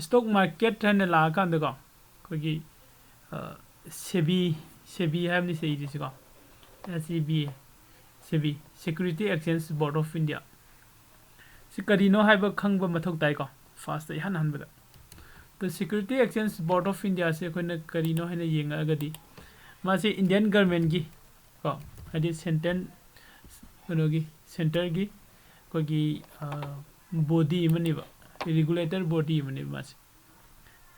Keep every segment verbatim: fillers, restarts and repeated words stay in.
Stock market ꯍꯥꯏꯅ ꯂꯥꯛꯑꯀꯥꯟꯗꯀꯣ, ꯑꯩꯈꯣꯏꯒꯤ ꯁꯦꯕꯤ, ꯁꯦꯕꯤ ꯍꯥꯏꯕꯅꯤ, ꯁꯦꯕꯤꯁꯤꯀꯣ, S E B, ꯁꯦꯕꯤ, Security Exchange Board of India꯫ ꯁꯤ ꯀꯔꯤꯅꯣ ꯍꯥꯏꯕ ꯈꯪꯕ ꯃꯊꯧ ꯇꯥꯏꯀꯣ, ꯐꯥꯔꯁꯇ ꯏꯍꯥꯟ ꯍꯥꯟꯕꯗ꯫ ꯑꯗꯣ Security Exchange Board of Indiaꯁꯦ ꯑꯩꯈꯣꯏꯅ ꯀꯔꯤꯅꯣ ꯍꯥꯏꯅ ꯌꯦꯡꯉꯛꯑꯒꯗꯤ, ꯃꯥꯁꯦ ꯏꯟꯗꯤꯌꯥꯟ ꯒꯔꯃꯦꯟꯒꯤ ꯀꯣ, ꯍꯥꯏꯗꯤ ꯁꯦꯟꯇ꯭ꯔꯦꯜ, ꯀꯩꯅꯣꯒꯤ, ꯁꯦꯟꯇꯔꯒꯤ ꯑꯩꯈꯣꯏꯒꯤ ꯕꯣꯗꯤ ꯑꯃꯅꯦꯕ, ꯔꯤꯒꯨꯂꯦꯇꯔ ꯕꯣꯗꯤ ꯑꯃꯅꯦꯕ ꯃꯥꯁꯦ꯫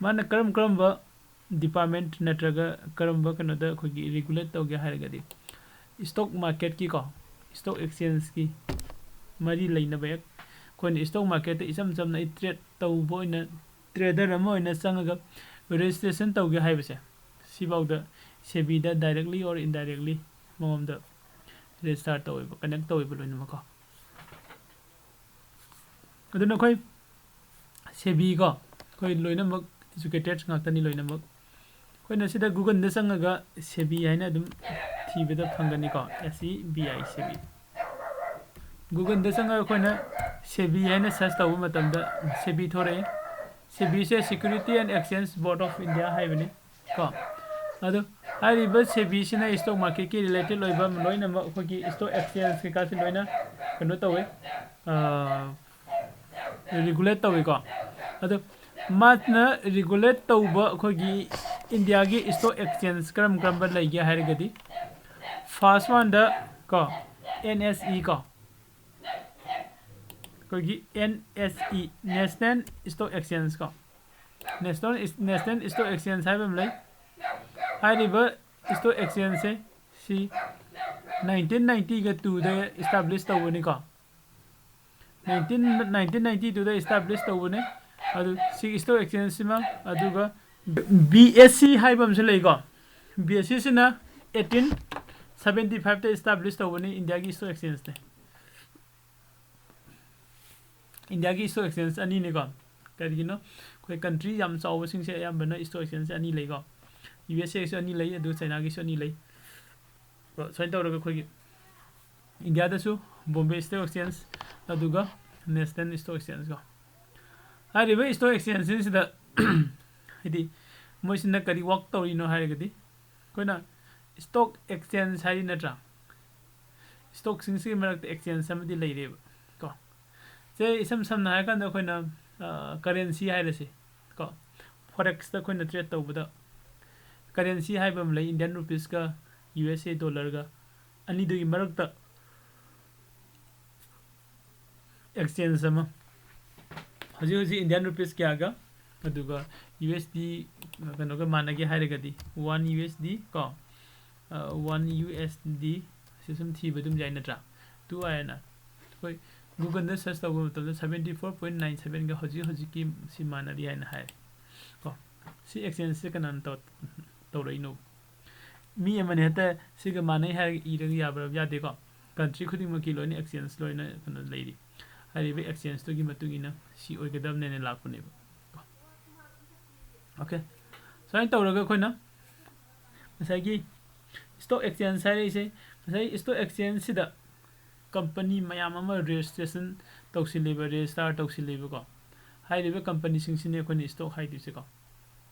ꯃꯥꯅ ꯀꯔꯝ ꯀꯔꯝꯕ ꯗꯤꯄꯥꯔꯠꯃꯦꯟꯠ ꯅꯠꯇ꯭ꯔꯒ ꯀꯔꯝꯕ ꯀꯩꯅꯣꯗ ꯑꯩꯈꯣꯏꯒꯤ ꯔꯤꯒꯨꯂꯦꯠ ꯇꯧꯒꯦ ꯍꯥꯏꯔꯒꯗꯤ, ꯁ꯭ꯇꯣꯛ ꯃꯥꯔꯀꯦꯠꯀꯤꯀꯣ, ꯁ꯭ꯇꯣꯛ ꯑꯦꯛꯁꯆꯦꯟꯖꯀꯤ ꯃꯔꯤ ꯂꯩꯅꯕ ꯍꯦꯛ, ꯑꯩꯈꯣꯏꯅ ꯁ꯭ꯇꯣꯛ ꯃꯥꯔꯀꯦꯠꯇ ꯏꯆꯝ ꯆꯝꯅ ꯑꯩ ꯇ꯭ꯔꯦꯠ ꯇꯧꯕ ꯑꯣꯏꯅ, ꯇ꯭ꯔꯦꯗꯔ ꯑꯃ ꯑꯣꯏꯅ ꯆꯪꯉꯒ ꯔꯦꯖꯤꯁꯇ꯭ꯔꯦꯁꯟ ꯇꯧꯒꯦ ꯍꯥꯏꯕꯁꯦ, ꯁꯤꯐꯥꯎꯗ ꯁꯦꯕꯤꯗ directly or indirectly ꯃꯉꯣꯟꯗ ꯔꯦꯖꯤꯁꯇꯥꯔ ꯇꯧꯋꯦꯕ, ꯀꯅꯦꯛ ꯇꯧꯋꯦꯕ ꯂꯣꯏꯅꯃꯛꯀꯣ꯫ ꯑꯗꯨꯅ ꯑꯩꯈꯣꯏ ꯁꯦꯕꯤꯀꯣ, ꯑꯩꯈꯣꯏ ꯂꯣꯏꯅꯃꯛ ꯑꯦꯖꯨꯀꯦꯇꯦꯠ ꯉꯥꯛꯇꯅꯤ ꯂꯣꯏꯅꯃꯛ꯫ ꯑꯩꯈꯣꯏꯅ ꯁꯤꯗ ꯒꯨꯒꯜꯗ ꯆꯪꯉꯒ ꯁꯦꯕꯤ ꯍꯥꯏꯅ ꯑꯗꯨꯝ ꯊꯤꯕꯗ ꯐꯪꯒꯅꯤꯀꯣ, S E B I, ꯁꯦꯕꯤ꯫ ꯒꯨꯒꯜꯗ ꯆꯪꯉꯒ ꯑꯩꯈꯣꯏꯅ ꯁꯦꯕꯤ ꯍꯥꯏꯅ ꯁꯔꯆ ꯇꯧꯕ ꯃꯇꯝꯗ ꯁꯦꯕꯤ ꯊꯣꯔꯛꯑꯦ꯫ ꯁꯦꯕꯤꯁꯦ Security and Exchange Board of India ꯍꯥꯏꯕꯅꯤ ꯀꯣ꯫ ꯑꯗꯨ ꯍꯥꯏꯔꯤꯕ ꯁꯦꯕꯤꯁꯤꯅ ꯁ꯭ꯇꯣꯛ ꯃꯥꯔꯀꯦꯠꯀꯤ ꯔꯤꯂꯦꯇꯦꯠ ꯑꯣꯏꯕ ꯂꯣꯏꯅꯃꯛ, ꯑꯩꯈꯣꯏꯒꯤ ꯁ꯭ꯇꯣꯛ ꯑꯦꯛꯁꯆꯦꯟꯖ ꯀꯩꯀꯥꯁꯤ ꯂꯣꯏꯅ ꯀꯩꯅꯣ ꯇꯧꯋꯦ, ꯔꯤꯒꯨꯂꯦꯠ ꯇꯧꯋꯤꯀꯣ꯫ ꯑꯗꯣ ꯃꯥꯅ ꯔꯤꯒꯨꯂꯦꯠ ꯇꯧꯕ ꯑꯩꯈꯣꯏꯒꯤ ꯏꯟꯗꯤꯌꯥꯒꯤ ꯁ꯭ꯇꯣꯛ ꯑꯦꯛꯁꯆꯦꯟꯖ ꯀꯔꯝ ꯀꯔꯝꯕ ꯂꯩꯒꯦ ꯍꯥꯏꯔꯒꯗꯤ, ꯐꯥꯔꯁ ꯋꯥꯟꯗ ꯀꯣ, N S E ꯀꯣ, ꯑꯩꯈꯣꯏꯒꯤ N S E, National Stock Exchange ꯀꯣ, National, National Stock Exchange ꯍꯥꯏꯕ ꯑꯃ ꯂꯩ꯫ ꯍꯥꯏꯔꯤꯕ ꯁ꯭ꯇꯣꯛ ꯑꯦꯛꯁꯆꯦꯟꯖꯁꯦ ꯁꯤ ꯅꯥꯏꯟꯇꯤꯟ ꯅꯥꯏꯟꯇꯤꯒ ꯇꯨꯗ ꯏꯁꯇꯥꯕ꯭ꯂꯤꯁ ꯇꯧꯕꯅꯤꯀꯣ꯫ ꯅꯥꯏꯟꯇꯤꯟ, ꯅꯥꯏꯟꯇꯤꯟ ꯅꯥꯏꯟꯇꯤ ꯇꯨꯗ ꯏꯁꯇꯥꯕ꯭ꯂꯤꯁ ꯇꯧꯕꯅꯦ꯫ ꯑꯗꯨ ꯁꯤꯒꯤ ꯁ꯭ꯇꯣꯛ ꯑꯦꯛꯁꯆꯦꯟꯖꯁꯤꯃ, ꯑꯗꯨꯒ B S E ꯍꯥꯏꯕ ꯑꯃꯁꯨ ꯂꯩꯀꯣ꯫ B S E ꯁꯤꯅ eighteen seventy fiveꯇ ꯏꯁꯇꯥꯕ꯭ꯂꯤꯁ ꯇꯧꯕꯅꯤ, ꯏꯟꯗꯤꯌꯥꯒꯤ ꯁ꯭ꯇꯣꯛ ꯑꯦꯛꯁꯆꯦꯟꯖꯅꯦ꯫ ꯏꯟꯗꯤꯌꯥꯒꯤ ꯁ꯭ꯇꯣꯛ ꯑꯦꯛꯁꯆꯦꯟꯖ ꯑꯅꯤꯅꯤꯀꯣ꯫ ꯀꯔꯤꯒꯤꯅꯣ? ꯑꯩꯈꯣꯏ ꯀꯟꯇ꯭ꯔꯤ ꯌꯥꯝ ꯆꯥꯎꯕꯁꯤꯡꯁꯦ ꯑꯌꯥꯝꯕꯅ ꯁ꯭ꯇꯣꯛ ꯑꯦꯛꯁꯆꯦꯟꯖ ꯑꯅꯤ ꯂꯩꯀꯣ꯫ U S Aꯒꯤꯁꯨ ꯑꯅꯤ ꯂꯩ, ꯑꯗꯨꯒ ꯆꯥꯏꯅꯥꯒꯤꯁꯨ ꯑꯅꯤ ꯂꯩ꯫ ꯀꯣ, ꯁꯨꯃꯥꯏꯅ ꯇꯧꯔꯒ ꯑꯩꯈꯣꯏꯒꯤ ꯏꯟꯗꯤꯌꯥꯗꯁꯨ Bombay Stock Exchange, ꯑꯗꯨꯒ National Stock Exchange ꯀꯣ꯫ ꯍꯥꯏꯔꯤꯕ stock exchangeꯁꯤꯡꯁꯤꯗ ꯍꯥꯏꯗꯤ ꯃꯣꯏꯁꯤꯅ ꯀꯔꯤ work ꯇꯧꯔꯤꯅꯣ ꯍꯥꯏꯔꯒꯗꯤ, ꯑꯩꯈꯣꯏꯅ stock exchange ꯍꯥꯏꯔꯤ ꯅꯠꯇ꯭ꯔꯥ? Stockꯁꯤꯡꯁꯤꯒꯤ ꯃꯔꯛꯇ exchange ꯑꯃꯗꯤ ꯂꯩꯔꯦꯕ ꯀꯣ꯫ ꯁꯦ, ꯏꯁꯝ ꯁꯝꯅ ꯍꯥꯏꯔꯀꯥꯟꯗ ꯑꯩꯈꯣꯏꯅ currency ꯍꯥꯏꯔꯁꯤ ꯀꯣ, Forexꯇ ꯑꯩꯈꯣꯏꯅ trade ꯇꯧꯕꯗ currency ꯍꯥꯏꯕ ꯑꯃ ꯂꯩ, Indian rupeesꯀ U S A dollarꯒ ꯑꯅꯤꯗꯨꯒꯤ ꯃꯔꯛꯇ exchange ꯑꯃ, ꯍꯧꯖꯤꯛ ꯍꯧꯖꯤꯛ Indian rupees ꯀꯌꯥꯒ ꯑꯗꯨꯒ U S D ꯀꯩꯅꯣꯒ ꯃꯥꯟꯅꯒꯦ ꯍꯥꯏꯔꯒꯗꯤ, one U S D ꯀꯣ, one U S D ꯁꯤ ꯁꯨꯝ ꯊꯤꯕ ꯑꯗꯨꯝ ꯌꯥꯏ ꯅꯠꯇ꯭ꯔꯥ? Two ꯍꯥꯏꯅ ꯑꯩꯈꯣꯏ Googleꯗ search ꯇꯧꯕ ꯃꯇꯝꯗ seventy four point nine sevenꯒ ꯍꯧꯖꯤꯛ ꯍꯧꯖꯤꯛꯀꯤ ꯁꯤ ꯃꯥꯟꯅꯔꯤ ꯍꯥꯏꯅ ꯍꯥꯏꯔꯦ ꯀꯣ꯫ ꯁꯤ exchangeꯁꯦ ꯀꯅꯥꯅ ꯇꯧ-, ꯇꯧꯔꯛꯏꯅꯣ? ꯃꯤ ꯑꯃꯅ ꯍꯦꯛꯇ ꯁꯤꯒ ꯃꯥꯟꯅꯩ ꯍꯥꯏꯔꯒ ꯏꯔꯒ ꯌꯥꯕ꯭ꯔꯥ? ꯌꯥꯗꯦꯀꯣ꯫ Country ꯈꯨꯗꯤꯡꯃꯛꯀꯤ ꯂꯣꯏꯅ exchange ꯂꯣꯏꯅ ꯀꯩꯅꯣ ꯂꯩꯔꯤ꯫ ꯍꯥꯏꯔꯤꯕ exchangeꯇꯨꯒꯤ ꯃꯇꯨꯡ ꯏꯟꯅ ꯁꯤ ꯑꯣꯏꯒꯗꯕꯅꯦꯅ ꯂꯥꯛꯄꯅꯦꯕ꯫ Okay, ꯁꯨꯃꯥꯏꯅ ꯇꯧꯔꯒ ꯑꯩꯈꯣꯏꯅ ꯉꯁꯥꯏꯒꯤ stock exchange ꯍꯥꯏꯔꯛꯏꯁꯦ, ꯉꯁꯥꯏ stock exchangeꯁꯤꯗ company ꯃꯌꯥꯝ ꯑꯃ registration ꯇꯧꯁꯤꯜꯂꯤꯕ, register ꯇꯧꯁꯤꯜꯂꯤꯕꯀꯣ꯫ ꯍꯥꯏꯔꯤꯕ companyꯁꯤꯡꯁꯤꯅꯦ ꯑꯩꯈꯣꯏꯅ stock ꯍꯥꯏꯗꯣꯏꯁꯦꯀꯣ꯫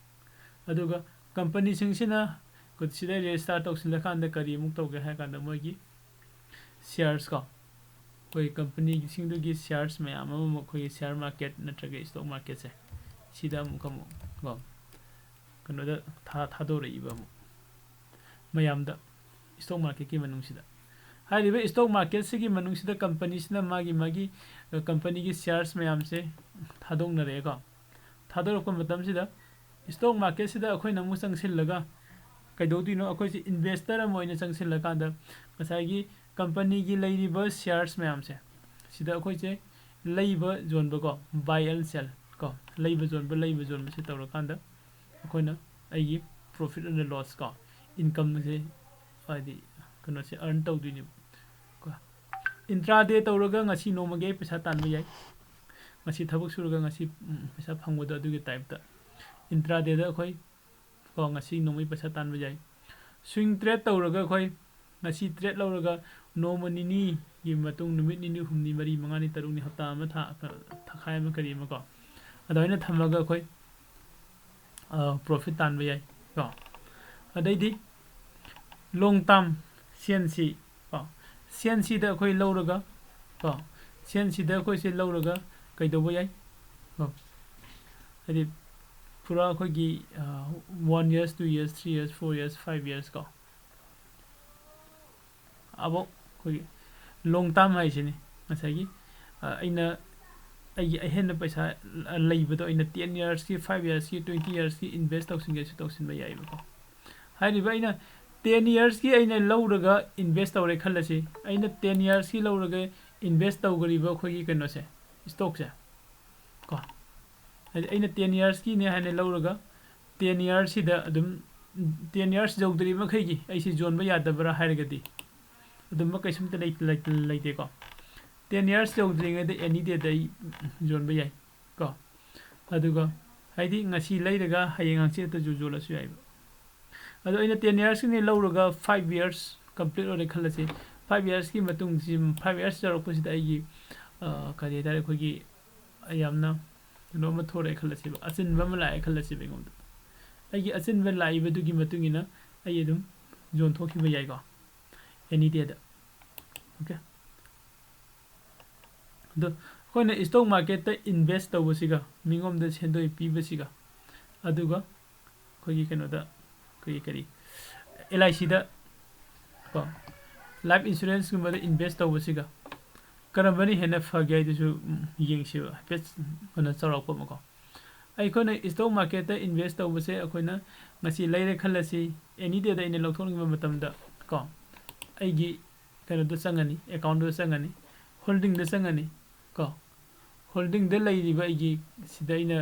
ꯑꯗꯨꯒ companyꯁꯤꯡꯁꯤꯅ ꯁꯤꯗ register ꯇꯧꯁꯤꯜꯂꯀꯥꯟꯗ ꯀꯔꯤ ꯑꯃꯨꯛ ꯇꯧꯒꯦ ꯍꯥꯏ ꯀꯥꯟꯗ, ꯃꯣꯏꯒꯤ shares ꯀꯣ, ꯑꯩꯈꯣꯏ companyꯁꯤꯡꯗꯨꯒꯤ shares ꯃꯌꯥꯝ ꯑꯃ ꯑꯩꯈꯣꯏꯒꯤ share market ꯅꯠꯇ꯭ꯔꯒ stock marketꯁꯦ, ꯁꯤꯗ ꯑꯃꯨꯛ ꯑꯃꯨꯛ ꯀꯣ, ꯀꯩꯅꯣꯗ ꯊꯥ-, ꯊꯥꯗꯣꯔꯛꯏꯕ ꯑꯃꯨꯛ ꯃꯌꯥꯝꯗ, stock marketꯀꯤ ꯃꯅꯨꯡꯁꯤꯗ꯫ ꯍꯥꯏꯔꯤꯕ stock marketꯁꯤꯒꯤ ꯃꯅꯨꯡꯁꯤꯗ companyꯁꯤꯅ ꯃꯥꯒꯤ, ꯃꯥꯒꯤ, ꯑ, companyꯒꯤ shares ꯃꯌꯥꯝꯁꯦ ꯊꯥꯗꯣꯛꯅꯔꯛꯑꯦꯀꯣ꯫ ꯊꯥꯗꯣꯔꯛꯄ ꯃꯇꯝꯁꯤꯗ stock marketꯁꯤꯗ ꯑꯩꯈꯣꯏꯅ ꯑꯃꯨꯛ ꯆꯪꯁꯤꯜꯂꯒ ꯀꯩꯗꯧꯗꯣꯏꯅꯣ? ꯑꯩꯈꯣꯏꯁꯦ investor ꯑꯃ ꯑꯣꯏꯅ ꯆꯪꯁꯤꯜꯂꯀꯥꯟꯗ ꯉꯁꯥꯏꯒꯤ companyꯒꯤ ꯂꯩꯔꯤꯕ shares ꯃꯌꯥꯝꯁꯦ ꯁꯤꯗ ꯑꯩꯈꯣꯏꯁꯦ ꯂꯩꯕ ꯌꯣꯟꯕꯀꯣ, buy and sell ꯀꯣ, ꯂꯩꯕ ꯌꯣꯟꯕ, ꯂꯩꯕ ꯌꯣꯟꯕꯁꯦ ꯇꯧꯔꯀꯥꯟꯗ ꯑꯩꯈꯣꯏꯅ ꯑꯩꯒꯤ profit and loss ꯀꯣ, incomeꯁꯦ, ꯍꯥꯏꯗꯤ ꯀꯩꯅꯣꯁꯦ earn ꯇꯧꯗꯣꯏꯅꯦꯕ ꯀꯣ꯫ Intraday ꯇꯧꯔꯒ ꯉꯁꯤ ꯅꯣꯡꯃꯒꯤ ꯑꯩ ꯄꯩꯁꯥ ꯇꯥꯟꯕ ꯌꯥꯏ꯫ ꯉꯁꯤ ꯊꯕꯛ ꯁꯨꯔꯒ ꯉꯁꯤ, ꯎꯝ, ꯄꯩꯁꯥ ꯐꯪꯕꯗꯣ ꯑꯗꯨꯒꯤ typeꯇ intradayꯗ ꯑꯩꯈꯣꯏ ꯀꯣ, ꯉꯁꯤ ꯅꯣꯡꯃꯒꯤ ꯄꯩꯁꯥ ꯇꯥꯟꯕ ꯌꯥꯏ꯫ Swing trade ꯇꯧꯔꯒ ꯑꯩꯈꯣꯏ ꯉꯁꯤ trade ꯂꯧꯔꯒ ꯅꯣꯡꯃ ꯅꯤꯅꯤꯒꯤ ꯃꯇꯨꯡ, ꯅꯨꯃꯤꯠ ꯅꯤꯅꯤ, ꯍꯨꯝꯅꯤ, ꯃꯔꯤ, ꯃꯉꯥꯅꯤ, ꯇꯔꯨꯛꯅꯤ, ꯍꯞꯇꯥ ꯑꯃ, ꯊꯥ, ꯊꯥꯈꯥꯏ ꯑꯃ, ꯀꯔꯤ ꯑꯃ ꯀꯣ, ꯑꯗꯨꯃꯥꯏꯅ ꯊꯝꯃꯒ ꯑꯩꯈꯣꯏ ꯄ꯭ꯔꯣꯐꯤꯠ ꯇꯥꯟꯕ ꯌꯥꯏ ꯀꯣ꯫ ꯑꯗꯩꯗꯤ ꯂꯣꯡ ꯇꯥꯝ ꯁꯤ ꯑꯦꯟ ꯁꯤ ꯀꯣ, ꯁꯤ ꯑꯦꯟ ꯁꯤꯗ ꯑꯩꯈꯣꯏ ꯂꯧꯔꯒ ꯀꯣ, ꯁꯤ ꯑꯦꯟ ꯁꯤꯗ ꯑꯩꯈꯣꯏꯁꯦ ꯂꯧꯔꯒ ꯀꯩꯗꯧꯕ ꯌꯥꯏ ꯀꯣ, ꯍꯥꯏꯗꯤ ꯄꯨꯔꯥ ꯑꯩꯈꯣꯏꯒꯤ one years, two years, three years, four years, five years ꯀꯣ, ꯑꯕꯣ ꯑꯩꯈꯣꯏꯒꯤ ꯂꯣꯡ ꯇꯥꯝ ꯍꯥꯏꯁꯤꯅꯤ꯫ ꯉꯁꯥꯏꯒꯤ ꯑꯩꯅ ꯑꯩꯒꯤ ꯑꯍꯦꯟꯕ ꯄꯩꯁꯥ ꯂꯩꯕꯗꯣ ꯑꯩꯅ ꯇꯦꯟ ꯌꯔꯁꯀꯤ, ꯐꯥꯏꯚ ꯌꯔꯁꯀꯤ, ꯇ꯭ꯋꯦꯟꯇꯤ ꯌꯔꯁꯀꯤ ꯏꯟꯚꯦꯁ ꯇꯧꯁꯤꯟꯒꯦꯁꯨ ꯇꯧꯁꯤꯟꯕ ꯌꯥꯏꯑꯕꯀꯣ꯫ ꯍꯥꯏꯔꯤꯕ ꯑꯩꯅ ꯇꯦꯟ ꯌꯔꯁꯀꯤ ꯑꯩꯅ ꯂꯧꯔꯒ ꯏꯟꯚꯦꯁ ꯇꯧꯔꯦ ꯈꯜꯂꯁꯤ꯫ ꯑꯩꯅ ꯇꯦꯟ ꯌꯔꯁꯀꯤ ꯂꯧꯔꯒ ꯏꯟꯚꯦꯁ ꯇꯧꯈ꯭ꯔꯤꯕ ꯑꯩꯈꯣꯏꯒꯤ ꯀꯩꯅꯣꯁꯦ, ꯏꯁꯇꯣꯛꯁꯦ ꯀꯣ, ꯍꯥꯏꯗꯤ ꯑꯩꯅ ꯇꯦꯟ ꯌꯔꯁꯀꯤꯅꯦ ꯍꯥꯏꯅ ꯂꯧꯔꯒ ꯇꯦꯟ ꯌꯔꯁꯁꯤꯗ ꯑꯗꯨꯝ, ꯇꯦꯟ ꯌꯔꯁ ꯌꯧꯗ꯭ꯔꯤ ꯃꯈꯩꯒꯤ ꯑꯩꯁꯤ ꯌꯣꯟꯕ ꯌꯥꯗꯕ꯭ꯔꯥ ꯍꯥꯏꯔꯒꯗꯤ ꯑꯗꯨꯝꯕ ꯀꯩꯁꯨꯝꯇ ꯂꯩ-, ꯂꯩ-, ꯂꯩꯇꯦꯀꯣ꯫ ꯇꯦꯟ ꯌꯔꯁ ꯌꯧꯗ꯭ꯔꯤꯉꯩꯗ ꯑꯦꯅꯤ ꯗꯦꯗ ꯑꯩ ꯌꯣꯟꯕ ꯌꯥꯏ ꯀꯣ꯫ ꯑꯗꯨꯒ ꯍꯥꯏꯗꯤ ꯉꯁꯤ ꯂꯩꯔꯒ ꯍꯌꯦꯡ ꯍꯪꯆꯤꯠ ꯍꯦꯛꯇ ꯌꯣ-, ꯌꯣꯜꯂꯁꯨ ꯌꯥꯏꯕ꯫ ꯑꯗꯣ ꯑꯩꯅ ꯇꯦꯟ ꯌꯔꯁꯀꯤꯅꯦ ꯂꯧꯔꯒ ꯐꯥꯏꯚ ꯌꯔꯁ ꯀꯝꯄ꯭ꯂꯤꯠ ꯑꯣꯏꯔꯦ ꯈꯜꯂꯁꯤ꯫ ꯐꯥꯏꯚ ꯌꯔꯁꯀꯤ ꯃꯇꯨꯡꯁꯤ, ꯐꯥꯏꯚ ꯌꯔꯁ ꯌꯧꯔꯛꯄꯁꯤꯗ ꯑꯩꯒꯤ ꯀꯔꯤ ꯍꯥꯏꯇꯥꯔꯦ, ꯑꯩꯈꯣꯏꯒꯤ ꯌꯥꯝꯅ ꯀꯩꯅꯣ ꯑꯃ ꯊꯣꯔꯛꯑꯦ ꯈꯜꯂꯁꯦꯕ, ꯑꯆꯤꯟꯕ ꯑꯃ ꯂꯥꯛꯑꯦ ꯈꯜꯂꯁꯦꯕ ꯑꯩꯉꯣꯟꯗ꯫ ꯑꯩꯒꯤ ꯑꯆꯤꯟꯕ ꯂꯥꯛꯏꯕꯗꯨꯒꯤ ꯃꯇꯨꯡ ꯏꯟꯅ ꯑꯩ ꯑꯗꯨꯝ ꯌꯣꯟꯊꯣꯛꯈꯤꯕ ꯌꯥꯏꯀꯣ, ꯑꯦꯅꯤ ꯗꯦꯗ꯫ ꯑꯣꯀꯦ꯫ ꯑꯗꯣ ꯑꯩꯈꯣꯏꯅ ꯏꯁꯇꯣꯛ ꯃꯥꯔꯀꯦꯠꯇ ꯏꯟꯚꯦꯁ ꯇꯧꯕꯁꯤꯒ, ꯃꯤꯉꯣꯟꯗ ꯁꯦꯟꯗꯣꯏ ꯄꯤꯕꯁꯤꯒ, ꯑꯗꯨꯒ ꯑꯩꯈꯣꯏꯒꯤ ꯀꯩꯅꯣꯗ, ꯑꯩꯈꯣꯏꯒꯤ ꯀꯔꯤ, ꯑꯦꯜ ꯑꯥꯏ ꯁꯤꯗ ꯀꯣ, ꯂꯥꯏꯐ ꯏꯟꯁꯨꯔꯦꯟꯁꯀꯨꯝꯕꯗ ꯏꯟꯚꯦꯁ ꯇꯧꯕꯁꯤꯒ ꯀꯔꯝꯕꯅ ꯍꯦꯟꯅ ꯐꯒꯦ ꯍꯥꯏꯗꯨꯁꯨ, ꯎꯝ, ꯌꯦꯡꯁꯤꯕ ꯍꯥꯏꯐꯦꯠ, ꯀꯩꯅꯣ, ꯆꯥꯎꯔꯥꯛꯄ ꯑꯃꯀꯣ꯫ ꯑꯩꯈꯣꯏꯅ ꯏꯁꯇꯣꯛ ꯃꯥꯔꯀꯦꯠꯇ ꯏꯟꯚꯦꯁ ꯇꯧꯕꯁꯦ ꯑꯩꯈꯣꯏꯅ ꯉꯁꯤ ꯂꯩꯔꯦ ꯈꯜꯂꯁꯤ, ꯑꯦꯅꯤ ꯗꯦꯗ ꯑꯩꯅ ꯂꯧꯊꯣꯛꯅꯤꯡꯕ ꯃꯇꯝꯗ ꯀꯣ, ꯑꯩꯒꯤ ꯀꯩꯅꯣꯗ ꯆꯪꯉꯅꯤ, ꯑꯦꯀꯥꯎꯟꯗꯨꯗ ꯆꯪꯉꯅꯤ, ꯍꯣꯜꯗꯤꯡꯗ ꯆꯪꯉꯅꯤ ꯀꯣ꯫ ꯍꯣꯜꯗꯤꯡꯗ ꯂꯩꯔꯤꯕ ꯑꯩꯒꯤ ꯁꯤꯗ ꯑꯩꯅ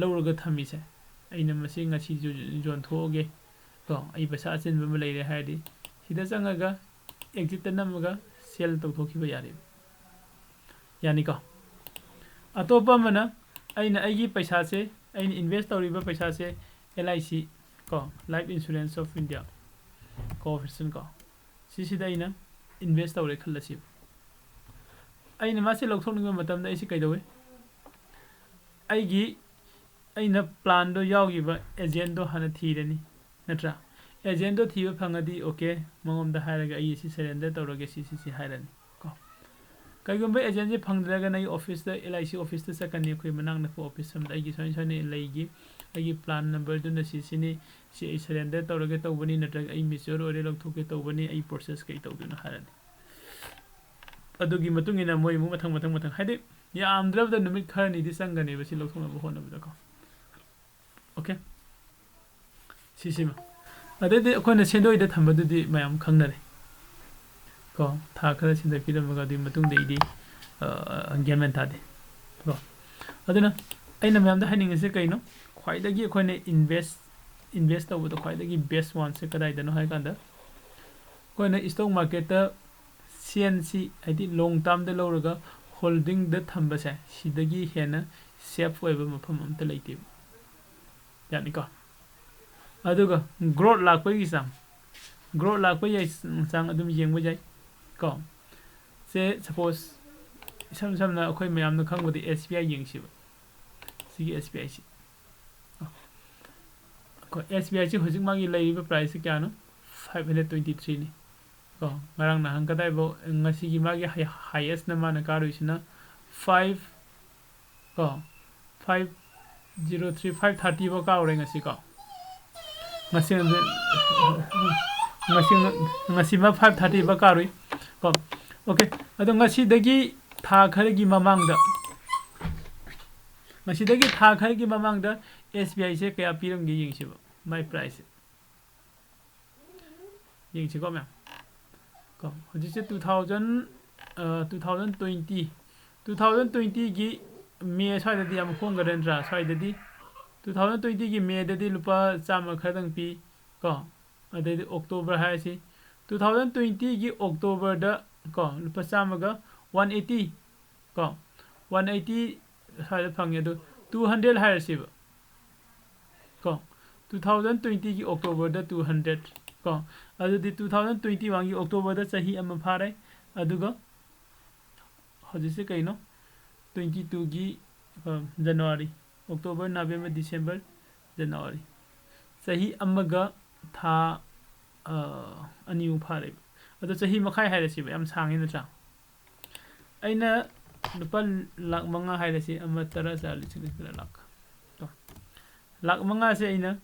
ꯂꯧꯔꯒ ꯊꯝꯃꯤꯁꯦ, ꯑꯩꯅ ꯃꯁꯤ ꯉꯁꯤ ꯌꯣ-, ꯌꯣꯟꯊꯣꯛꯑꯒꯦ ꯀꯣ, ꯑꯩ ꯄꯩꯁꯥ ꯑꯆꯤꯟꯕ ꯑꯃ ꯂꯩꯔꯦ ꯍꯥꯏꯔꯗꯤ ꯁꯤꯗ ꯆꯪꯉꯒ ꯑꯦꯛꯖꯤꯠꯇ ꯅꯝꯃꯒ ꯁꯦꯜ ꯇꯧꯊꯣꯛꯈꯤꯕ ꯌꯥꯔꯦꯕ꯫ ꯌꯥꯅꯤꯀꯣ? ꯑꯇꯣꯞꯄ ꯑꯃꯅ ꯑꯩꯅ ꯑꯩꯒꯤ ꯄꯩꯁꯥꯁꯦ, ꯑꯩꯅ ꯏꯟꯚꯦꯁ ꯇꯧꯔꯤꯕ ꯄꯩꯁꯥꯁꯦ ꯑꯦꯜ ꯑꯥꯏ ꯁꯤ ꯀꯣ, Life Insurance of India Corporation ꯀꯣ, ꯁꯤꯁꯤꯗ ꯑꯩꯅ ꯏꯟꯚꯦꯁ ꯇꯧꯔꯦ ꯈꯜꯂꯁꯤ꯫ ꯑꯩꯅ ꯃꯥꯁꯦ ꯂꯧꯊꯣꯛꯅꯤꯡꯕ ꯃꯇꯝꯗ ꯑꯩꯁꯦ ꯀꯩꯗꯧꯋꯤ? ꯑꯩꯒꯤ ꯑꯩꯅ planꯗꯣ ꯌꯥꯎꯈꯤꯕ agentꯗꯣ ꯍꯥꯟꯅ ꯊꯤꯔꯅꯤ, ꯅꯠꯇ꯭ꯔꯥ? Agentꯗꯣ ꯊꯤꯕ ꯐꯪꯉꯗꯤ okay, ꯃꯉꯣꯟꯗ ꯍꯥꯏꯔꯒ ꯑꯩ ꯁꯤ surrender ꯇꯧꯔꯒꯦ, ꯁꯤ ꯁꯤ ꯁꯤ ꯍꯥꯏꯔꯅꯤ ꯀꯣ꯫ ꯀꯩꯒꯨꯝꯕ agentꯁꯦ ꯐꯪꯗ꯭ꯔꯒꯅ ꯑꯩ officeꯇ, LIC officeꯇ ꯆꯠꯀꯅꯤ, ꯑꯩꯈꯣꯏ ꯃꯅꯥꯛ ꯅꯛꯄ office ꯑꯃꯗ꯫ ꯑꯩꯒꯤ ꯁꯨꯃꯥꯏ ꯁꯨꯃꯥꯏꯅ ꯂꯩꯒꯤ, ꯑꯩꯒꯤ plan numberꯗꯨꯅ ꯁꯤ ꯁꯤꯅꯤ, ꯁꯤ ꯑꯩ surrender ꯇꯧꯔꯒꯦ ꯇꯧꯕꯅꯤ, ꯅꯠꯇ꯭ꯔꯒ ꯑꯩ mature ꯑꯣꯏꯔꯦ ꯂꯧꯊꯣꯛꯀꯦ ꯇꯧꯕꯅꯤ, ꯑꯩ process ꯀꯩ ꯇꯧꯗꯣꯏꯅꯣ ꯍꯥꯏꯔꯅꯤ꯫ ꯑꯗꯨꯒꯤ ꯃꯇꯨꯡ ꯏꯟꯅ ꯃꯣꯏ ꯑꯃꯨꯛ ꯃꯊꯪ ꯃꯊꯪ ꯃꯊꯪ, ꯍꯥꯏꯗꯤ ꯌꯥꯝꯗ꯭ꯔꯕꯗ ꯅꯨꯃꯤꯠ ꯈꯔꯅꯤꯗꯤ ꯆꯪꯒꯅꯦꯕ ꯁꯤ ꯂꯧꯊꯣꯛꯅꯕ ꯍꯣꯠꯅꯕꯗꯀꯣ꯫ Okay, ꯁꯤꯁꯤꯃ꯫ ꯑꯗꯩꯗꯤ ꯑꯩꯈꯣꯏꯅ ꯁꯦꯟꯗꯣꯏꯗ ꯊꯝꯕꯗꯨꯗꯤ ꯃꯌꯥꯝ ꯈꯪꯅꯔꯦ ꯀꯣ, ꯊꯥ ꯈꯔ ꯁꯦꯟꯗꯣꯏ ꯄꯤꯔꯝꯃꯒ ꯑꯗꯨꯒꯤ ꯃꯇꯨꯡꯗ ꯑꯩꯗꯤ, ꯑ, ꯒ꯭ꯌꯥꯟ ꯃꯦꯟ ꯇꯥꯗꯦ ꯀꯣ꯫ ꯑꯗꯨꯅ ꯑꯩꯅ ꯃꯌꯥꯝꯗ ꯍꯥꯏꯅꯤꯡꯉꯤꯁꯦ ꯀꯩꯅꯣ? ꯈ꯭ꯋꯥꯏꯗꯒꯤ ꯑꯩꯈꯣꯏꯅ invest, invest ꯇꯧꯕꯗ ꯈ꯭ꯋꯥꯏꯗꯒꯤ best oneꯁꯦ ꯀꯗꯥꯏꯗꯅꯣ ꯍꯥꯏ ꯀꯥꯟꯗ, ꯑꯩꯈꯣꯏꯅ stock marketꯇ ꯁꯦꯟꯁꯤ, ꯍꯥꯏꯗꯤ long termꯗ ꯂꯧꯔꯒ holdingꯗ ꯊꯝꯕꯁꯦ, ꯁꯤꯗꯒꯤ ꯍꯦꯟꯅ safe ꯑꯣꯏꯕ ꯃꯐꯝ ꯑꯝꯇ ꯂꯩꯇꯦꯕ꯫ ꯌꯥꯅꯤꯀꯣ? ꯑꯗꯨꯒ growth ꯂꯥꯛꯄꯒꯤ ꯆꯥꯡ, growth ꯂꯥꯛꯄ ꯌꯥꯏ, ꯆꯥꯡ ꯑꯗꯨꯝ ꯌꯦꯡꯕ ꯌꯥꯏ ꯀꯣ꯫ ꯁꯦ, suppose, ꯏꯁꯝ ꯁꯝꯅ ꯑꯩꯈꯣꯏ ꯃꯌꯥꯝꯅ ꯈꯪꯕꯗꯤ SBI ꯌꯦꯡꯁꯤꯕ꯫ ꯁꯤꯒꯤ SBIꯁꯤ, ꯑꯩꯈꯣꯏ SBIꯁꯤ ꯍꯧꯖꯤꯛ ꯃꯥꯒꯤ ꯂꯩꯔꯤꯕ priceꯁꯤ ꯀꯌꯥꯅꯣ? Five hundred twenty threeꯅꯤ ꯀꯣ꯫ ꯉꯔꯥꯡ ꯅꯍꯥꯟ ꯀꯗꯥꯏꯐꯥꯎ, ꯉꯁꯤꯒꯤ ꯃꯥꯒꯤ high-, highestꯅ ꯃꯥꯅ ꯀꯥꯔꯨꯏꯁꯤꯅ five ꯀꯣ, five zero three, five thirty ꯐꯥꯎ ꯀꯥꯔꯨꯔꯦ ꯉꯁꯤ ꯀꯣ꯫ ꯉꯁꯤ, ꯉꯁꯤ, ꯉꯁꯤꯃꯛ five thirty ꯐꯥꯎ ꯀꯥꯔꯨꯏ ꯀꯣ꯫ Okay, ꯑꯗꯣ ꯉꯁꯤꯗꯒꯤ ꯊꯥ ꯈꯔꯒꯤ ꯃꯃꯥꯡꯗ, ꯉꯁꯤꯗꯒꯤ ꯊꯥ ꯈꯔꯒꯤ ꯃꯃꯥꯡꯗ SBIꯁꯦ ꯀꯌꯥ ꯄꯤꯔꯝꯒꯦ ꯌꯦꯡꯁꯤꯕ, ꯃꯥꯏ priceꯁꯦ꯫ ꯌꯦꯡꯁꯤꯀꯣ ꯃꯌꯥꯝ ꯀꯣ꯫ ꯍꯧꯖꯤꯛꯁꯦ two thousand, ꯑ, two thousand twenty, two thousand twentyꯒꯤ May ꯁ꯭ꯋꯥꯏꯗꯗꯤ ꯌꯥꯝ ꯍꯣꯡꯒꯗ꯭ꯔꯥ ꯅꯠꯇ꯭ꯔꯥ? ꯁ꯭ꯋꯥꯏꯗꯗꯤ two thousand twentyꯒꯤ Mayꯗꯗꯤ ꯂꯨꯄꯥ ꯆꯥꯝꯃ ꯈꯔꯗꯪ ꯄꯤ ꯀꯣ꯫ ꯑꯗꯩꯗꯤ October ꯍꯥꯏꯔꯁꯤ, two thousand twentyꯒꯤ Octoberꯗ ꯀꯣ, ꯂꯨꯄꯥ ꯆꯥꯝꯃꯒ one eighty ꯀꯣ, one eighty ꯁ꯭ꯋꯥꯏꯗ ꯐꯪꯉꯦ꯫ ꯑꯗꯨ two hundred ꯍꯥꯏꯔꯁꯤꯕ ꯀꯣ, two thousand twentyꯒꯤ Octoberꯗ two hundred ꯀꯣ, ꯑꯗꯨꯗꯤ two thousand twenty oneꯒꯤ Octoberꯗ ꯆꯍꯤ ꯑꯃ ꯐꯥꯔꯦ꯫ ꯑꯗꯨꯒ ꯍꯧꯖꯤꯛꯁꯦ ꯀꯩꯅꯣ? Twenty twoꯒꯤ ꯑ, January, October, November, December, January꯫ ꯆꯍꯤ ꯑꯃꯒ ꯊꯥ, ꯑ, ꯑꯅꯤꯃꯨꯛ ꯐꯥꯔꯦꯕ꯫ ꯑꯗꯣ ꯆꯍꯤ ꯃꯈꯥꯏ ꯍꯥꯏꯔꯁꯤꯕ, ꯌꯥꯝ ꯁꯥꯡꯉꯤ ꯅꯠꯇ꯭ꯔꯥ? ꯑꯩꯅ ꯂꯨꯄꯥ ꯂꯥꯛ ꯃꯉꯥ ꯍꯥꯏꯔꯁꯤ, ꯑꯃ, ꯇꯔꯥ, ꯆꯥ, ꯂꯤꯁꯤꯡ, ꯂꯤꯁꯤꯡ, ꯇꯔꯥ, ꯂꯥꯛ꯫ ꯀꯣ꯫ ꯂꯥꯛ ꯃꯉꯥꯁꯦ ꯑꯩꯅ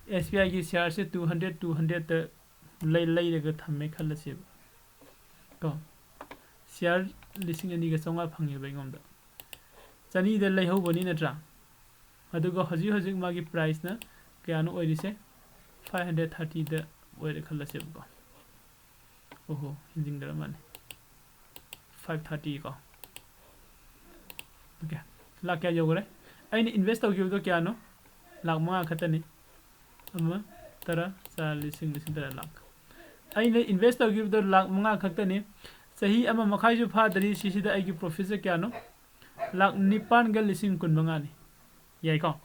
S B I ꯒꯤ shareꯁꯦ two hundred, two hundredꯇ ꯂꯩ-, ꯂꯩꯔꯒ ꯊꯝꯃꯦ ꯈꯜꯂꯁꯦꯕ꯫ ꯀꯣ꯫ Share ꯂꯤꯁꯤꯡ ꯑꯅꯤꯒ ꯆꯥꯝꯃꯉꯥ ꯐꯪꯉꯦꯕ ꯑꯩꯉꯣꯟꯗ꯫ ꯆꯅꯤꯗ ꯂꯩꯍꯧꯕꯅꯤ ꯅꯠꯇ꯭ꯔꯥ? ꯑꯗꯨꯒ ꯍꯧꯖꯤꯛ ꯍꯧꯖꯤꯛ ꯃꯥꯒꯤ priceꯅ ꯀꯌꯥꯅꯣ ꯑꯣꯏꯔꯤꯁꯦ? Five hundred thirtyꯗ ꯑꯣꯏꯔꯦ ꯈꯜꯂꯁꯦꯕꯀꯣ꯫ ꯑꯣꯍꯣ, ꯍꯦꯟꯖꯤꯟꯈ꯭ꯔ ꯃꯥꯜꯂꯦ꯫ Five thirty ꯀꯣ꯫ Okay, ꯂꯥꯛ ꯀꯌꯥ ꯌꯧꯈ꯭ꯔꯦ? ꯑꯩꯅ invest ꯇꯧꯈꯤꯕꯗꯣ ꯀꯌꯥꯅꯣ? ꯂꯥꯛ ꯃꯉꯥ ꯈꯛꯇꯅꯤ꯫ ꯑꯃ, ꯇꯔꯥ, ꯆꯥ, ꯂꯤꯁꯤꯡ, ꯂꯤꯁꯤꯡ ꯇꯔꯥ, ꯂꯥꯛ꯫ ꯑꯩꯅ invest ꯇꯧꯈꯤꯕꯗꯣ ꯂꯥꯛ ꯃꯉꯥ ꯈꯛꯇꯅꯤ꯫ ꯆꯍꯤ ꯑꯃ ꯃꯈꯥꯏꯁꯨ ꯐꯥꯗ꯭ꯔꯤ꯫ ꯁꯤꯁꯤꯗ ꯑꯩꯒꯤ profitꯁꯦ ꯀꯌꯥꯅꯣ? ꯂꯥꯛ ꯅꯤꯄꯥꯟꯒ ꯂꯤꯁꯤꯡ ꯀꯨꯟ ꯃꯉꯥꯅꯤ꯫ ꯌꯥꯏꯀꯣ?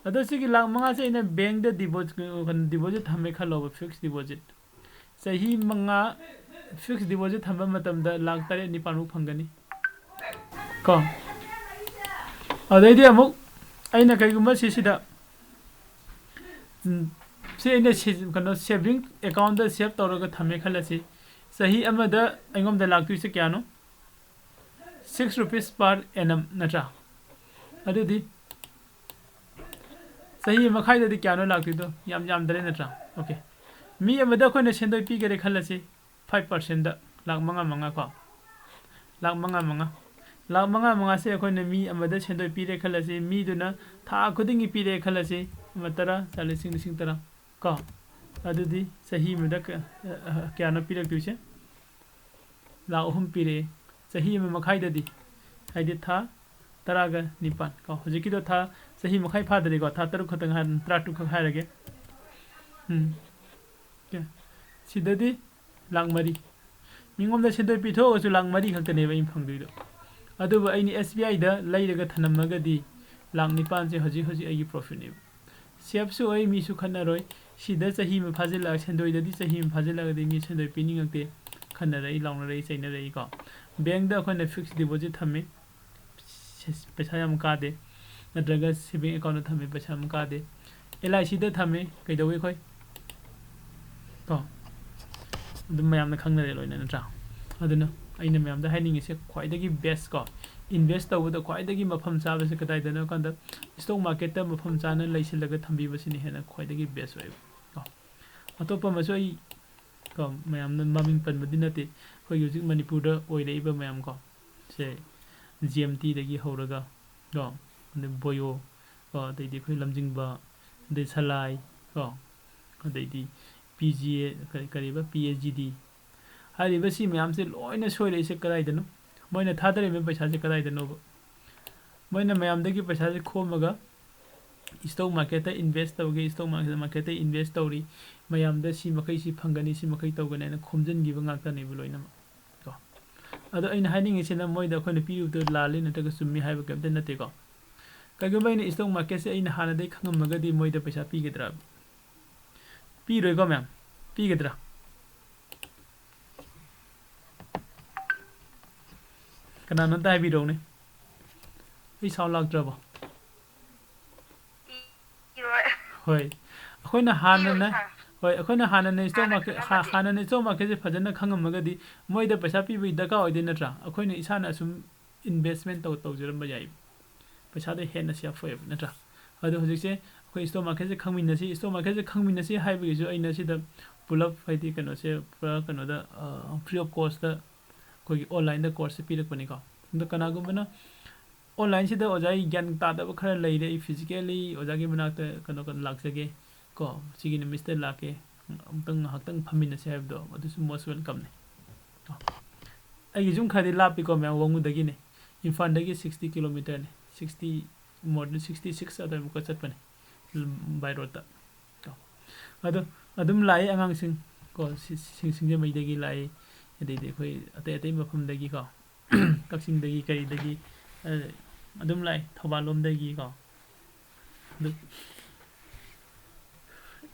ꯑꯗꯣ ꯁꯤꯒꯤ ꯂꯥꯛ ꯃꯉꯥꯁꯦ ꯑꯩꯅ bankꯇ deposit, deposit ꯊꯝꯃꯦ ꯈꯜꯂꯣꯕ, fixed deposit꯫ ꯆꯍꯤ ꯃꯉꯥ fixed deposit ꯊꯝꯕ ꯃꯇꯝꯗ ꯂꯥꯛ ꯇꯔꯦꯠ ꯅꯤꯄꯥꯟꯃꯨꯛ ꯐꯪꯒꯅꯤ꯫ ꯀꯣ? ꯑꯗꯩꯗꯤ ꯑꯃꯨꯛ ꯑꯩꯅ ꯀꯩꯒꯨꯝꯕ ꯁꯤꯁꯤꯗ, ꯎꯝ, ꯁꯤ ꯑꯩꯅ ꯁꯤ-, ꯀꯩꯅꯣ, saving accountꯇ save ꯇꯧꯔꯒ ꯊꯝꯃꯦ ꯈꯜꯂꯁꯤ꯫ ꯆꯍꯤ ꯑꯃꯗ ꯑꯩꯉꯣꯟꯗ ꯂꯥꯛꯇꯣꯏꯁꯦ ꯀꯌꯥꯅꯣ? Six rupees per annum ꯅꯠꯇ꯭ꯔꯥ? ꯑꯗꯨꯗꯤ ꯆꯍꯤ ꯃꯈꯥꯏꯗꯗꯤ ꯀꯌꯥꯅꯣ ꯂꯥꯛꯇꯣꯏꯗꯣ? ꯌꯥꯝ ꯌꯥꯝꯗ꯭ꯔꯦ ꯅꯠꯇ꯭ꯔꯥ? Okay꯫ ꯃꯤ ꯑꯃꯗ ꯑꯩꯈꯣꯏꯅ ꯁꯦꯟꯗꯣꯏ ꯄꯤꯒꯦꯔꯦ ꯈꯜꯂꯁꯤ, five percentꯇ, ꯂꯥꯛ ꯃꯉꯥ ꯃꯉꯥ ꯀꯣ꯫ ꯂꯥꯛ ꯃꯉꯥ ꯃꯉꯥ꯫ ꯂꯥꯛ ꯃꯉꯥ ꯃꯉꯥꯁꯦ ꯑꯩꯈꯣꯏꯅ ꯃꯤ ꯑꯃꯗ ꯁꯦꯟꯗꯣꯏ ꯄꯤꯔꯦ ꯈꯜꯂꯁꯤ, ꯃꯤꯗꯨꯅ ꯊꯥ ꯈꯨꯗꯤꯡꯒꯤ ꯄꯤꯔꯦ ꯈꯜꯂꯁꯤ, ꯑꯃ, ꯇꯔꯥ, ꯆꯥ, ꯂꯤꯁꯤꯡ, ꯂꯤꯁꯤꯡ ꯇꯔꯥ ꯀꯣ꯫ ꯑꯗꯨꯗꯤ ꯆꯍꯤ ꯑꯃꯗ ꯀ-, ꯑ, ꯑ, ꯀꯌꯥꯅꯣ ꯄꯤꯔꯛꯇꯣꯏꯁꯦ? ꯂꯥꯛ ꯑꯍꯨꯝ ꯄꯤꯔꯛꯑꯦ꯫ ꯆꯍꯤ ꯑꯃ ꯃꯈꯥꯏꯗꯗꯤ, ꯍꯥꯏꯗꯤ ꯊꯥ ꯇꯔꯥꯒ ꯅꯤꯄꯥꯟ ꯀꯣ꯫ ꯍꯧꯖꯤꯛꯀꯤꯗꯣ ꯊꯥ, ꯆꯍꯤ ꯃꯈꯥꯏ ꯐꯥꯗ꯭ꯔꯤꯀꯣ, ꯊꯥ ꯇꯔꯨꯛ ꯈꯛꯇꯪ ꯍꯥꯏ-, ꯇꯔꯥꯇꯔꯨꯛ ꯈꯛ ꯍꯥꯏꯔꯒꯦ꯫ ꯎꯝ꯫ Okay꯫ ꯁꯤꯗꯗꯤ ꯂꯥꯛ ꯃꯔꯤ꯫ ꯃꯤꯉꯣꯟꯗ ꯁꯦꯟꯗꯣꯏ ꯄꯤꯊꯣꯛꯑꯒꯁꯨ ꯂꯥꯛ ꯃꯔꯤ ꯈꯛꯇꯅꯦꯕ ꯑꯩꯅ ꯐꯪꯗꯣꯏꯗꯣ꯫ ꯑꯗꯨꯕꯨ ꯑꯩꯅ S B Iꯗ ꯂꯩꯔꯒ ꯊꯅꯝꯃꯒꯗꯤ ꯂꯥꯛ ꯅꯤꯄꯥꯟꯁꯦ ꯍꯧꯖꯤꯛ ꯍꯧꯖꯤꯛ ꯑꯩꯒꯤ profitꯅꯦꯕ꯫ Safeꯁꯨ ꯑꯣꯏ, ꯃꯤꯁꯨ ꯈꯠꯅꯔꯣꯏ꯫ ꯁꯤꯗ ꯆꯍꯤ ꯑꯃ ꯐꯥꯖꯤꯜꯂꯛꯑ-, ꯁꯦꯟꯗꯣꯏꯗꯗꯤ ꯆꯍꯤ ꯑꯃ ꯐꯥꯖꯤꯜꯂꯛꯑꯒꯗꯤ ꯃꯤ ꯁꯦꯟꯗꯣꯏ ꯄꯤꯅꯤꯡꯉꯛꯇꯦ, ꯈꯠꯅꯔꯛꯏ, ꯂꯥꯎꯅꯔꯛꯏ, ꯆꯩꯅꯔꯛꯏꯀꯣ꯫ Bankꯇ ꯑꯩꯈꯣꯏꯅ fixed deposit ꯊꯝꯃꯤ꯫ ꯁꯦ-, ꯄꯩꯁꯥ ꯌꯥꯝ ꯀꯥꯗꯦ, ꯅꯠꯇ꯭ꯔꯒ ꯁꯦꯚꯤꯡ ꯑꯦꯀꯥꯎꯟꯗ ꯊꯝꯃꯦ, ꯄꯩꯁꯥ ꯌꯥꯝ ꯀꯥꯗꯦ꯫ ꯑꯦꯜ ꯑꯥꯏ ꯁꯤꯗ ꯊꯝꯃꯦ, ꯀꯩꯗꯧꯏ ꯑꯩꯈꯣꯏ? ꯀꯣ, ꯑꯗꯨꯝ ꯃꯌꯥꯝꯅ ꯈꯪꯅꯔꯦ ꯂꯣꯏꯅ, ꯅꯠꯇ꯭ꯔꯥ? ꯑꯗꯨꯅ ꯑꯩꯅ ꯃꯌꯥꯝꯗ ꯍꯥꯏꯅꯤꯡꯉꯤꯁꯦ, ꯈ꯭ꯋꯥꯏꯗꯒꯤ ꯕꯦꯁ ꯀꯣ, ꯏꯟꯚꯦꯁ ꯇꯧꯕꯗ ꯈ꯭ꯋꯥꯏꯗꯒꯤ ꯃꯐꯝ ꯆꯥꯕꯁꯦ ꯀꯗꯥꯏꯗꯅꯣ ꯍꯥꯏ ꯀꯥꯟꯗ, ꯏꯁꯇꯣꯛ ꯃꯥꯔꯀꯦꯠꯇ ꯃꯐꯝ ꯆꯥꯅ ꯂꯩꯁꯤꯜꯂꯒ ꯊꯝꯕꯤꯕꯁꯤꯅ ꯍꯦꯟꯅ ꯈ꯭ꯋꯥꯏꯗꯒꯤ ꯕꯦꯁ ꯑꯣꯏꯕ ꯀꯣ꯫ ꯑꯇꯣꯞꯄ ꯑꯃꯁꯨ ꯑꯩ ꯀꯣ, ꯃꯌꯥꯝꯅ ꯃꯃꯤꯡ ꯄꯟꯕꯗꯤ ꯅꯠꯇꯦ, ꯑꯩꯈꯣꯏꯒꯤ ꯍꯧꯖꯤꯛ ꯃꯅꯤꯄꯨꯔꯗ ꯑꯣꯏꯔꯛꯏꯕ ꯃꯌꯥꯝ ꯀꯣ, ꯁꯦ, ꯖꯤ ꯑꯦꯝ ꯇꯤꯗꯒꯤ ꯍꯧꯔꯒ ꯀꯣ, ꯑꯗꯩ ꯕꯣꯌꯣ ꯀꯣ, ꯑꯗꯩꯗꯤ ꯑꯩꯈꯣꯏ ꯂꯝꯖꯤꯡꯕ, ꯑꯗꯩ ꯁꯂꯥꯏ ꯀꯣ, ꯑꯗꯩꯗꯤ ꯄꯤ ꯖꯤ ꯑꯦ, ꯀꯔꯤ, ꯀꯔꯤꯕ, ꯄꯤ ꯑꯩꯆ ꯖꯤ ꯗꯤ ꯍꯥꯏꯔꯤꯕ ꯁꯤ ꯃꯌꯥꯝꯁꯦ ꯂꯣꯏꯅ ꯁꯣꯏꯔꯛꯏꯁꯦ ꯀꯗꯥꯏꯗꯅꯣ? ꯃꯣꯏꯅ ꯊꯥꯗꯔꯤꯕ ꯄꯩꯁꯥꯁꯦ ꯀꯗꯥꯏꯗꯅꯣꯕ? ꯃꯣꯏꯅ ꯃꯌꯥꯝꯗꯒꯤ ꯄꯩꯁꯥꯁꯦ ꯈꯣꯝꯃꯒ ꯏꯁꯇꯣꯛ ꯃꯥꯔꯀꯦꯠꯇ ꯏꯟꯚꯦꯁ ꯇꯧꯒꯦ, ꯏꯁꯇꯣꯛ ꯃꯥꯔꯀꯦꯠꯇ ꯏꯟꯚꯦꯁ ꯇꯧꯔꯤ, ꯃꯌꯥꯝꯗ ꯁꯤ ꯃꯈꯩ ꯁꯤ ꯐꯪꯒꯅꯤ, ꯁꯤ ꯃꯈꯩ ꯇꯧꯒꯅꯤ ꯍꯥꯏꯅ ꯈꯣꯝꯖꯤꯟꯈꯤꯕ ꯉꯥꯛꯇꯅꯦꯕ ꯂꯣꯏꯅꯃꯛ ꯀꯣ꯫ ꯑꯗꯣ ꯑꯩꯅ ꯍꯥꯏꯅꯤꯡꯉꯤꯁꯤꯅ, ꯃꯣꯏꯗ ꯑꯩꯈꯣꯏꯅ ꯄꯤꯔꯤꯕꯗꯨ ꯂꯥꯜꯂꯤ ꯅꯠꯇ꯭ꯔꯒ ꯆꯨꯝꯃꯤ ꯍꯥꯏꯕ ꯀꯩꯝꯇ ꯅꯠꯇꯦꯀꯣ꯫ ꯀꯩꯒꯨꯝꯕ ꯑꯩꯅ ꯏꯁꯇꯣꯛ ꯃꯥꯔꯀꯦꯠꯁꯦ ꯑꯩꯅ ꯍꯥꯟꯅꯗꯒꯤ ꯈꯪꯉꯝꯃꯒꯗꯤ ꯃꯣꯏꯗ ꯄꯩꯁꯥ ꯄꯤꯒꯗ꯭ꯔꯥ? ꯄꯤꯔꯣꯏꯀꯣ ꯃꯌꯥꯝ? ꯄꯤꯒꯗ꯭ꯔꯥ? ꯀꯅꯥꯅꯣ ꯑꯝꯇ ꯍꯥꯏꯕꯤꯔꯛꯎꯅꯦ꯫ ꯑꯩ ꯁꯥꯎꯟ ꯂꯥꯛꯇ꯭ꯔꯕꯣ? ꯄꯤꯔꯣꯏ꯫ ꯍꯣꯏ꯫ ꯑꯩꯈꯣꯏꯅ ꯍꯥꯟꯅꯅ, ꯄꯤꯔꯣꯏ, ꯁꯥꯔ꯫ ꯍꯣꯏ, ꯑꯩꯈꯣꯏꯅ ꯍꯥꯟꯅꯅ ꯏꯁꯇꯣꯛ ꯍꯥꯟꯅ ꯃꯥꯔꯀꯦꯠ, ꯍꯥ-, ꯈꯪꯉꯝꯃꯗꯤ꯫ ꯍꯥꯟꯅꯅ ꯏꯁꯇꯣꯛ ꯃꯥꯔꯀꯦꯠꯁꯦ ꯐꯖꯅ ꯈꯪꯉꯝꯃꯒꯗꯤ ꯃꯣꯏꯗ ꯄꯩꯁꯥ ꯄꯤꯕꯒꯤ ꯗꯔꯀꯥꯔ ꯑꯣꯏꯗꯦ ꯅꯠꯇ꯭ꯔꯥ? ꯑꯩꯈꯣꯏꯅ ꯏꯁꯥꯅ ꯑꯁꯨꯝ ꯏꯟꯚꯦꯁꯃꯦꯟ ꯇꯧ-, ꯇꯧꯖꯔꯝꯕ ꯌꯥꯏ꯫ ꯄꯩꯁꯥꯗꯣ ꯍꯦꯟꯅ ꯁꯦꯐ ꯑꯣꯏꯌꯦꯕ ꯅꯠꯇ꯭ꯔꯥ? ꯑꯗꯣ ꯍꯧꯖꯤꯛꯁꯦ ꯑꯩꯈꯣꯏ ꯏꯁꯇꯣꯛ ꯃꯥꯔꯀꯦꯠꯁꯦ ꯈꯪꯃꯤꯟꯅꯁꯤ, ꯏꯁꯇꯣꯛ ꯃꯥꯔꯀꯦꯠꯁꯦ ꯈꯪꯃꯤꯟꯅꯁꯤ ꯍꯥꯏꯕꯒꯤꯁꯨ ꯑꯩꯅ ꯁꯤꯗ ꯄꯨꯂꯞ, ꯍꯥꯏꯗꯤ ꯀꯩꯅꯣꯁꯦ ꯄꯨꯔꯥ ꯀꯩꯅꯣꯗ, ꯑ, free of costꯇ ꯑꯩꯈꯣꯏꯒꯤ ꯑꯣꯟꯂꯥꯏꯟꯗ ꯀꯣꯔꯁꯁꯦ ꯄꯤꯔꯛꯄꯅꯤꯀꯣ꯫ ꯑꯗꯣ ꯀꯅꯥꯒꯨꯝꯕꯅ ꯑꯣꯟꯂꯥꯏꯟꯁꯤꯗ ꯑꯣꯖꯥ ꯑꯩ ꯒ꯭ꯌꯥꯟ ꯇꯥꯗꯕ ꯈꯔ ꯂꯩꯔꯦ, ꯑꯩ physically ꯑꯣꯖꯥꯒꯤ ꯃꯅꯥꯛꯇ ꯀꯩꯅꯣ, ꯀꯩꯅꯣ ꯂꯥꯛꯆꯒꯦ ꯀꯣ, ꯁꯤꯒꯤ ꯅꯨꯃꯤꯠꯁꯤꯗ ꯂꯥꯛꯀꯦ, ꯑꯃꯨꯛꯇꯪ ꯉꯥꯏꯍꯥꯛꯇꯪ ꯐꯝꯃꯤꯟꯅꯁꯦ ꯍꯥꯏꯕꯗꯣ, ꯑꯗꯨꯁꯨ most welcomeꯅꯦ꯫ ꯑꯩꯒꯤ ꯌꯨꯝ ꯈꯔꯗꯤ ꯂꯥꯞꯄꯤꯀꯣ ꯃꯌꯥꯝ, ꯋꯥꯡꯉꯨꯗꯒꯤꯅꯦ, ꯏꯝꯐꯥꯜꯗꯒꯤ sixty kilometreꯅꯦ, sixty, more than sixty six ꯑꯗꯨꯋꯥꯏꯃꯨꯛꯀ ꯆꯠꯄꯅꯦ, ꯎꯝ, by roadꯇ꯫ ꯑꯗꯣ ꯑꯗꯨꯝ ꯂꯥꯛꯏ ꯑꯉꯥꯡꯁꯤꯡ ꯀꯣ, ꯁꯤ-, ꯁꯤ-, ꯁꯤꯡꯖꯃꯩꯗꯒꯤ ꯂꯥꯛꯏ, ꯑꯗꯩꯗꯤ ꯑꯩꯈꯣꯏ ꯑꯇꯩ ꯑꯇꯩ ꯃꯐꯝꯗꯒꯤꯀꯣ, ꯀꯛꯆꯤꯡꯗꯒꯤ ꯀꯔꯤꯗꯒꯤ, ꯑ, ꯑꯗꯨꯝ ꯂꯥꯛꯏ, ꯊꯧꯕꯥꯜ ꯂꯣꯝꯗꯒꯤꯀꯣ꯫ ꯑꯗꯨ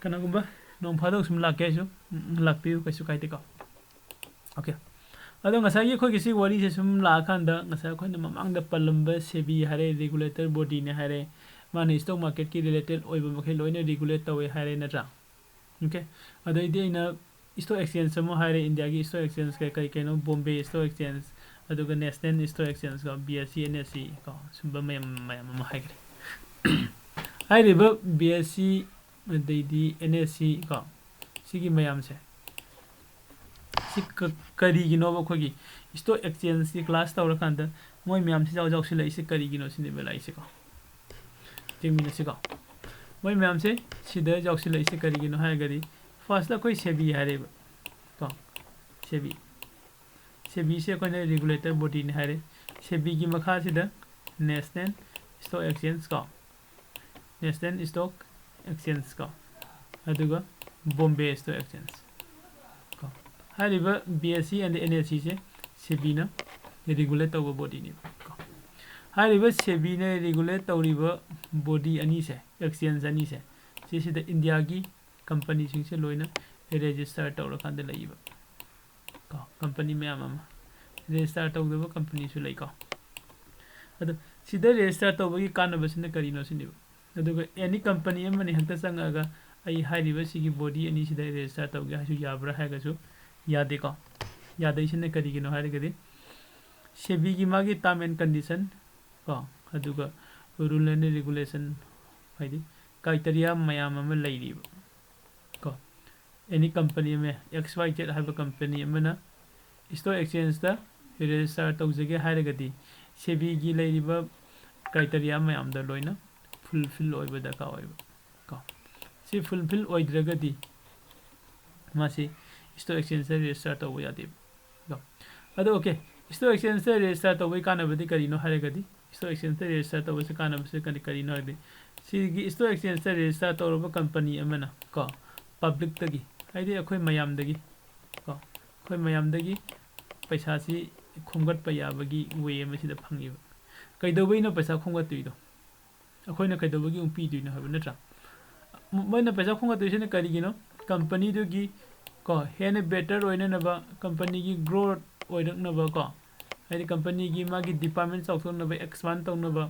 ꯀꯅꯥꯒꯨꯝꯕ ꯅꯣꯡ ꯐꯥꯗꯣꯛ ꯁꯨꯝ ꯂꯥꯛꯀꯦ ꯍꯥꯏꯁꯨ, ꯎꯝ, ꯂꯥꯛꯄꯤꯌꯨ, ꯀꯩꯁꯨ ꯀꯥꯏꯗꯦꯀꯣ꯫ Okay, ꯑꯗꯣ ꯉꯁꯥꯏꯒꯤ ꯑꯩꯈꯣꯏꯒꯤ ꯁꯤ ꯋꯥꯔꯤꯁꯦ ꯁꯨꯝ ꯂꯥꯛꯑꯀꯥꯟꯗ, ꯉꯁꯥꯏ ꯑꯩꯈꯣꯏꯅ ꯃꯃꯥꯡꯗ ꯄꯜꯂꯝꯕ ꯁꯦꯕꯤ ꯍꯥꯏꯔꯦ, ꯔꯤꯒꯨꯂꯦꯇꯔ ꯕꯣꯗꯤꯅꯦ ꯍꯥꯏꯔꯦ, ꯃꯥꯅ ꯁ꯭ꯇꯣꯛ ꯃꯥꯔꯀꯦꯠꯀꯤ ꯔꯤꯂꯦꯇꯦꯠ ꯑꯣꯏꯕ ꯃꯈꯩ ꯂꯣꯏꯅ ꯔꯤꯒꯨꯂꯦꯠ ꯇꯧꯋꯦ ꯍꯥꯏꯔꯦ, ꯅꯠꯇ꯭ꯔꯥ? ꯑꯣꯀꯦ, ꯑꯗꯩꯗꯤ ꯑꯩꯅ ꯁ꯭ꯇꯣꯛ ꯑꯦꯛꯁꯆꯦꯟꯖ ꯑꯃ ꯍꯥꯏꯔꯦ, ꯏꯟꯗꯤꯌꯥꯒꯤ ꯁ꯭ꯇꯣꯛ ꯑꯦꯛꯁꯆꯦꯟꯖ ꯀꯩ ꯀꯩ ꯀꯩꯅꯣ, ꯕꯣꯝꯕꯦ ꯁ꯭ꯇꯣꯛ ꯑꯦꯛꯁꯆꯦꯟꯖ, ꯑꯗꯨꯒ ꯅꯦꯁꯅꯦꯜ ꯁ꯭ꯇꯣꯛ ꯑꯦꯛꯁꯆꯦꯟꯖ ꯀꯣ, B S E, N S C ꯀꯣ, ꯁꯨꯝꯕ ꯃꯌꯥꯝ ꯃꯌꯥꯝ ꯑꯃ ꯍꯥꯏꯈ꯭ꯔꯦ꯫ ꯍꯥꯏꯔꯤꯕ ꯕꯤ ꯑꯦꯁ ꯁꯤ ꯑꯗꯩꯗꯤ ꯑꯦꯟ ꯑꯦꯁ ꯁꯤ ꯀꯣ, ꯁꯤꯒꯤ ꯃꯌꯥꯝꯁꯦ, ꯁꯤ ꯀ-, ꯀꯔꯤꯒꯤꯅꯣꯕ ꯑꯩꯈꯣꯏꯒꯤ ꯁ꯭ꯇꯣꯛ ꯑꯦꯛꯁꯆꯦꯟꯖꯀꯤ ꯀ꯭ꯂꯥꯁ ꯇꯧꯔꯀꯥꯟꯗ ꯃꯣꯏ ꯃꯌꯥꯝꯁꯤ ꯌꯥꯎ-, ꯌꯥꯎꯁꯤꯜꯂꯛꯏꯁꯦ ꯀꯔꯤꯒꯤꯅꯣ ꯁꯤꯅꯦꯕ ꯂꯥꯛꯏꯁꯦꯀꯣ? ꯌꯦꯡꯃꯤꯟꯅꯁꯤꯀꯣ꯫ ꯃꯣꯏ ꯃꯌꯥꯝꯁꯦ ꯁꯤꯗ ꯌꯥꯎꯁꯤꯜꯂꯛꯏꯁꯦ ꯀꯔꯤꯒꯤꯅꯣ ꯍꯥꯏꯔꯒꯗꯤ, ꯐꯥꯔꯁꯇ ꯑꯩꯈꯣꯏ ꯁꯦꯕꯤ ꯍꯥꯏꯔꯦꯕ ꯀꯣ, ꯁꯦꯕꯤ꯫ ꯁꯦꯕꯤꯁꯦ ꯑꯩꯈꯣꯏꯅ ꯔꯤꯒꯨꯂꯦꯇꯔ ꯕꯣꯗꯤꯅꯤ ꯍꯥꯏꯔꯦ꯫ ꯁꯦꯕꯤꯒꯤ ꯃꯈꯥꯁꯤꯗ ꯅꯦꯁꯅꯦꯜ ꯁ꯭ꯇꯣꯛ ꯑꯦꯛꯁꯆꯦꯟꯖ ꯀꯣ, ꯅꯦꯁꯅꯦꯜ ꯁ꯭ꯇꯣꯛ ꯑꯦꯛꯁꯆꯦꯟꯖ ꯀꯣ, ꯑꯗꯨꯒ ꯕꯣꯝꯕꯦ ꯁ꯭ꯇꯣꯛ ꯑꯦꯛꯁꯆꯦꯟꯖ ꯀꯣ꯫ ꯍꯥꯏꯔꯤꯕ B S E and and ꯑꯦꯁ ꯁꯤꯁꯦ ꯁꯦꯕꯤꯅ ꯔꯤꯒꯨꯂꯦꯠ ꯇꯧꯕ ꯕꯣꯗꯤꯅꯦꯕ ꯀꯣ꯫ ꯍꯥꯏꯔꯤꯕ ꯁꯦꯕꯤꯅ ꯔꯤꯒꯨꯂꯦꯠ ꯇꯧꯔꯤꯕ ꯕꯣꯗꯤ ꯑꯅꯤꯁꯦ, ꯑꯦꯛꯁꯆꯦꯟꯖ ꯑꯅꯤꯁꯦ, ꯁꯤꯁꯤꯗ ꯏꯟꯗꯤꯌꯥꯒꯤ ꯀꯝꯄꯅꯤꯁꯤꯡꯁꯦ ꯂꯣꯏꯅ ꯔꯦꯖꯤꯁꯇꯔ ꯇꯧꯔꯀꯥꯟꯗ ꯂꯩꯌꯦꯕ ꯀꯣ, ꯀꯝꯄꯅꯤ ꯃꯌꯥꯝ ꯑꯃ꯫ ꯔꯦꯖꯤꯁꯇꯔ ꯇꯧꯗꯕ ꯀꯝꯄꯅꯤꯁꯨ ꯂꯩꯀꯣ꯫ ꯑꯗꯣ ꯁꯤꯗ ꯔꯦꯖꯤꯁꯇꯔ ꯇꯧꯕꯒꯤ ꯀꯥꯟꯅꯕꯁꯤꯅ ꯀꯔꯤꯅꯣ ꯁꯤꯅꯦꯕ꯫ ꯑꯗꯨꯒ ꯑꯦꯅꯤ ꯀꯝꯄꯅꯤ ꯑꯃꯅ ꯍꯦꯛꯇ ꯆꯪꯉꯛꯑꯒ ꯑꯩ ꯍꯥꯏꯔꯤꯕ ꯁꯤꯒꯤ ꯕꯣꯗꯤ ꯑꯅꯤꯁꯤꯗ ꯔꯦꯖꯤꯁꯇꯔ ꯇꯧꯒꯦ ꯍꯥꯏꯁꯨ ꯌꯥꯕ꯭ꯔꯥ ꯍꯥꯏꯔꯒꯁꯨ ꯌꯥꯗꯦꯀꯣ꯫ ꯌꯥꯗꯩꯁꯤꯅ ꯀꯔꯤꯒꯤꯅꯣ ꯍꯥꯏꯔꯒꯗꯤ, ꯁꯦꯕꯤꯒꯤ ꯃꯥꯒꯤ term and condition ꯀꯣ, ꯑꯗꯨꯒ rule and regulation, ꯍꯥꯏꯗꯤ criteria ꯃꯌꯥꯝ ꯑꯃ ꯂꯩꯔꯤꯕ ꯀꯣ꯫ ꯑꯦꯅꯤ ꯀꯝꯄꯅꯤ ꯑꯃ, ꯑꯦꯛꯁ ꯋꯥꯏ ꯖꯦꯠ ꯍꯥꯏꯕ ꯀꯝꯄꯅꯤ ꯑꯃꯅ ꯁ꯭ꯇꯣꯛ ꯑꯦꯛꯁꯆꯦꯟꯖꯇ ꯔꯦꯖꯤꯁꯇꯔ ꯇꯧꯖꯒꯦ ꯍꯥꯏꯔꯒꯗꯤ, ꯁꯦꯕꯤꯒꯤ ꯂꯩꯔꯤꯕ criteria ꯃꯌꯥꯝꯗꯣ ꯂꯣꯏꯅ ꯐꯨꯜꯐꯤꯜ ꯑꯣꯏꯕ ꯗꯔꯀꯥꯔ ꯑꯣꯏꯕ ꯀꯣ꯫ ꯁꯤ ꯐꯨꯜꯐꯤꯜ ꯑꯣꯏꯗ꯭ꯔꯒꯗꯤ ꯃꯥꯁꯤ ꯁ꯭ꯇꯣꯛ ꯑꯦꯛꯁꯆꯦꯟꯖꯇ ꯔꯦꯖꯤꯁꯇꯔ ꯇꯧꯕ ꯌꯥꯗꯦꯕ ꯀꯣ꯫ ꯑꯗꯣ ꯑꯣꯀꯦ, ꯁ꯭ꯇꯣꯛ ꯑꯦꯛꯁꯆꯦꯟꯖꯇ ꯔꯦꯖꯤꯁꯇꯔ ꯇꯧꯕꯒꯤ ꯀꯥꯟꯅꯕꯗꯤ ꯀꯔꯤꯅꯣ ꯍꯥꯏꯔꯒꯗꯤ, ꯁ꯭ꯇꯣꯛ ꯑꯦꯛꯁꯆꯦꯟꯖꯇ ꯔꯦꯖꯤꯁꯇꯔ ꯇꯧꯕꯁꯦ ꯀꯥꯟꯅꯕꯁꯦ ꯀꯔꯤ ꯀꯔꯤꯅꯣ ꯍꯥꯏꯔꯗꯤ, ꯁꯤꯒꯤ ꯁ꯭ꯇꯣꯛ ꯑꯦꯛꯁꯆꯦꯟꯖꯇ ꯔꯦꯖꯤꯁꯇꯔ ꯇꯧꯔꯕ ꯀꯝꯄꯅꯤ ꯑꯃꯅ ꯀꯣ, ꯄꯕ꯭ꯂꯤꯛꯇꯒꯤ, ꯍꯥꯏꯗꯤ ꯑꯩꯈꯣꯏ ꯃꯌꯥꯝꯗꯒꯤ ꯀꯣ, ꯑꯩꯈꯣꯏ ꯃꯌꯥꯝꯗꯒꯤ ꯄꯩꯁꯥꯁꯤ ꯈꯣꯝꯒꯠꯄ ꯌꯥꯕꯒꯤ ꯋꯦ ꯑꯃ ꯁꯤꯗ ꯐꯪꯉꯦꯕ꯫ ꯀꯩꯗꯧꯕꯩꯅꯣ ꯄꯩꯁꯥ ꯈꯣꯝꯒꯠꯇꯣꯏꯗꯣ? ꯑꯩꯈꯣꯏꯅ ꯀꯩꯗꯧꯕꯒꯤ ꯑꯃꯨꯛ ꯄꯤꯗꯣꯏꯅꯣ ꯍꯥꯏꯕ ꯅꯠꯇ꯭ꯔꯥ? ꯃ-, ꯃꯣꯏꯅ ꯄꯩꯁꯥ ꯈꯣꯝꯒꯠꯇꯣꯏꯁꯤꯅ ꯀꯔꯤꯒꯤꯅꯣ? ꯀꯝꯄꯅꯤꯗꯨꯒꯤ ꯀꯣ, ꯍꯦꯟꯅ ꯕꯦꯇꯔ ꯑꯣꯏꯅꯅꯕ, ꯀꯝꯄꯅꯤꯒꯤ ꯒ꯭ꯔꯣꯠ ꯑꯣꯏꯔꯛꯅꯕ ꯀꯣ, ꯍꯥꯏꯗꯤ company ꯒꯤ ꯃꯥꯒꯤ department ꯆꯥꯎꯊꯣꯛꯅꯕ, expand ꯇꯧꯅꯕ,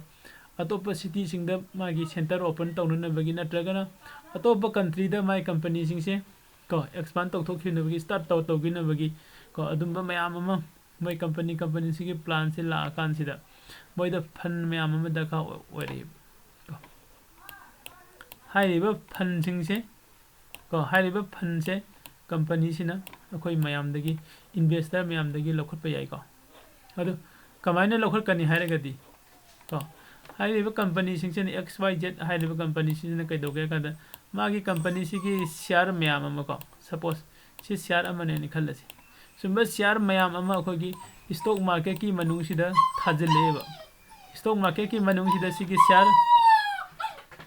ꯑꯇꯣꯞꯄ city ꯁꯤꯡꯗ ꯃꯥꯒꯤ center open ꯇꯧꯅꯅꯕꯒꯤ, ꯅꯠꯇ꯭ꯔꯒꯅ ꯑꯇꯣꯞꯄ country ꯗ ꯃꯥꯒꯤ company ꯁꯤꯡꯁꯦ ꯀꯣ expand ꯇꯧꯊꯣꯛꯈꯤꯅꯕꯒꯤ, start ꯇꯧ ꯇꯧꯈꯤꯅꯕꯒꯤ ꯀꯣ, ꯑꯗꯨꯝꯕ ꯃꯌꯥꯝ ꯑꯃ ꯃꯣꯏ company company ꯁꯤꯒꯤ plan ꯁꯦ ꯂꯥꯛꯑꯀꯥꯟꯁꯤꯗ ꯃꯣꯏꯗ fund ꯃꯌꯥꯝ ꯑꯃ ꯗꯔꯀꯥꯔ ꯑꯣꯏ- ꯑꯣꯏꯔꯛꯏꯕ ꯀꯣ꯫ ꯍꯥꯏꯔꯤꯕ fund ꯁꯤꯡꯁꯦ ꯀꯣ, ꯍꯥꯏꯔꯤꯕ fund ꯁꯦ company ꯁꯤꯅ ꯑꯩꯈꯣꯏ ꯃꯌꯥꯝꯗꯒꯤ, investor ꯃꯌꯥꯝꯗꯒꯤ ꯂꯧꯈꯠꯄ ꯌꯥꯏꯀꯣ꯫ ꯑꯗꯨ ꯀꯃꯥꯏꯅ ꯂꯧꯈꯠꯀꯅꯤ ꯍꯥꯏꯔꯒꯗꯤ ꯀꯣ, ꯍꯥꯏꯔꯤꯕ company ꯁꯤꯡꯁꯤꯅ, X Y Z ꯍꯥꯏꯔꯤꯕ company ꯁꯤꯡꯁꯤꯅ ꯀꯩꯗꯧꯒꯦ ꯍꯥꯏ ꯀꯥꯟꯗ, ꯃꯥꯒꯤ company ꯁꯤꯒꯤ share ꯃꯌꯥꯝ ꯑꯃ ꯀꯣ, suppose ꯁꯤ share ꯑꯃꯅꯦꯅ ꯈꯜꯂꯁꯤ꯫ ꯁꯨꯝꯕ share ꯃꯌꯥꯝ ꯑꯃ ꯑꯩꯈꯣꯏꯒꯤ stock market ꯀꯤ ꯃꯅꯨꯡꯁꯤꯗ ꯊꯥꯖꯤꯜꯂꯛꯑꯦꯕ꯫ Stock market ꯀꯤ ꯃꯅꯨꯡꯁꯤꯗ ꯁꯤꯒꯤ share,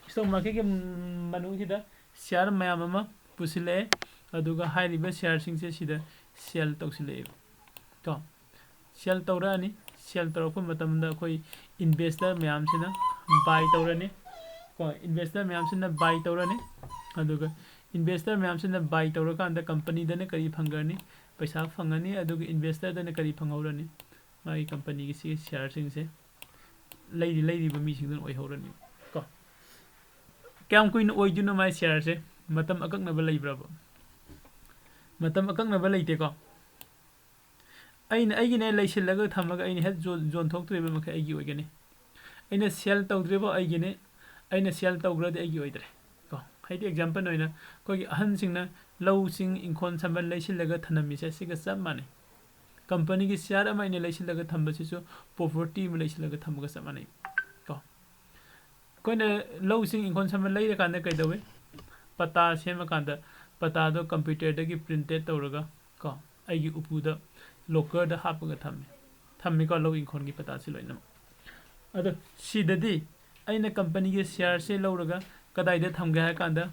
stock market ꯀꯤ ꯃꯅꯨꯡꯁꯤꯗ share ꯃꯌꯥꯝ ꯑꯃ ꯄꯨꯁꯤꯜꯂꯛꯑꯦ, ꯑꯗꯨꯒ ꯍꯥꯏꯔꯤꯕ share ꯁꯤꯡꯁꯦ ꯁꯤꯗ sell ꯇꯧꯁꯤꯜꯂꯛꯑꯦꯕ ꯀꯣ꯫ Sell ꯇꯧꯔꯛꯑꯅꯤ꯫ Sell ꯇꯧꯔꯛꯄ ꯃꯇꯝꯗ ꯑꯩꯈꯣꯏ investor ꯃꯌꯥꯝꯁꯤꯅ buy ꯇꯧꯔꯅꯤ ꯀꯣ꯫ Investor ꯃꯌꯥꯝꯁꯤꯅ buy ꯇꯧꯔꯅꯤ꯫ ꯑꯗꯨꯒ investor ꯃꯌꯥꯝꯁꯤꯅ buy ꯇꯧꯔꯀꯥꯟꯗ company ꯗꯅ ꯀꯔꯤ ꯐꯪꯈ꯭ꯔꯅꯤ? ꯄꯩꯁꯥ ꯐꯪꯉꯅꯤ꯫ ꯑꯗꯨꯒ investor ꯗꯅ ꯀꯔꯤ ꯐꯪꯍꯧꯔꯅꯤ? ꯃꯥꯒꯤ company ꯒꯤ ꯁꯤꯒꯤ share ꯁꯤꯡꯁꯦ ꯂꯩꯔꯤ ꯂꯩꯔꯤꯕ ꯃꯤꯁꯤꯡꯗꯨꯅ ꯑꯣꯏꯍꯧꯔꯅꯤ ꯀꯣ꯫ ꯀꯌꯥꯝ ꯀꯨꯏꯅ ꯑꯣꯏꯗꯣꯏꯅꯣ ꯃꯥꯏ share ꯁꯦ? ꯃꯇꯝ ꯑꯀꯛꯅꯕ ꯂꯩꯕ꯭ꯔꯕ? ꯃꯇꯝ ꯑꯀꯛꯅꯕ ꯂꯩꯇꯦꯀꯣ꯫ ꯑꯩꯅ ꯑꯩꯒꯤꯅꯦ ꯂꯩꯁꯤꯜꯂꯒ ꯊꯝꯃꯒ ꯑꯩꯅ ꯍꯦꯛ ꯌꯣꯟ- ꯌꯣꯟꯊꯣꯛꯇ꯭ꯔꯤꯕ ꯃꯈꯩ ꯑꯩꯒꯤ ꯑꯣꯏꯒꯅꯤ꯫ ꯑꯩꯅ sell ꯇꯧꯗ꯭ꯔꯤꯕ ꯑꯩꯒꯤꯅꯤ꯫ ꯑꯩꯅ sell ꯇꯧꯈ꯭ꯔꯗꯤ ꯑꯩꯒꯤ ꯑꯣꯏꯗ꯭ꯔꯦ ꯀꯣ꯫ ꯍꯥꯏꯗꯤ example ꯑꯣꯏꯅ ꯑꯩꯈꯣꯏꯒꯤ ꯑꯍꯟꯁꯤꯡꯅ ꯂꯧꯁꯤꯡ, ꯏꯪꯈꯣꯜ ꯁꯝꯕꯜ ꯂꯩꯁꯤꯜꯂꯒ ꯊꯝꯂꯝꯃꯤꯁꯦ, ꯁꯤꯒ ꯆꯞ ꯃꯥꯟꯅꯩ꯫ Company ꯒꯤ share ꯑꯃ ꯑꯩꯅ ꯂꯩꯁꯤꯜꯂꯒ ꯊꯝꯕꯁꯤꯁꯨ property ꯑꯃ ꯂꯩꯁꯤꯜꯂꯒ ꯊꯝꯕꯒ ꯆꯞ ꯃꯥꯟꯅꯩ ꯀꯣ꯫ ꯑꯩꯈꯣꯏꯅ ꯂꯧꯁꯤꯡ, ꯏꯪꯈꯣꯜ ꯁꯝꯕꯜ ꯂꯩꯔꯀꯥꯟꯗ ꯀꯩꯗꯧꯏ? ꯄꯇꯥ ꯁꯦꯝꯃꯀꯥꯟꯗ ꯄꯇꯥꯗꯣ computer ꯗꯒꯤ printed ꯇꯧꯔꯒ ꯀꯣ, ꯑꯩꯒꯤ ꯎꯄꯨꯗ, locker ꯗ ꯍꯥꯞꯄꯒ ꯊꯝꯃꯤ꯫ ꯊꯝꯃꯤꯀꯣ, ꯂꯧ ꯏꯪꯈꯣꯜꯒꯤ ꯄꯇꯥꯁꯤ ꯂꯣꯏꯅꯃꯛ꯫ ꯑꯗꯣ ꯁꯤꯗꯗꯤ ꯑꯩꯅ company ꯒꯤ share ꯁꯦ ꯂꯧꯔꯒ ꯀꯗꯥꯏꯗ ꯊꯝꯒꯦ ꯍꯥꯏ ꯀꯥꯟꯗ,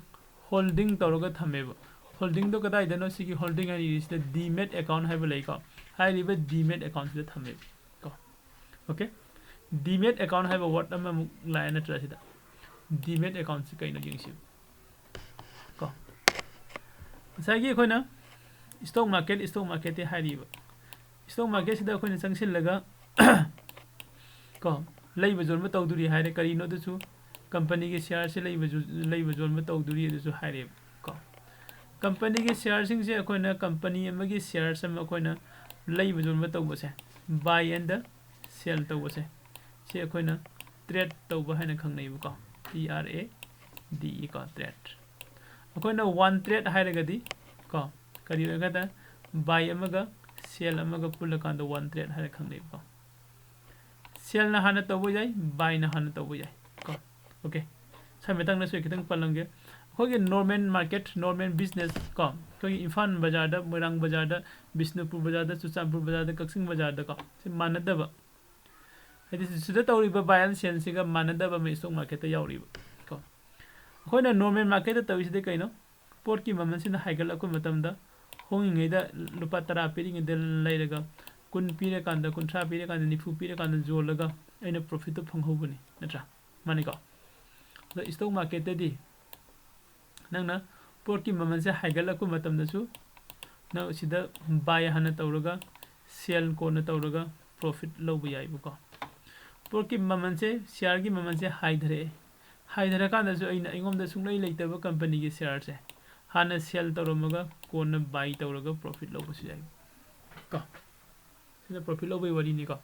holding ꯇꯧꯔꯒ ꯊꯝꯃꯦꯕ꯫ Holding ꯗꯣ ꯀꯗꯥꯏꯗꯅꯣ? ꯁꯤꯒꯤ holding ꯍꯥꯏꯔꯤꯁꯤꯗ demat account ꯍꯥꯏꯕ ꯂꯩꯀꯣ꯫ ꯍꯥꯏꯔꯤꯕ demat account ꯁꯤꯗ ꯊꯝꯃꯦꯕ ꯀꯣ꯫ Okay? Demat account ꯍꯥꯏꯕ word ꯑꯃꯃꯨꯛ ꯂꯥꯛꯑꯦ ꯅꯠꯇ꯭ꯔꯥ ꯁꯤꯗ? Demat account ꯁꯤ ꯀꯩꯅꯣ ꯌꯦꯡꯁꯤ ꯀꯣ꯫ ꯉꯁꯥꯏꯒꯤ ꯑꯩꯈꯣꯏꯅ stock market, stock market T ꯍꯥꯏꯔꯤꯕ꯫ ꯁ꯭ꯇꯣꯛ ꯃꯥꯔꯀꯦꯠꯁꯤꯗ ꯑꯩꯈꯣꯏꯅ ꯆꯪꯁꯤꯜꯂꯒ ꯀꯣ, ꯂꯩꯕ ꯌꯣꯟꯕ ꯇꯧꯗꯣꯔꯤ ꯍꯥꯏꯔꯦ꯫ ꯀꯔꯤꯅꯣ ꯑꯗꯨꯁꯨ? ꯀꯝꯄꯅꯤꯒꯤ ꯁꯤꯌꯥꯔꯁꯦ ꯂꯩꯕ ꯌꯣ-, ꯂꯩꯕ ꯌꯣꯟꯕ ꯇꯧꯗꯣꯔꯤ ꯑꯗꯨꯁꯨ ꯍꯥꯏꯔꯦꯕ ꯀꯣ꯫ ꯀꯝꯄꯅꯤꯒꯤ ꯁꯤꯌꯥꯔꯁꯤꯡꯁꯦ ꯑꯩꯈꯣꯏꯅ, ꯀꯝꯄꯅꯤ ꯑꯃꯒꯤ ꯁꯤꯌꯥꯔꯁ ꯑꯃ ꯑꯩꯈꯣꯏꯅ ꯂꯩꯕ ꯌꯣꯟꯕ ꯇꯧꯕꯁꯦ, ꯕꯥꯏ ꯑꯦꯟꯗ ꯁꯦꯜ ꯇꯧꯕꯁꯦ, ꯁꯤ ꯑꯩꯈꯣꯏꯅ ꯇ꯭ꯔꯦꯠ ꯇꯧꯕ ꯍꯥꯏꯅ ꯈꯪꯅꯩꯕꯀꯣ꯫ T R A D E ꯀꯣ, ꯇ꯭ꯔꯦꯠ꯫ ꯑꯩꯈꯣꯏꯅ ꯋꯥꯟ ꯇ꯭ꯔꯦꯠ ꯍꯥꯏꯔꯒꯗꯤ ꯀꯣ, ꯀꯔꯤ ꯑꯣꯏꯒꯗ? ꯕꯥꯏ ꯑꯃꯒ ꯁꯦꯜ ꯑꯃꯒ ꯄꯨꯜꯂꯀꯥꯟꯗ ꯋꯥꯟ ꯇ꯭ꯔꯦꯠ ꯍꯥꯏꯅ ꯈꯪꯅꯩꯕꯀꯣ꯫ ꯁꯦꯜꯅ ꯍꯥꯟꯅ ꯇꯧꯕ ꯌꯥꯏ, ꯕꯥꯏꯅ ꯍꯥꯟꯅ ꯇꯧꯕ ꯌꯥꯏ ꯀꯣ꯫ ꯑꯣꯀꯦ, ꯁ꯭ꯋꯥꯏ ꯃꯇꯥꯡꯗꯁꯨ ꯑꯩ ꯈꯤꯇꯪ ꯄꯜꯂꯝꯒꯦ꯫ ꯑꯩꯈꯣꯏꯒꯤ ꯅꯣꯔꯃꯦꯟ ꯃꯥꯔꯀꯦꯠ, ꯅꯣꯔꯃꯦꯟ ꯕꯤꯖꯤꯅꯦꯁ ꯀꯣ, ꯑꯩꯈꯣꯏꯒꯤ ꯏꯝꯐꯥꯜ ꯕꯖꯥꯔꯗ, ꯃꯣꯏꯔꯥꯡ ꯕꯖꯥꯔꯗ, ꯕꯤꯁꯅꯨꯄꯨꯔ ꯕꯖꯥꯔꯗ, ꯆꯨꯔꯆꯥꯟꯄꯨꯔ ꯕꯖꯥꯔꯗ, ꯀꯛꯆꯤꯡ ꯕꯖꯥꯔꯗ ꯀꯣ, ꯁꯤ ꯃꯥꯟꯅꯗꯕ, ꯍꯥꯏꯗꯤ ꯁꯤꯗ ꯇꯧꯔꯤꯕ ꯕꯥꯏ ꯑꯦꯟ ꯁꯦꯜꯁꯤꯒ ꯃꯥꯟꯅꯗꯕ ꯑꯃ ꯁ꯭ꯇꯣꯛ ꯃꯥꯔꯀꯦꯠꯇ ꯌꯥꯎꯔꯤꯕ ꯀꯣ꯫ ꯑꯩꯈꯣꯏꯅ ꯅꯣꯔꯃꯦꯟ ꯃꯥꯔꯀꯦꯠꯇ ꯇꯧꯔꯤꯁꯤꯗꯤ ꯀꯩꯅꯣ? ꯄꯣꯠꯀꯤ ꯃꯃꯜꯁꯤꯅ ꯍꯥꯏꯒꯠꯂꯛꯄ ꯃꯇꯝꯗ, ꯍꯣꯡꯉꯤꯉꯩꯗ ꯂꯨꯄꯥ ꯇꯔꯥ ꯄꯤꯔꯤꯉꯩꯗ ꯂꯩꯔꯒ, ꯀꯨꯟ ꯄꯤꯔꯀꯥꯟꯗ, ꯀꯨꯟꯊ꯭ꯔꯥ ꯄꯤꯔꯀꯥꯟꯗ, ꯅꯤꯐꯨ ꯄꯤꯔꯀꯥꯟꯗ ꯌꯣꯜꯂꯒ ꯑꯩꯅ ꯄ꯭ꯔꯣꯐꯤꯠꯇꯣ ꯐꯪꯍꯧꯕꯅꯤ, ꯅꯠꯇ꯭ꯔꯥ? ꯃꯥꯅꯤꯀꯣ? ꯑꯗꯣ ꯁ꯭ꯇꯣꯛ ꯃꯥꯔꯀꯦꯠꯇꯗꯤ ꯅꯪꯅ ꯄꯣꯠꯀꯤ ꯃꯃꯜꯁꯦ ꯍꯥꯏꯒꯠꯂꯛꯄ ꯃꯇꯝꯗꯁꯨ ꯅꯪ ꯁꯤꯗ ꯕꯥꯏ ꯍꯥꯟꯅ ꯇꯧꯔꯒ, ꯁꯦꯜ ꯀꯣꯟꯅ ꯇꯧꯔꯒ ꯄ꯭ꯔꯣꯐꯤꯠ ꯂꯧꯕ ꯌꯥꯏꯕꯀꯣ꯫ ꯄꯣꯠꯀꯤ ꯃꯃꯜꯁꯦ, ꯁꯤꯌꯥꯔꯒꯤ ꯃꯃꯜꯁꯦ ꯍꯥꯏꯊꯔꯛꯑꯦ꯫ ꯍꯥꯏꯊꯔꯀꯥꯟꯗꯁꯨ ꯑꯩꯅ ꯑꯩꯉꯣꯟꯗ ꯁꯨꯡꯂꯩ ꯂꯩꯇꯕ ꯀꯝꯄꯅꯤꯒꯤ ꯁꯤꯌꯥꯔꯁꯦ ꯍꯥꯟꯅ ꯁꯦꯜ ꯇꯧꯔꯝꯃꯒ ꯀꯣꯟꯅ ꯕꯥꯏ ꯇꯧꯔꯒ ꯄ꯭ꯔꯣꯐꯤꯠ ꯂꯧꯕꯁꯨ ꯌꯥꯏ ꯀꯣ꯫ ꯁꯤꯅ ꯄ꯭ꯔꯣꯐꯤꯠ ꯂꯧꯕꯒꯤ ꯋꯥꯔꯤꯅꯤꯀꯣ꯫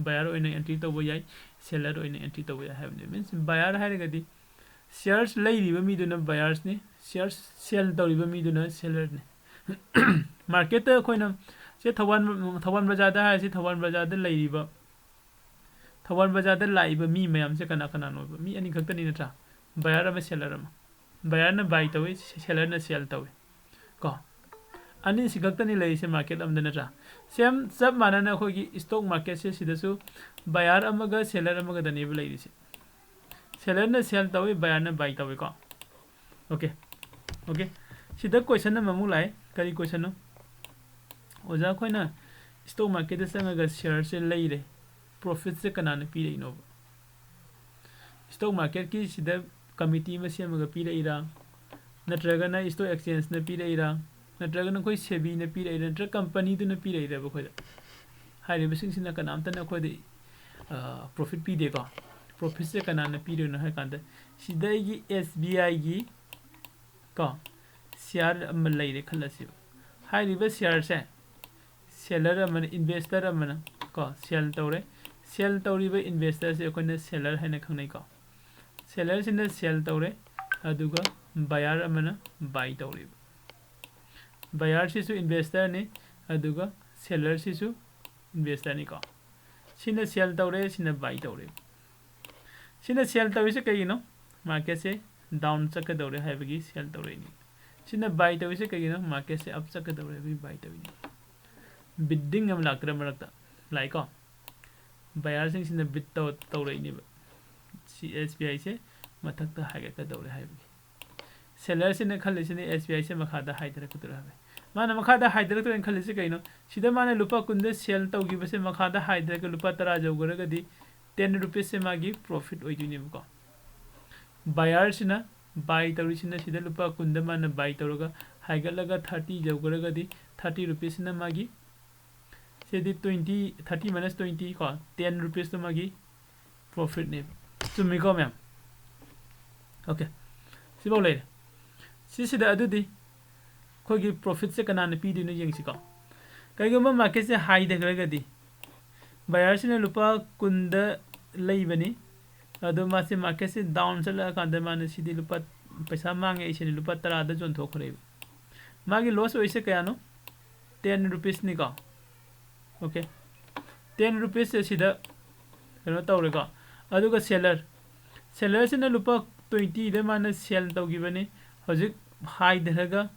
ꯕꯥꯌꯔ ꯑꯣꯏꯅ ꯑꯦꯟꯇ꯭ꯔꯤ ꯇꯧꯕ ꯌꯥꯏ, ꯁꯦꯂꯔ ꯑꯣꯏꯅ ꯑꯦꯟꯇ꯭ꯔꯤ ꯇꯧꯕ ꯌꯥꯏ ꯍꯥꯏꯕꯅꯤ꯫ ꯃꯤꯟꯁ, ꯕꯥꯌꯔ ꯍꯥꯏꯔꯒꯗꯤ ꯁꯤꯌꯥꯔꯁ ꯂꯩꯔꯤꯕ ꯃꯤꯗꯨꯅ ꯕꯥꯌꯔꯁꯅꯤ, ꯁꯤꯌꯥꯔꯁ ꯁꯦꯜ ꯇꯧꯔꯤꯕ ꯃꯤꯗꯨꯅ ꯁꯦꯂꯔꯅꯤ꯫ ꯃꯥꯔꯀꯦꯠꯇ ꯑꯩꯈꯣꯏꯅ ꯁꯦ ꯊꯧꯕꯥꯜ, ꯊꯧꯕꯥꯜ ꯕꯖꯥꯔꯗ ꯍꯥꯏꯔꯁꯤ, ꯊꯧꯕꯥꯜ ꯕꯖꯥꯔꯗ ꯂꯩꯔꯤꯕ, ꯊꯧꯕꯥꯜ ꯕꯖꯥꯔꯗ ꯂꯥꯛꯏꯕ ꯃꯤ ꯃꯌꯥꯝꯁꯦ ꯀꯅꯥ ꯀꯅꯥꯅꯣꯕ? ꯃꯤ ꯑꯅꯤ ꯈꯛꯇꯅꯤ, ꯅꯠꯇ꯭ꯔꯥ? ꯕꯥꯌꯔ ꯑꯃ, ꯁꯦꯂꯔ ꯑꯃ꯫ ꯕꯥꯌꯔꯅ ꯕꯥꯏ ꯇꯧꯏ, ꯁꯦꯂꯔꯅ ꯁꯦꯜ ꯇꯧꯏ ꯀꯣ꯫ ꯑꯅꯤꯁꯤ ꯈꯛꯇꯅꯤ ꯂꯩꯔꯤꯁꯦ ꯃꯥꯔꯀꯦꯠ ꯑꯃꯗ, ꯅꯠꯇ꯭ꯔꯥ? ꯁꯦꯝ, ꯆꯞ ꯃꯥꯟꯅꯅ ꯑꯩꯈꯣꯏꯒꯤ ꯁ꯭ꯇꯣꯛ ꯃꯥꯔꯀꯦꯠꯁꯦ ꯁꯤꯗꯁꯨ ꯕꯥꯌꯔ ꯑꯃꯒ ꯁꯦꯂꯔ ꯑꯃꯒꯗꯅꯦꯕ ꯂꯩꯔꯤꯁꯦ꯫ ꯁꯦꯂꯔꯅ ꯁꯦꯜ ꯇꯧꯏ, ꯕꯥꯌꯔꯅ ꯕꯥꯏ ꯇꯧꯏꯀꯣ꯫ Okay, okay. ꯁꯤꯗ ꯀꯣꯏꯁꯟ ꯑꯃꯃꯨꯛ ꯂꯥꯛꯑꯦ꯫ ꯀꯔꯤ ꯀꯣꯏꯁꯟꯅꯣ? ꯑꯣꯖꯥ, ꯑꯩꯈꯣꯏꯅ ꯁ꯭ꯇꯣꯛ ꯃꯥꯔꯀꯦꯠꯇ ꯆꯪꯉꯒ ꯁꯤꯌꯥꯔꯁꯦ ꯂꯩꯔꯦ, ꯄ꯭ꯔꯣꯐꯤꯠꯁꯦ ꯀꯅꯥꯅ ꯄꯤꯔꯛꯏꯅꯣꯕ? ꯁ꯭ꯇꯣꯛ ꯃꯥꯔꯀꯦꯠꯀꯤ ꯁꯤꯗ ꯀꯃꯤꯇꯤ ꯑꯃ ꯁꯦꯝꯃꯒ ꯄꯤꯔꯛꯏꯔꯥ? ꯅꯠꯇ꯭ꯔꯒꯅ ꯁ꯭ꯇꯣꯛ ꯑꯦꯛꯁꯆꯦꯟꯖꯅ ꯄꯤꯔꯛꯏꯔꯥ? ꯅꯠꯇ꯭ꯔꯒꯅ ꯑꯩꯈꯣꯏ ꯁꯦꯕꯤꯅ ꯄꯤꯔꯛꯏꯔꯥ? ꯅꯠꯇ꯭ꯔꯒ ꯀꯝꯄꯅꯤꯗꯨꯅ ꯄꯤꯔꯛꯏꯔꯕ ꯑꯩꯈꯣꯏꯗ? ꯍꯥꯏꯔꯤꯕꯁꯤꯡꯁꯤꯅ ꯀꯅꯥꯝꯇꯅ ꯑꯩꯈꯣꯏꯗ ꯄ꯭ꯔꯣꯐꯤꯠ ꯄꯤꯗꯦꯀꯣ꯫ ꯄ꯭ꯔꯣꯐꯤꯠꯁꯦ ꯀꯅꯥꯅ ꯄꯤꯗꯣꯏꯅꯣ ꯍꯥꯏ ꯀꯥꯟꯗ, ꯁꯤꯗ ꯑꯩꯒꯤ ꯑꯦꯁ ꯕꯤ ꯑꯥꯏꯒꯤ ꯀꯣ ꯁꯤꯌꯥꯔ ꯑꯃ ꯂꯩꯔꯦ ꯈꯜꯂꯁꯤꯕ꯫ ꯍꯥꯏꯔꯤꯕ ꯁꯤꯌꯥꯔꯁꯦ ꯁꯦꯂꯔ ꯑꯃꯅ, ꯏꯟꯚꯦꯁꯇꯔ ꯑꯃꯅ ꯀꯣ ꯁꯦꯜ ꯇꯧꯔꯦ꯫ ꯁꯦꯜ ꯇꯧꯔꯤꯕ ꯏꯟꯚꯦꯁꯇꯔꯁꯦ ꯑꯩꯈꯣꯏꯅ ꯁꯦꯂꯔ ꯍꯥꯏꯅ ꯈꯪꯅꯩꯀꯣ꯫ ꯁꯦꯂꯔꯁꯤꯅ ꯁꯦꯜ ꯇꯧꯔꯦ, ꯑꯗꯨꯒ ꯕꯌꯥꯔ ꯑꯃꯅ ꯕꯥꯏ ꯇꯧꯔꯤꯕ꯫ ꯕꯌꯥꯔꯁꯤꯁꯨ ꯏꯟꯚꯦꯁꯇꯔꯅꯤ, ꯑꯗꯨꯒ ꯁꯦꯂꯔꯁꯤꯁꯨ ꯏꯟꯚꯦꯁꯇꯔꯅꯤꯀꯣ꯫ ꯁꯤꯅ ꯁꯦꯜ ꯇꯧꯔꯦ, ꯁꯤꯅ ꯕꯥꯏ ꯇꯧꯔꯦ꯫ ꯁꯤꯅ ꯁꯦꯜ ꯇꯧꯔꯤꯁꯦ ꯀꯩꯒꯤꯅꯣ? ꯃꯥꯔꯀꯦꯠꯁꯦ ꯗꯥꯎꯟ ꯆꯠꯀꯗꯧꯔꯦ ꯍꯥꯏꯕꯒꯤ ꯁꯦꯜ ꯇꯧꯔꯛꯏꯅꯤ꯫ ꯁꯤꯅ ꯕꯥꯏ ꯇꯧꯔꯤꯁꯦ ꯀꯩꯒꯤꯅꯣ? ꯃꯥꯔꯀꯦꯠꯁꯦ ꯑꯞ ꯆꯠꯀꯗꯧꯔꯦ ꯍꯥꯏꯕꯒꯤ ꯕꯥꯏ ꯇꯧꯔꯤꯅꯤ꯫ ꯕꯤꯠꯇꯤꯡ ꯑꯃ ꯂꯥꯛꯇ꯭ꯔ ꯃꯔꯛꯇ? ꯂꯥꯛꯏꯀꯣ꯫ ꯕꯌꯥꯔꯁꯤꯡꯁꯤꯅ ꯕꯤꯠ ꯇꯧ-, ꯇꯧꯔꯛꯏꯅꯦꯕ꯫ ꯁꯤ ꯑꯦꯁ ꯕꯤ ꯑꯥꯏꯁꯦ ꯃꯊꯛꯇ ꯍꯥꯏꯒꯠꯀꯗꯧꯔꯦ ꯍꯥꯏꯕꯒꯤ꯫ ꯁꯦꯂꯔꯁꯤꯅ ꯈꯜꯂꯤꯁꯤꯅ ꯑꯦꯁ ꯕꯤ ꯑꯥꯏꯁꯦ ꯃꯈꯥꯗ ꯍꯥꯏꯊꯔꯛꯀꯗꯧꯔꯦ ꯍꯥꯏꯕ꯫ ꯃꯥꯅ ꯃꯈꯥꯗ ꯍꯥꯏꯊꯔꯛꯇꯣꯔꯦꯅ ꯈꯜꯂꯤꯁꯤ ꯀꯩꯅꯣ? ꯁꯤꯗ ꯃꯥꯅ ꯂꯨꯄꯥ ꯀꯨꯟꯗ ꯁꯦꯜ ꯇꯧꯈꯤꯕꯁꯦ ꯃꯈꯥꯗ ꯍꯥꯏꯊꯔꯒ ꯂꯨꯄꯥ ꯇꯔꯥ ꯌꯧꯈ꯭ꯔꯒꯗꯤ ten rupeesꯁꯦ ꯃꯥꯒꯤ ꯄ꯭ꯔꯣꯐꯤꯠ ꯑꯣꯏꯗꯣꯏꯅꯦꯕꯀꯣ꯫ ꯕꯌꯥꯔꯁꯤꯅ ꯕꯥꯏ ꯇꯧꯔꯤꯁꯤꯅ ꯁꯤꯗ ꯂꯨꯄꯥ ꯀꯨꯟꯗ ꯃꯥꯅ ꯕꯥꯏ ꯇꯧꯔꯒ ꯍꯥꯏꯒꯠꯂꯒ thirty ꯌꯧꯈ꯭ꯔꯒꯗꯤ thirty rupeesꯁꯤꯅ ꯃꯥꯒꯤ, ꯁꯤꯗꯤ twenty, thirty minus twenty ꯀꯣ, ten rupeesꯇꯣ ꯃꯥꯒꯤ ꯄ꯭ꯔꯣꯐꯤꯠꯅꯦꯕ꯫ ꯆꯨꯝꯃꯤꯀꯣ ꯃꯌꯥꯝ? ꯑꯣꯀꯦ, ꯁꯤꯐꯥꯎ ꯂꯩꯔꯦ꯫ ꯁꯤꯁꯤꯗ ꯑꯗꯨꯗꯤ ꯑꯩꯈꯣꯏꯒꯤ ꯄ꯭ꯔꯣꯐꯤꯠꯁꯦ ꯀꯅꯥꯅ ꯄꯤꯗꯣꯏꯅꯣ ꯌꯦꯡꯁꯤꯀꯣ꯫ ꯀꯩꯒꯨꯝꯕ ꯃꯥꯔꯀꯦꯠꯁꯦ ꯍꯥꯏꯊꯈ꯭ꯔꯒꯗꯤ, ꯕꯌꯥꯔꯁꯤꯅ ꯂꯨꯄꯥ ꯀꯨꯟꯗ ꯂꯩꯕꯅꯤ, ꯑꯗꯣ ꯃꯥꯁꯦ ꯃꯥꯔꯀꯦꯠꯁꯦ ꯗꯥꯎꯟ ꯆꯠꯂꯛꯑꯀꯥꯟꯗ ꯃꯥꯅ ꯁꯤꯗꯤ ꯂꯨꯄꯥ, ꯄꯩꯁꯥ ꯃꯥꯡꯉꯦ ꯑꯩꯁꯤꯅ ꯂꯨꯄꯥ ꯇꯔꯥꯗ ꯌꯣꯟꯊꯣꯛꯈ꯭ꯔꯦꯕ꯫ ꯃꯥꯒꯤ ꯂꯣꯁ ꯑꯣꯏꯁꯦ ꯀꯌꯥꯅꯣ? Ten rupeesꯅꯤꯀꯣ꯫ ꯑꯣꯀꯦ, ten rupeesꯁꯦ ꯁꯤꯗ ꯀꯩꯅꯣ ꯇꯧꯔꯦꯀꯣ꯫ ꯑꯗꯨꯒ ꯁꯦꯂꯔ, ꯁꯦꯂꯔꯁꯤꯅ ꯂꯨꯄꯥ twentyꯗ ꯃꯥꯅ ꯁꯦꯜ ꯇꯧꯈꯤꯕꯅꯤ꯫ ꯍꯧꯖꯤꯛ ꯍꯥꯏꯊꯔꯒ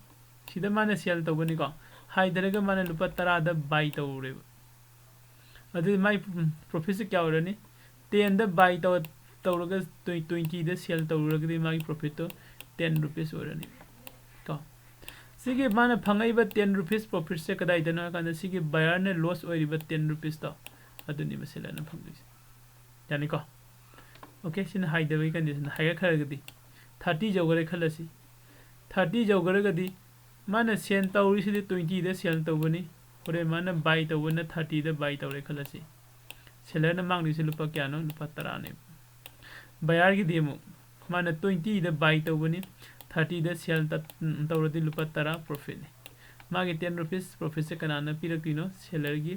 ꯁꯤꯗ ꯃꯥꯅ ꯁꯦꯜ ꯇꯧꯒꯅꯤꯀꯣ꯫ ꯍꯥꯏꯊꯔꯒ ꯃꯥꯅ ꯂꯨꯄꯥ ꯇꯔꯥꯗ ꯕꯥꯏ ꯇꯧꯔꯦꯕ꯫ ꯑꯗꯨꯗꯤ ꯃꯥꯏ ꯄ꯭ꯔꯣꯐꯤꯠꯁꯦ ꯀꯌꯥ ꯑꯣꯏꯔꯅꯤ? Tenꯗ ꯕꯥꯏ ꯇꯧ-, ꯇꯧꯔꯒ twentyꯗ ꯁꯦꯜ ꯇꯧꯔꯒꯗꯤ ꯃꯥꯒꯤ ꯄ꯭ꯔꯣꯐꯤꯠꯇꯣ ten rupees ꯑꯣꯏꯔꯅꯤ ꯀꯣ꯫ ꯁꯤꯒꯤ ꯃꯥꯅ ꯐꯪꯉꯛꯏꯕ ten rupees ꯄ꯭ꯔꯣꯐꯤꯠꯁꯦ ꯀꯗꯥꯏꯗꯅꯣ ꯍꯥꯏ ꯀꯥꯟꯗ ꯁꯤꯒꯤ ꯕꯌꯥꯔꯅ ꯂꯣꯁ ꯑꯣꯏꯔꯤꯕ ten rupeesꯇꯣ ꯑꯗꯨꯅꯦꯕ ꯁꯦꯂꯔꯅ ꯐꯪꯗꯣꯏꯁꯦ꯫ ꯌꯥꯅꯤꯀꯣ? ꯑꯣꯀꯦ, ꯁꯤꯅ ꯍꯥꯏꯊꯕꯒꯤ ꯀꯟꯗꯤꯁꯟ꯫ ꯍꯥꯏꯒꯠꯈ꯭ꯔꯒꯗꯤ thirty ꯌꯧꯈ꯭ꯔꯦ ꯈꯜꯂꯁꯤ꯫ Thirty ꯌꯧꯈ꯭ꯔꯒꯗꯤ ꯃꯥꯅ ꯁꯦꯜ ꯇꯧꯔꯤꯁꯤꯗꯤ twentyꯗ ꯁꯦꯜ ꯇꯧꯕꯅꯤ꯫ ꯍꯣꯔꯦꯟ ꯃꯥꯅ ꯕꯥꯏ ꯇꯧꯕꯅ ꯊꯥꯔꯇꯤꯗ ꯕꯥꯏ ꯇꯧꯔꯦ ꯈꯜꯂꯁꯤ, ꯁꯦꯂꯔꯅ ꯃꯥꯡꯗꯣꯏꯁꯦ ꯂꯨꯄꯥ ꯀꯌꯥꯅꯣ? ꯂꯨꯄꯥ ꯇꯔꯥꯅꯦꯕ꯫ ꯕꯌꯥꯔꯒꯤꯗꯤ ꯑꯃꯨꯛ ꯃꯥꯅ ꯇ꯭ꯋꯦꯟꯇꯤꯗ ꯕꯥꯏ ꯇꯧꯕꯅꯤ, ꯊꯥꯔꯇꯤꯗ ꯁꯦꯜ ꯇꯧꯔꯗꯤ ꯂꯨꯄꯥ ꯇꯔꯥ ꯄ꯭ꯔꯣꯐꯤꯠꯅꯤ꯫ ꯃꯥꯒꯤ ꯇꯦꯟ ꯔꯨꯄꯤꯁ ꯄ꯭ꯔꯣꯐꯤꯠꯁꯦ ꯀꯅꯥꯅ ꯄꯤꯔꯛꯇꯣꯏꯅꯣ? ꯁꯦꯂꯔꯒꯤ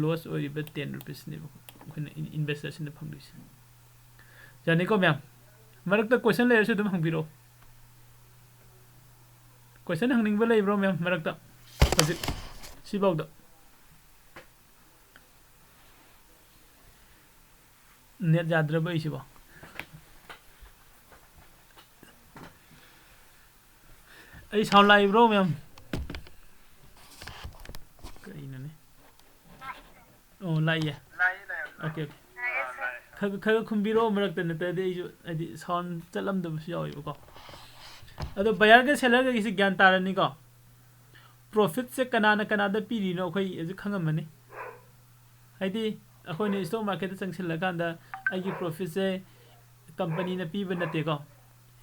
ꯂꯣꯁ ꯑꯣꯏꯔꯤꯕ ꯇꯦꯟ ꯔꯨꯄꯤꯁꯅꯦꯕ ꯑꯩꯈꯣꯏꯅ ꯏꯟꯚꯦꯁꯇꯔꯁꯤꯅ ꯐꯪꯗꯣꯏꯁꯦ꯫ ꯌꯥꯅꯤꯀꯣ ꯃꯌꯥꯝ? ꯃꯔꯛꯇ ꯀꯣꯏꯁꯟ ꯂꯩꯔꯁꯨ ꯑꯗꯨꯝ ꯍꯪꯕꯤꯔꯛꯑꯣ꯫ ꯀꯣꯏꯁꯟ ꯍꯪꯅꯤꯡꯕ ꯂꯩꯕ꯭ꯔꯣ ꯃꯌꯥꯝ ꯃꯔꯛꯇ? ꯍꯧꯖꯤꯛ ꯁꯤꯐꯥꯎꯗ꯫ ꯅꯦꯠ ꯌꯥꯗ꯭ꯔꯕ ꯑꯩꯁꯤꯕꯣ? ꯑꯩ ꯁꯥꯎꯟ ꯂꯥꯛꯏꯕ꯭ꯔꯣ ꯃꯌꯥꯝ? ꯀꯩꯅꯣꯅꯦ? ꯑꯣ, ꯂꯥꯛꯏꯌꯦ꯫ Okay, okay. ꯈꯔ ꯈꯔ ꯈꯨꯝꯕꯤꯔꯛꯑꯣ ꯃꯔꯛꯇ, ꯅꯠꯇ꯭ꯔꯗꯤ ꯑꯩꯁꯨ ꯍꯥꯏꯗꯤ ꯁꯥꯎꯟ ꯆꯠꯂꯝꯗꯕꯁꯨ ꯌꯥꯎꯋꯦꯕꯀꯣ꯫ ꯑꯗꯣ ꯕꯌꯥꯔꯒ ꯁꯦꯂꯔꯒꯒꯤꯁꯦ ꯒ꯭ꯌꯥꯟ ꯇꯥꯔꯅꯤꯀꯣ꯫ ꯄ꯭ꯔꯣꯐꯤꯠꯁꯦ ꯀꯅꯥꯅ ꯀꯅꯥꯗ ꯄꯤꯔꯤꯅꯣ ꯑꯩꯈꯣꯏ ꯍꯧꯖꯤꯛ ꯈꯪꯉꯝꯃꯅꯤ꯫ ꯍꯥꯏꯗꯤ ꯑꯩꯈꯣꯏꯅ ꯏꯁꯇꯣꯛ ꯃꯥꯔꯀꯦꯠꯇ ꯆꯪꯁꯤꯜꯂꯀꯥꯟꯗ ꯑꯩꯒꯤ ꯄ꯭ꯔꯣꯐꯤꯠꯁꯦ ꯀꯝꯄꯅꯤꯅ ꯄꯤꯕ ꯅꯠꯇꯦꯀꯣ,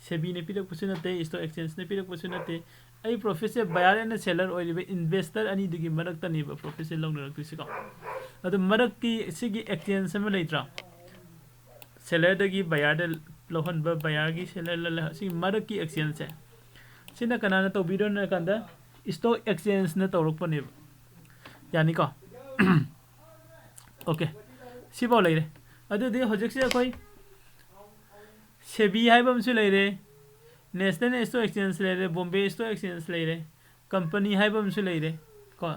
ꯁꯦꯕꯤꯅ ꯄꯤꯔꯛꯄꯁꯨ ꯅꯠꯇꯦ, ꯏꯁꯇꯣꯛ ꯑꯦꯛꯁꯆꯦꯟꯖꯅ ꯄꯤꯔꯛꯄꯁꯨ ꯅꯠꯇꯦ꯫ ꯑꯩ ꯄ꯭ꯔꯣꯐꯤꯠꯁꯦ ꯕꯌꯥꯔ ꯑꯦꯟ ꯁꯦꯂꯔ ꯑꯣꯏꯔꯤꯕ ꯏꯟꯚꯦꯁꯇꯔ ꯑꯅꯤꯗꯨꯒꯤ ꯃꯔꯛꯇꯅꯦꯕ ꯄ꯭ꯔꯣꯐꯤꯠꯁꯦ ꯂꯧꯅꯔꯛꯇꯣꯏꯁꯤꯀꯣ꯫ ꯑꯗꯣ ꯃꯔꯛꯀꯤ ꯁꯤꯒꯤ ꯑꯦꯛꯁꯆꯦꯟꯖ ꯑꯃ ꯂꯩꯇ꯭ꯔꯥ? ꯁꯦꯂꯔꯗꯒꯤ ꯕꯌꯥꯔꯗ ꯂꯧꯍꯟꯕ, ꯕꯌꯥꯔꯒꯤ ꯁꯦꯂꯔꯗ ꯂꯧꯍꯟꯕ, ꯁꯤꯒꯤ ꯃꯔꯛꯀꯤ ꯑꯦꯛꯁꯆꯦꯟꯖꯁꯦ, ꯁꯤꯅ ꯀꯅꯥꯅ ꯇꯧꯕꯤꯔꯣꯅ ꯍꯥꯏ ꯀꯥꯟꯗ ꯏꯁꯇꯣꯛ ꯑꯦꯛꯁꯆꯦꯟꯖꯅ ꯇꯧꯔꯛꯄꯅꯦꯕ꯫ ꯌꯥꯅꯤꯀꯣ? ꯑꯣꯀꯦ, ꯁꯤꯐꯥꯎ ꯂꯩꯔꯦ꯫ ꯑꯗꯨꯗꯤ ꯍꯧꯖꯤꯛꯁꯦ ꯑꯩꯈꯣꯏ ꯁꯦꯕꯤ ꯍꯥꯏꯕ ꯑꯃꯁꯨ ꯂꯩꯔꯦ, ꯅꯦꯁꯅꯦꯜ ꯏꯁꯇꯣꯛ ꯑꯦꯛꯁꯆꯦꯟꯖ ꯂꯩꯔꯦ, ꯕꯣꯝꯕꯦ ꯏꯁꯇꯣꯛ ꯑꯦꯛꯁꯆꯦꯟꯖ ꯂꯩꯔꯦ, ꯀꯝꯄꯅꯤ ꯍꯥꯏꯕ ꯑꯃꯁꯨ ꯂꯩꯔꯦ ꯀꯣ꯫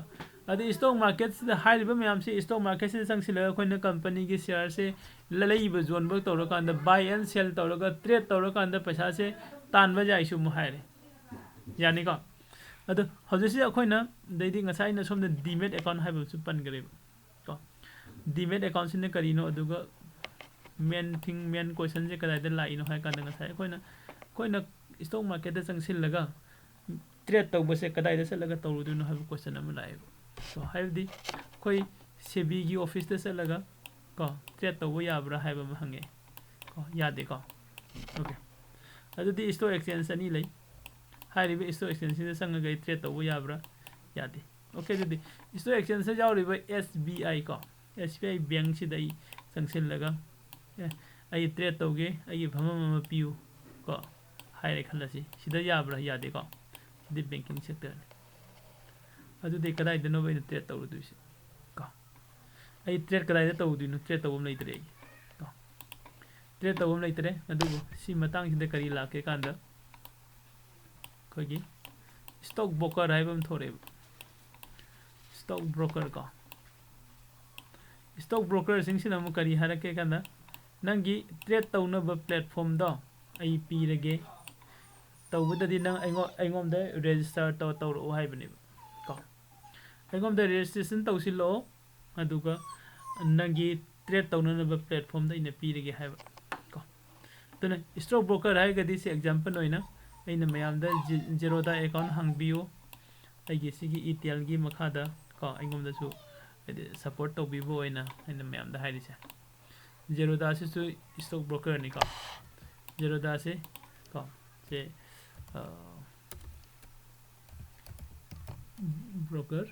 ꯑꯗꯨ ꯏꯁꯇꯣꯛ ꯃꯥꯔꯀꯦꯠꯁꯤꯗ ꯍꯥꯏꯔꯤꯕ ꯃꯌꯥꯝꯁꯤ, ꯏꯁꯇꯣꯛ ꯃꯥꯔꯀꯦꯠꯁꯤꯗ ꯆꯪꯁꯤꯜꯂꯒ ꯑꯩꯈꯣꯏꯅ ꯀꯝꯄꯅꯤꯒꯤ ꯁꯤꯌꯥꯔꯁꯦ ꯂ-, ꯂꯩꯕ ꯌꯣꯟꯕ ꯇꯧꯔꯀꯥꯟꯗ, ꯕꯥꯏ ꯑꯦꯟ ꯁꯦꯜ ꯇꯧꯔꯒ, ꯇ꯭ꯔꯦꯠ ꯇꯧꯔꯀꯥꯟꯗ ꯄꯩꯁꯥꯁꯦ ꯇꯥꯟꯕ ꯌꯥꯏꯁꯨ ꯑꯃꯨꯛ ꯍꯥꯏꯔꯦ꯫ ꯌꯥꯅꯤꯀꯣ? ꯑꯗꯣ ꯍꯧꯖꯤꯛꯁꯤ ꯑꯩꯈꯣꯏꯅ, ꯑꯗꯩꯗꯤ ꯉꯁꯥꯏ ꯑꯩꯅ ꯁꯣꯝꯗ ꯗꯤꯃꯦꯠ ꯑꯦꯀꯥꯎꯟ ꯍꯥꯏꯕ ꯑꯃꯁꯨ ꯄꯟꯈ꯭ꯔꯦꯕ ꯀꯣ꯫ ꯗꯤꯃꯦꯠ ꯑꯦꯀꯥꯎꯟꯁꯤꯅ ꯀꯔꯤꯅꯣ, ꯑꯗꯨꯒ ꯃꯦꯟ ꯊꯤꯡ, ꯃꯦꯟ ꯀꯣꯏꯁꯟꯁꯦ ꯀꯗꯥꯏꯗ ꯂꯥꯛꯏꯅꯣ ꯍꯥꯏ ꯀꯥꯟꯗ, ꯉꯁꯥꯏ ꯑꯩꯈꯣꯏꯅ, ꯑꯩꯈꯣꯏꯅ ꯏꯁꯇꯣꯛ ꯃꯥꯔꯀꯦꯠꯇ ꯆꯪꯁꯤꯜꯂꯒ ꯇ꯭ꯔꯦꯠ ꯇꯧꯕꯁꯦ ꯀꯗꯥꯏꯗ ꯆꯠꯂꯒ ꯇꯧꯔꯨꯗꯣꯏꯅꯣ ꯍꯥꯏꯕ ꯀꯣꯏꯁꯟ ꯑꯃ ꯂꯥꯛꯑꯦꯕ꯫ ꯀꯣ, ꯍꯥꯏꯕꯗꯤ ꯑꯩꯈꯣꯏ ꯁꯦꯕꯤꯒꯤ ꯑꯣꯐꯤꯁꯇ ꯆꯠꯂꯒ ꯀꯣ, ꯇ꯭ꯔꯦꯠ ꯇꯧꯕ ꯌꯥꯕ꯭ꯔꯥ ꯍꯥꯏꯕ ꯑꯃ ꯍꯪꯉꯛꯑꯦ꯫ ꯀꯣ, ꯌꯥꯗꯦꯀꯣ? ꯑꯣꯀꯦ꯫ ꯑꯗꯨꯗꯤ ꯏꯁꯇꯣꯛ ꯑꯦꯛꯁꯆꯦꯟꯖ ꯑꯅꯤ ꯂꯩ꯫ ꯍꯥꯏꯔꯤꯕ ꯏꯁꯇꯣꯛ ꯑꯦꯛꯁꯆꯦꯟꯖꯁꯤꯗ ꯆꯪꯉꯒ ꯑꯩ ꯇ꯭ꯔꯦꯠ ꯇꯧꯕ ꯌꯥꯕ꯭ꯔꯥ? ꯌꯥꯗꯦ꯫ Okay, ꯑꯗꯨꯗꯤ stock exchange ꯇ ꯌꯥꯎꯔꯤꯕ S B I ꯀꯣ, S B I bank ꯁꯤꯗ ꯑꯩ ꯆꯪꯁꯤꯜꯂꯒ, "ꯑꯦ, ꯑꯩ trade ꯇꯧꯒꯦ, ꯑꯩꯒꯤ ꯐꯝꯐꯝ ꯑꯃ ꯄꯤꯌꯨ" ꯀꯣ ꯍꯥꯏꯔꯦ ꯈꯜꯂꯁꯤ꯫ ꯁꯤꯗ ꯌꯥꯕ꯭ꯔꯥ? ꯌꯥꯗꯦꯀꯣ꯫ ꯁꯤꯗꯤ banking sector ꯅꯤ꯫ ꯑꯗꯨꯗꯤ ꯀꯗꯥꯏꯗꯅꯣꯕ ꯑꯩꯅ trade ꯇꯧꯔꯨꯗꯣꯏꯁꯦ? ꯀꯣ, ꯑꯩ trade ꯀꯗꯥꯏꯗ ꯇꯧꯗꯣꯏꯅꯣ? Trade ꯇꯧꯕ ꯑꯃ ꯂꯩꯇ꯭ꯔꯦ ꯑꯩꯒꯤ꯫ ꯀꯣ, trade ꯇꯧꯕ ꯑꯃ ꯂꯩꯇ꯭ꯔꯦ꯫ ꯑꯗꯨꯕꯨ ꯁꯤ ꯃꯇꯥꯡꯁꯤꯗ ꯀꯔꯤ ꯂꯥꯛꯀꯦ ꯀꯥꯟꯗ, ꯑꯩꯈꯣꯏꯒꯤ stock broker ꯍꯥꯏꯕ ꯑꯃ ꯊꯣꯛꯂꯛꯑꯦꯕ꯫ Stock broker ꯀꯣ꯫ Stock broker ꯁꯤꯡꯁꯤꯅ ꯑꯃꯨꯛ ꯀꯔꯤ ꯍꯥꯏꯔꯛꯀꯦ ꯀꯥꯟꯗ, "ꯅꯪꯒꯤ trade ꯇꯧꯅꯕ platform ꯗꯣ ꯑꯩ ꯄꯤꯔꯒꯦ꯫ ꯇꯧꯕꯗꯗꯤ ꯅꯪ ꯑꯩꯉꯣ-, ꯑꯩꯉꯣꯟꯗ register ꯇꯧ-, ꯇꯧꯔꯛꯑꯣ" ꯍꯥꯏꯕꯅꯦꯕ ꯀꯣ꯫ "ꯑꯩꯉꯣꯟꯗ registration ꯇꯧꯁꯤꯜꯂꯛꯑꯣ, ꯑꯗꯨꯒ ꯅꯪꯒꯤ trade ꯇꯧꯅꯅꯕ platform ꯗꯣ ꯑꯩꯅ ꯄꯤꯔꯒꯦ" ꯍꯥꯏꯕ ꯀꯣ꯫ ꯑꯗꯨꯅ stock broker ꯍꯥꯏꯔꯒꯗꯤ ꯁꯤ example ꯑꯣꯏꯅ ꯑꯩꯅ ꯃꯌꯥꯝꯗ ꯖꯤ-, Zerodha account ꯍꯥꯡꯕꯤꯌꯨ, ꯑꯩꯒꯤ ꯁꯤꯒꯤ ETL ꯒꯤ ꯃꯈꯥꯗ ꯀꯣ, ꯑꯩꯉꯣꯟꯗꯁꯨ ꯍꯥꯏꯗꯤ support ꯇꯧꯕꯤꯕ ꯑꯣꯏꯅ ꯑꯩꯅ ꯃꯌꯥꯝꯗ ꯍꯥꯏꯔꯤꯁꯦ꯫ Zerodha ꯁꯤꯁꯨ stock broker ꯅꯤꯀꯣ꯫ Zerodha ꯁꯦ ꯀꯣ, ꯁꯦ, ꯑ, broker,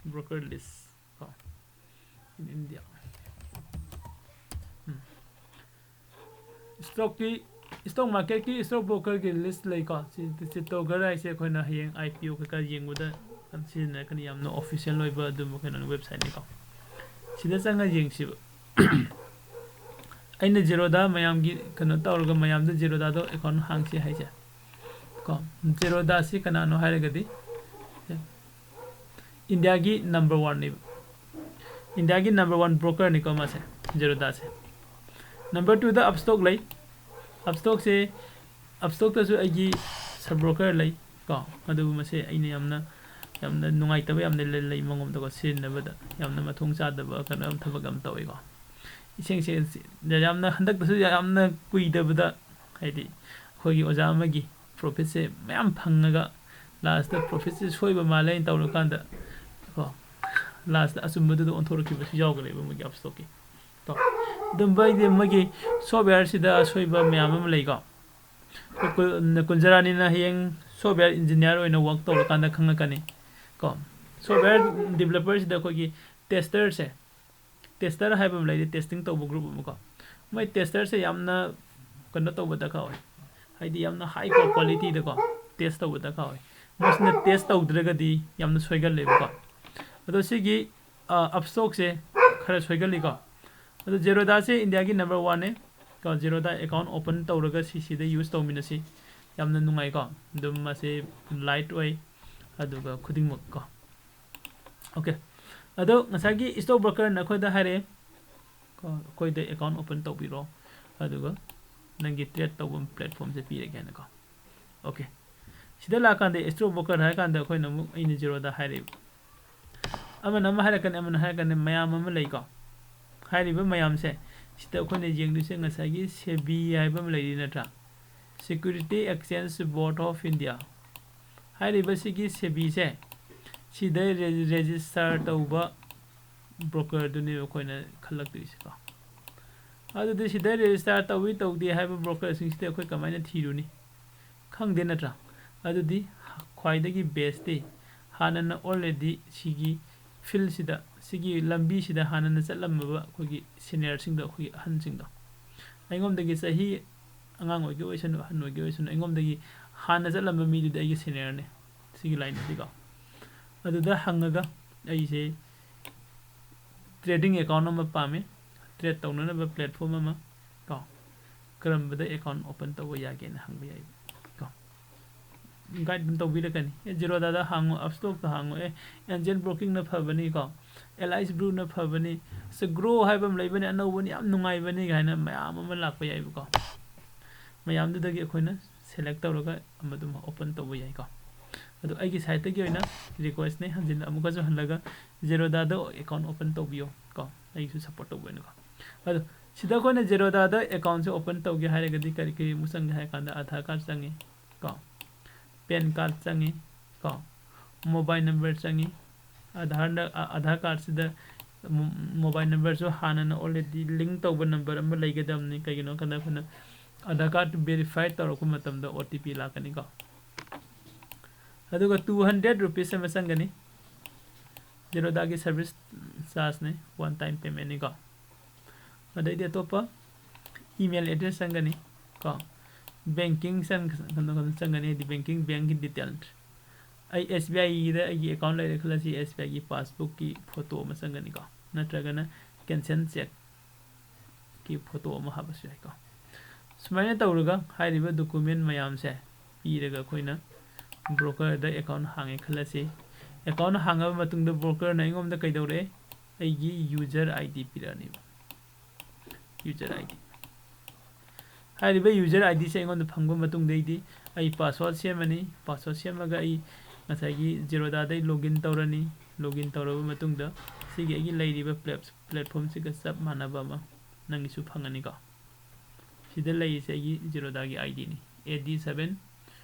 broker list ꯀꯣ, in India꯫ ꯎꯝ꯫ Stock ꯀꯤ, stock market ꯀꯤ stock broker ꯒꯤ list ꯂꯩꯀꯣ꯫ ꯁꯤ, ꯁꯤ Togger ꯍꯥꯏꯁꯦ ꯑꯩꯈꯣꯏꯅ ꯍꯌꯦꯡ IPO ꯀꯩꯀꯥ ꯌꯦꯡꯕꯗ ꯁꯤꯖꯤꯟꯅꯔꯛꯀꯅꯤ, ꯌꯥꯝꯅ official ꯑꯣꯏꯕ ꯑꯗꯨꯝꯕ ꯀꯩꯅꯣꯅꯤ, website ꯅꯤꯀꯣ꯫ ꯁꯤꯗ ꯆꯪꯉ ꯌꯦꯡꯁꯤꯕ꯫ ꯑꯩꯅ Zerodha ꯃꯌꯥꯝꯒꯤ ꯀꯩꯅꯣ ꯇꯧꯔꯒ ꯃꯌꯥꯝꯗ Zerodha ꯗꯣ account ꯍꯥꯡꯁꯤ ꯍꯥꯏꯁꯦ ꯀꯣ꯫ Zerodha ꯁꯤ ꯀꯅꯥꯅꯣ ꯍꯥꯏꯔꯒꯗꯤ India ꯒꯤ number one ꯅꯦꯕ꯫ India ꯒꯤ number one broker ꯅꯤꯀꯣ ꯃꯥꯁꯦ, Zerodha ꯁꯦ꯫ Number two ꯗ Upstox ꯂꯩ꯫ Upstox ꯁꯦ, Upstox ꯇꯁꯨ ꯑꯩꯒꯤ sub broker ꯂꯩ ꯀꯣ꯫ ꯑꯗꯨꯕꯨ ꯃꯁꯦ ꯑꯩꯅ ꯌꯥꯝꯅ, ꯌꯥꯝꯅ ꯅꯨꯡꯉꯥꯏꯇꯕ ꯌꯥꯝꯅ ꯂꯩ, ꯂꯩ ꯃꯉꯣꯟꯗꯀꯣ, ꯁꯤꯖꯤꯟꯅꯕꯗ ꯌꯥꯝꯅ ꯃꯊꯣꯡ ꯆꯥꯗꯕ ꯀꯩꯅꯣ ꯌꯥꯝ ꯊꯕꯛ ꯌꯥꯝ ꯇꯧꯋꯤꯀꯣ꯫ ꯏꯁꯦꯡ ꯁꯦꯡ-, ꯌꯥꯝꯅ ꯍꯟꯗꯛꯇꯁꯨ ꯌꯥꯝꯅ ꯀꯨꯏꯗꯕꯗ, ꯍꯥꯏꯗꯤ ꯑꯩꯈꯣꯏꯒꯤ ꯑꯣꯖꯥ ꯑꯃꯒꯤ profit ꯁꯦ ꯃꯌꯥꯝ ꯐꯪꯉꯒ last ꯇ profit ꯁꯦ ꯁꯣꯏꯕ ꯃꯥꯜꯂꯦ ꯍꯥꯏꯅ ꯇꯧꯔꯀꯥꯟꯗ ꯀꯣ, last ꯇ ꯑꯆꯨꯝꯕꯗꯨꯗ ꯑꯣꯟꯊꯣꯔꯛꯈꯤꯕꯁꯨ ꯌꯥꯎꯈ꯭ꯔꯦꯕ ꯃꯣꯏꯒꯤ Upstox ꯀꯤ꯫ ꯀꯣ, ꯑꯗꯨꯝꯕ ꯍꯥꯏꯗꯤ ꯃꯣꯏꯒꯤ software ꯁꯤꯗ ꯑꯁꯣꯏꯕ ꯃꯌꯥꯝ ꯑꯃ ꯂꯩꯀꯣ꯫ ꯑꯩꯈꯣꯏ ꯀꯨꯟ-, ꯀꯨꯟꯖꯔꯥꯅꯤꯅ ꯍꯌꯦꯡ ꯁꯣꯐꯋꯦꯌꯔ ꯏꯟꯖꯤꯅꯤꯌꯥꯔ ꯑꯣꯏꯅ ꯋꯥꯛ ꯇꯧꯔꯀꯥꯟꯗ ꯈꯪꯉꯛꯀꯅꯤ ꯀꯣ꯫ ꯁꯣꯐꯋꯦꯌꯔ ꯗꯤꯕꯦꯂꯞꯄꯔꯁꯤꯗ ꯑꯩꯈꯣꯏꯒꯤ ꯇꯦꯁꯇꯔꯁꯦ, ꯇꯦꯁꯇꯔ ꯍꯥꯏꯕ ꯑꯃ ꯂꯩꯔꯤ, ꯇꯦꯁꯇꯤꯡ ꯇꯧꯕ ꯒ꯭ꯔꯨꯞ ꯑꯃ ꯀꯣ꯫ ꯃꯣꯏ ꯇꯦꯁꯇꯔꯁꯦ ꯌꯥꯝꯅ ꯀꯩꯅꯣ ꯇꯧꯕ ꯗꯔꯀꯥꯔ ꯑꯣꯏ, ꯍꯥꯏꯗꯤ ꯌꯥꯝꯅ ꯍꯥꯏ ꯀ꯭ꯋꯥꯂꯤꯇꯤꯗꯀꯣ ꯇꯦꯁ ꯇꯧꯕ ꯗꯔꯀꯥꯔ ꯑꯣꯏ꯫ ꯃꯣꯏꯁꯤꯅ ꯇꯦꯁ ꯇꯧꯗ꯭ꯔꯒꯗꯤ ꯌꯥꯝꯅ ꯁꯣꯏꯒꯜꯂꯦꯕꯀꯣ꯫ ꯑꯗꯣ ꯁꯤꯒꯤ ꯑꯞꯁꯇꯣꯛꯁꯦ ꯈꯔ ꯁꯣꯏꯒꯜꯂꯤꯀꯣ꯫ ꯑꯗꯣ ꯖꯦꯔꯣꯗꯥꯁꯦ ꯏꯟꯗꯤꯌꯥꯒꯤ ꯅꯝꯕꯔ ꯋꯥꯟꯅꯦ ꯀꯣ꯫ ꯖꯦꯔꯣꯗꯥ ꯑꯦꯀꯥꯎꯟ ꯑꯣꯄꯟ ꯇꯧꯔꯒ ꯁꯤꯁꯤꯗ ꯌꯨꯁ ꯇꯧꯃꯤꯟꯅꯁꯤ, ꯌꯥꯝꯅ ꯅꯨꯡꯉꯥꯏꯀꯣ꯫ ꯑꯗꯨꯝ ꯃꯁꯤ ꯂꯥꯏꯠ ꯑꯣꯏ, ꯑꯗꯨꯒ ꯈꯨꯗꯤꯡꯃꯛ ꯀꯣ꯫ ꯑꯣꯀꯦ, ꯑꯗꯣ ꯉꯁꯥꯏꯒꯤ ꯏꯁꯇꯣꯛ ꯕ꯭ꯔꯣꯀꯔꯅ ꯑꯩꯈꯣꯏꯗ ꯍꯥꯏꯔꯛꯑꯦ ꯀꯣ, ꯑꯩꯈꯣꯏꯗ ꯑꯦꯀꯥꯎꯟ ꯑꯣꯄꯟ ꯇꯧꯕꯤꯔꯣ, ꯑꯗꯨꯒ ꯅꯪꯒꯤ ꯇ꯭ꯔꯦꯠ ꯇꯧꯕ ꯄ꯭ꯂꯦꯠꯐꯣꯝꯁꯦ ꯄꯤꯔꯒꯦ ꯍꯥꯏꯅꯀꯣ꯫ ꯑꯣꯀꯦ, ꯁꯤꯗ ꯂꯥꯛꯀꯥꯟꯗ ꯏꯁꯇꯣꯛ ꯕ꯭ꯔꯣꯀꯔ ꯍꯥꯏꯔꯀꯥꯟꯗ ꯑꯩꯈꯣꯏꯅ ꯑꯃꯨꯛ, ꯑꯩꯅ ꯖꯦꯔꯣꯗꯥ ꯍꯥꯏꯔꯛꯏꯕ, ꯑꯃꯅ ꯑꯃ ꯍꯥꯏꯔꯛꯀꯅꯤ, ꯑꯃꯅ ꯍꯥꯏꯔꯛꯀꯅꯤ, ꯃꯌꯥꯝ ꯑꯃ ꯂꯩꯀꯣ꯫ ꯍꯥꯏꯔꯤꯕ ꯃꯌꯥꯝꯁꯦ, ꯁꯤꯗ ꯑꯩꯈꯣꯏꯅ ꯌꯦꯡꯗꯣꯏꯁꯦ ꯉꯁꯥꯏꯒꯤ ꯁꯦꯕꯤ ꯍꯥꯏꯕ ꯑꯃ ꯂꯩꯔꯤ ꯅꯠꯇ꯭ꯔꯥ? Security Exchange Board of India ꯍꯥꯏꯔꯤꯕꯁꯤꯒꯤ ꯁꯦꯕꯤꯁꯦ, ꯁꯤꯗ ꯔꯦꯖꯤꯁꯇꯥꯔ ꯇꯧꯕ ꯕ꯭ꯔꯣꯀꯔꯗꯨꯅꯦꯕ ꯑꯩꯈꯣꯏꯅ ꯈꯜꯂꯛꯇꯣꯏꯁꯦꯀꯣ꯫ ꯑꯗꯨꯗꯤ ꯁꯤꯗ ꯔꯦꯖꯤꯁꯇꯥꯔ ꯇꯧꯏ ꯇꯧꯗꯦ ꯍꯥꯏꯕ ꯕ꯭ꯔꯣꯀꯔꯁꯤꯡꯁꯤꯗꯤ ꯑꯩꯈꯣꯏ ꯀꯃꯥꯏꯅ ꯊꯤꯔꯨꯅꯤ? ꯈꯪꯗꯦ ꯅꯠꯇ꯭ꯔꯥ? ꯑꯗꯨꯗꯤ ꯈ꯭ꯋꯥꯏꯗꯒꯤ ꯕꯦꯁꯇꯤ ꯍꯥꯟꯅꯅ ꯑꯣꯜꯔꯦꯗꯤ ꯁꯤꯒꯤ ꯐꯤꯜꯁꯤꯗ, ꯁꯤꯒꯤ ꯂꯝꯕꯤꯁꯤꯗ ꯍꯥꯟꯅꯅ ꯆꯠꯂꯝꯃꯕ ꯑꯩꯈꯣꯏꯒꯤ ꯁꯤꯅꯤꯌꯔꯁꯤꯡꯗꯣ, ꯑꯩꯈꯣꯏꯒꯤ ꯑꯍꯟꯁꯤꯡꯗꯣ, ꯑꯩꯉꯣꯟꯗꯒꯤ ꯆꯍꯤ ꯑꯉꯥꯡ ꯑꯣꯏꯒꯦ ꯑꯣꯏꯁꯅꯨ, ꯑꯍꯟ ꯑꯣꯏꯒꯦ ꯑꯣꯏꯁꯅꯨ, ꯑꯩꯉꯣꯟꯗꯒꯤ ꯍꯥꯟꯅ ꯆꯠꯂꯝꯕ ꯃꯤꯗꯨꯗꯤ ꯑꯩꯒꯤ ꯁꯤꯅꯤꯌꯔꯅꯤ ꯁꯤꯒꯤ ꯂꯥꯏꯟꯗꯗꯤꯀꯣ꯫ ꯑꯗꯨꯗ ꯍꯪꯉꯒ ꯑꯩꯁꯦ ꯇ꯭ꯔꯦꯗꯤꯡ ꯑꯦꯀꯥꯎꯟ ꯑꯃ ꯄꯥꯝꯃꯤ, ꯇ꯭ꯔꯦꯠ ꯇꯧꯅꯅꯕ ꯄ꯭ꯂꯦꯠꯐꯣꯝ ꯑꯃ ꯀꯣ, ꯀꯔꯝꯕꯗ ꯑꯦꯀꯥꯎꯟ ꯑꯣꯄꯟ ꯇꯧꯕ ꯌꯥꯒꯦꯅ ꯍꯪꯕ ꯌꯥꯏ ꯀꯣ꯫ ꯒꯥꯏꯗ ꯑꯗꯨꯝ ꯇꯧꯕꯤꯔꯛꯀꯅꯤ꯫ ꯑꯦ, ꯖꯤꯔꯣꯗꯥꯗ ꯍꯥꯡꯉꯣ, ꯑꯞꯁꯇꯣꯛꯇ ꯍꯥꯡꯉꯣ, ꯑꯦ, ꯑꯦꯟꯖꯦꯜ ꯕ꯭ꯔꯣꯀꯤꯡꯅ ꯐꯕꯅꯤ ꯀꯣ, ꯑꯦꯂꯥꯏꯁ ꯕ꯭ꯔꯨꯅ ꯐꯕꯅꯤ, ꯁꯒ꯭ꯔꯣ ꯍꯥꯏꯕ ꯑꯃ ꯂꯩꯕꯅꯤ, ꯑꯅꯧꯕꯅꯤ, ꯌꯥꯝ ꯅꯨꯡꯉꯥꯏꯕꯅꯤ ꯀꯥꯏꯅ ꯃꯌꯥꯝ ꯑꯃ ꯂꯥꯛꯄ ꯌꯥꯏꯕꯀꯣ꯫ ꯃꯌꯥꯝꯗꯨꯗꯒꯤ ꯑꯩꯈꯣꯏꯅ ꯁꯦꯂꯦꯛ ꯇꯧꯔꯒ ꯑꯃꯗꯨꯝ ꯑꯣꯄꯟ ꯇꯧꯕ ꯌꯥꯏꯀꯣ꯫ ꯑꯗꯣ ꯑꯩꯒꯤ ꯁꯥꯏꯠꯇꯒꯤ ꯑꯣꯏꯅ ꯔꯤꯀ꯭ꯋꯦꯁꯅꯦ, ꯍꯟꯖꯤꯟꯅ ꯑꯃꯨꯛꯀꯁꯨ ꯍꯜꯂꯒ ꯖꯦꯔꯣꯗꯥꯗ ꯑꯦꯀꯥꯎꯟ ꯑꯣꯄꯟ ꯇꯧꯕꯤꯌꯣ ꯀꯣ, ꯑꯩꯒꯤꯁꯨ ꯁꯞꯄꯣꯔꯠ ꯇꯧꯕ ꯑꯣꯏꯅꯀꯣ꯫ ꯑꯗꯣ ꯁꯤꯗ ꯑꯩꯈꯣꯏꯅ ꯖꯦꯔꯣꯗꯥꯗ ꯑꯦꯀꯥꯎꯟꯁꯦ ꯑꯣꯄꯟ ꯇꯧꯒꯦ ꯍꯥꯏꯔꯒꯗꯤ ꯀꯔꯤ ꯀꯔꯤ ꯑꯃꯨꯛ ꯆꯪꯒꯦ ꯍꯥꯏ ꯀꯥꯟꯗ ꯑꯥꯙꯥꯔ ꯀꯥꯔꯗ ꯆꯪꯉꯤ ꯀꯣ, ꯄꯦꯟ ꯀꯥꯔꯗ ꯆꯪꯉꯤ ꯀꯣ, ꯃꯣꯕꯥꯏꯜ ꯅꯝꯕꯔ ꯆꯪꯉꯤ꯫ ꯑꯥꯙꯥꯔꯗ, ꯑ-, ꯑꯥꯙꯥꯔ ꯀꯥꯔꯗꯁꯤꯗ ꯃꯣ-, ꯃꯣꯕꯥꯏꯜ ꯅꯝꯕꯔꯁꯨ ꯍꯥꯟꯅꯅ ꯑꯣꯜꯔꯦꯗꯤ ꯂꯤꯡ ꯇꯧꯕ ꯅꯝꯕꯔ ꯑꯃ ꯂꯩꯒꯗꯕꯅꯤ꯫ ꯀꯩꯒꯤꯅꯣ ꯍꯥꯏ ꯀꯥꯟꯗ ꯑꯩꯈꯣꯏꯅ ꯑꯥꯙꯥꯔ ꯀꯥꯔꯗ ꯚꯦꯔꯤꯐꯥꯏ ꯇꯧꯔꯛꯄ ꯃꯇꯝꯗ ꯑꯣ ꯇꯤ ꯄꯤ ꯂꯥꯛꯀꯅꯤꯀꯣ꯫ ꯑꯗꯨꯒ two hundred rupees ꯑꯃ ꯆꯪꯒꯅꯤ, ꯖꯤꯔꯣꯗꯥꯒꯤ service chargeꯅꯤ, one time paymentꯅꯤꯀꯣ꯫ ꯑꯗꯩꯗꯤ ꯑꯇꯣꯞꯄ email address ꯆꯪꯒꯅꯤ ꯀꯣ, banking ꯆꯪ-, ꯀꯩꯅꯣ, ꯀꯩꯅꯣ ꯆꯪꯒꯅꯤ, ꯍꯥꯏꯗꯤ banking, bankꯀꯤ detail꯫ ꯑꯩ S B I ꯒꯤꯗ ꯑꯩꯒꯤ account ꯂꯩꯔꯦ ꯈꯜꯂꯁꯤ, S B I ꯒꯤ passbookꯀꯤ photo ꯑꯃ ꯆꯪꯒꯅꯤꯀꯣ, ꯅꯠꯇ꯭ꯔꯒꯅ cancel cheque ꯀꯤ photo ꯑꯃ ꯍꯥꯞꯄꯁꯨ ꯌꯥꯏꯀꯣ꯫ ꯁꯨꯃꯥꯏꯅ ꯇꯧꯔꯒ ꯍꯥꯏꯔꯤꯕ document ꯃꯌꯥꯝꯁꯦ ꯄꯤꯔꯒ ꯑꯩꯈꯣꯏꯅ brokerꯗ account ꯍꯥꯡꯉꯦ ꯈꯜꯂꯁꯤ꯫ Account ꯍꯥꯡꯉꯕ ꯃꯇꯨꯡꯗ brokerꯅ ꯑꯩꯉꯣꯟꯗ ꯀꯩꯗꯧꯔꯛꯑꯦ? ꯑꯩꯒꯤ user I D ꯄꯤꯔꯛꯑꯅꯦꯕ, user I D꯫ ꯍꯥꯏꯔꯤꯕ user I Dꯁꯦ ꯑꯩꯉꯣꯟꯗ ꯐꯪꯕ ꯃꯇꯨꯡꯗꯩꯗꯤ ꯑꯩ password ꯁꯦꯝꯃꯅꯤ꯫ Password ꯁꯦꯝꯃꯒ ꯑꯩ ꯉꯁꯥꯏꯒꯤ ꯖꯤꯔꯣꯗꯥꯗꯩ login ꯇꯧꯔꯅꯤ꯫ Login ꯇꯧꯔꯕ ꯃꯇꯨꯡꯗ ꯁꯤꯒꯤ ꯑꯩꯒꯤ ꯂꯩꯔꯤꯕ plat-, platformꯁꯤꯒ ꯆꯞ ꯃꯥꯟꯅꯕ ꯑꯃ ꯅꯪꯒꯤꯁꯨ ꯐꯪꯒꯅꯤꯀꯣ꯫ ꯁꯤꯗ ꯂꯩꯔꯤꯁꯦ ꯑꯩꯒꯤ ꯖꯤꯔꯣꯗꯥꯒꯤ I Dꯅꯤ, A D seven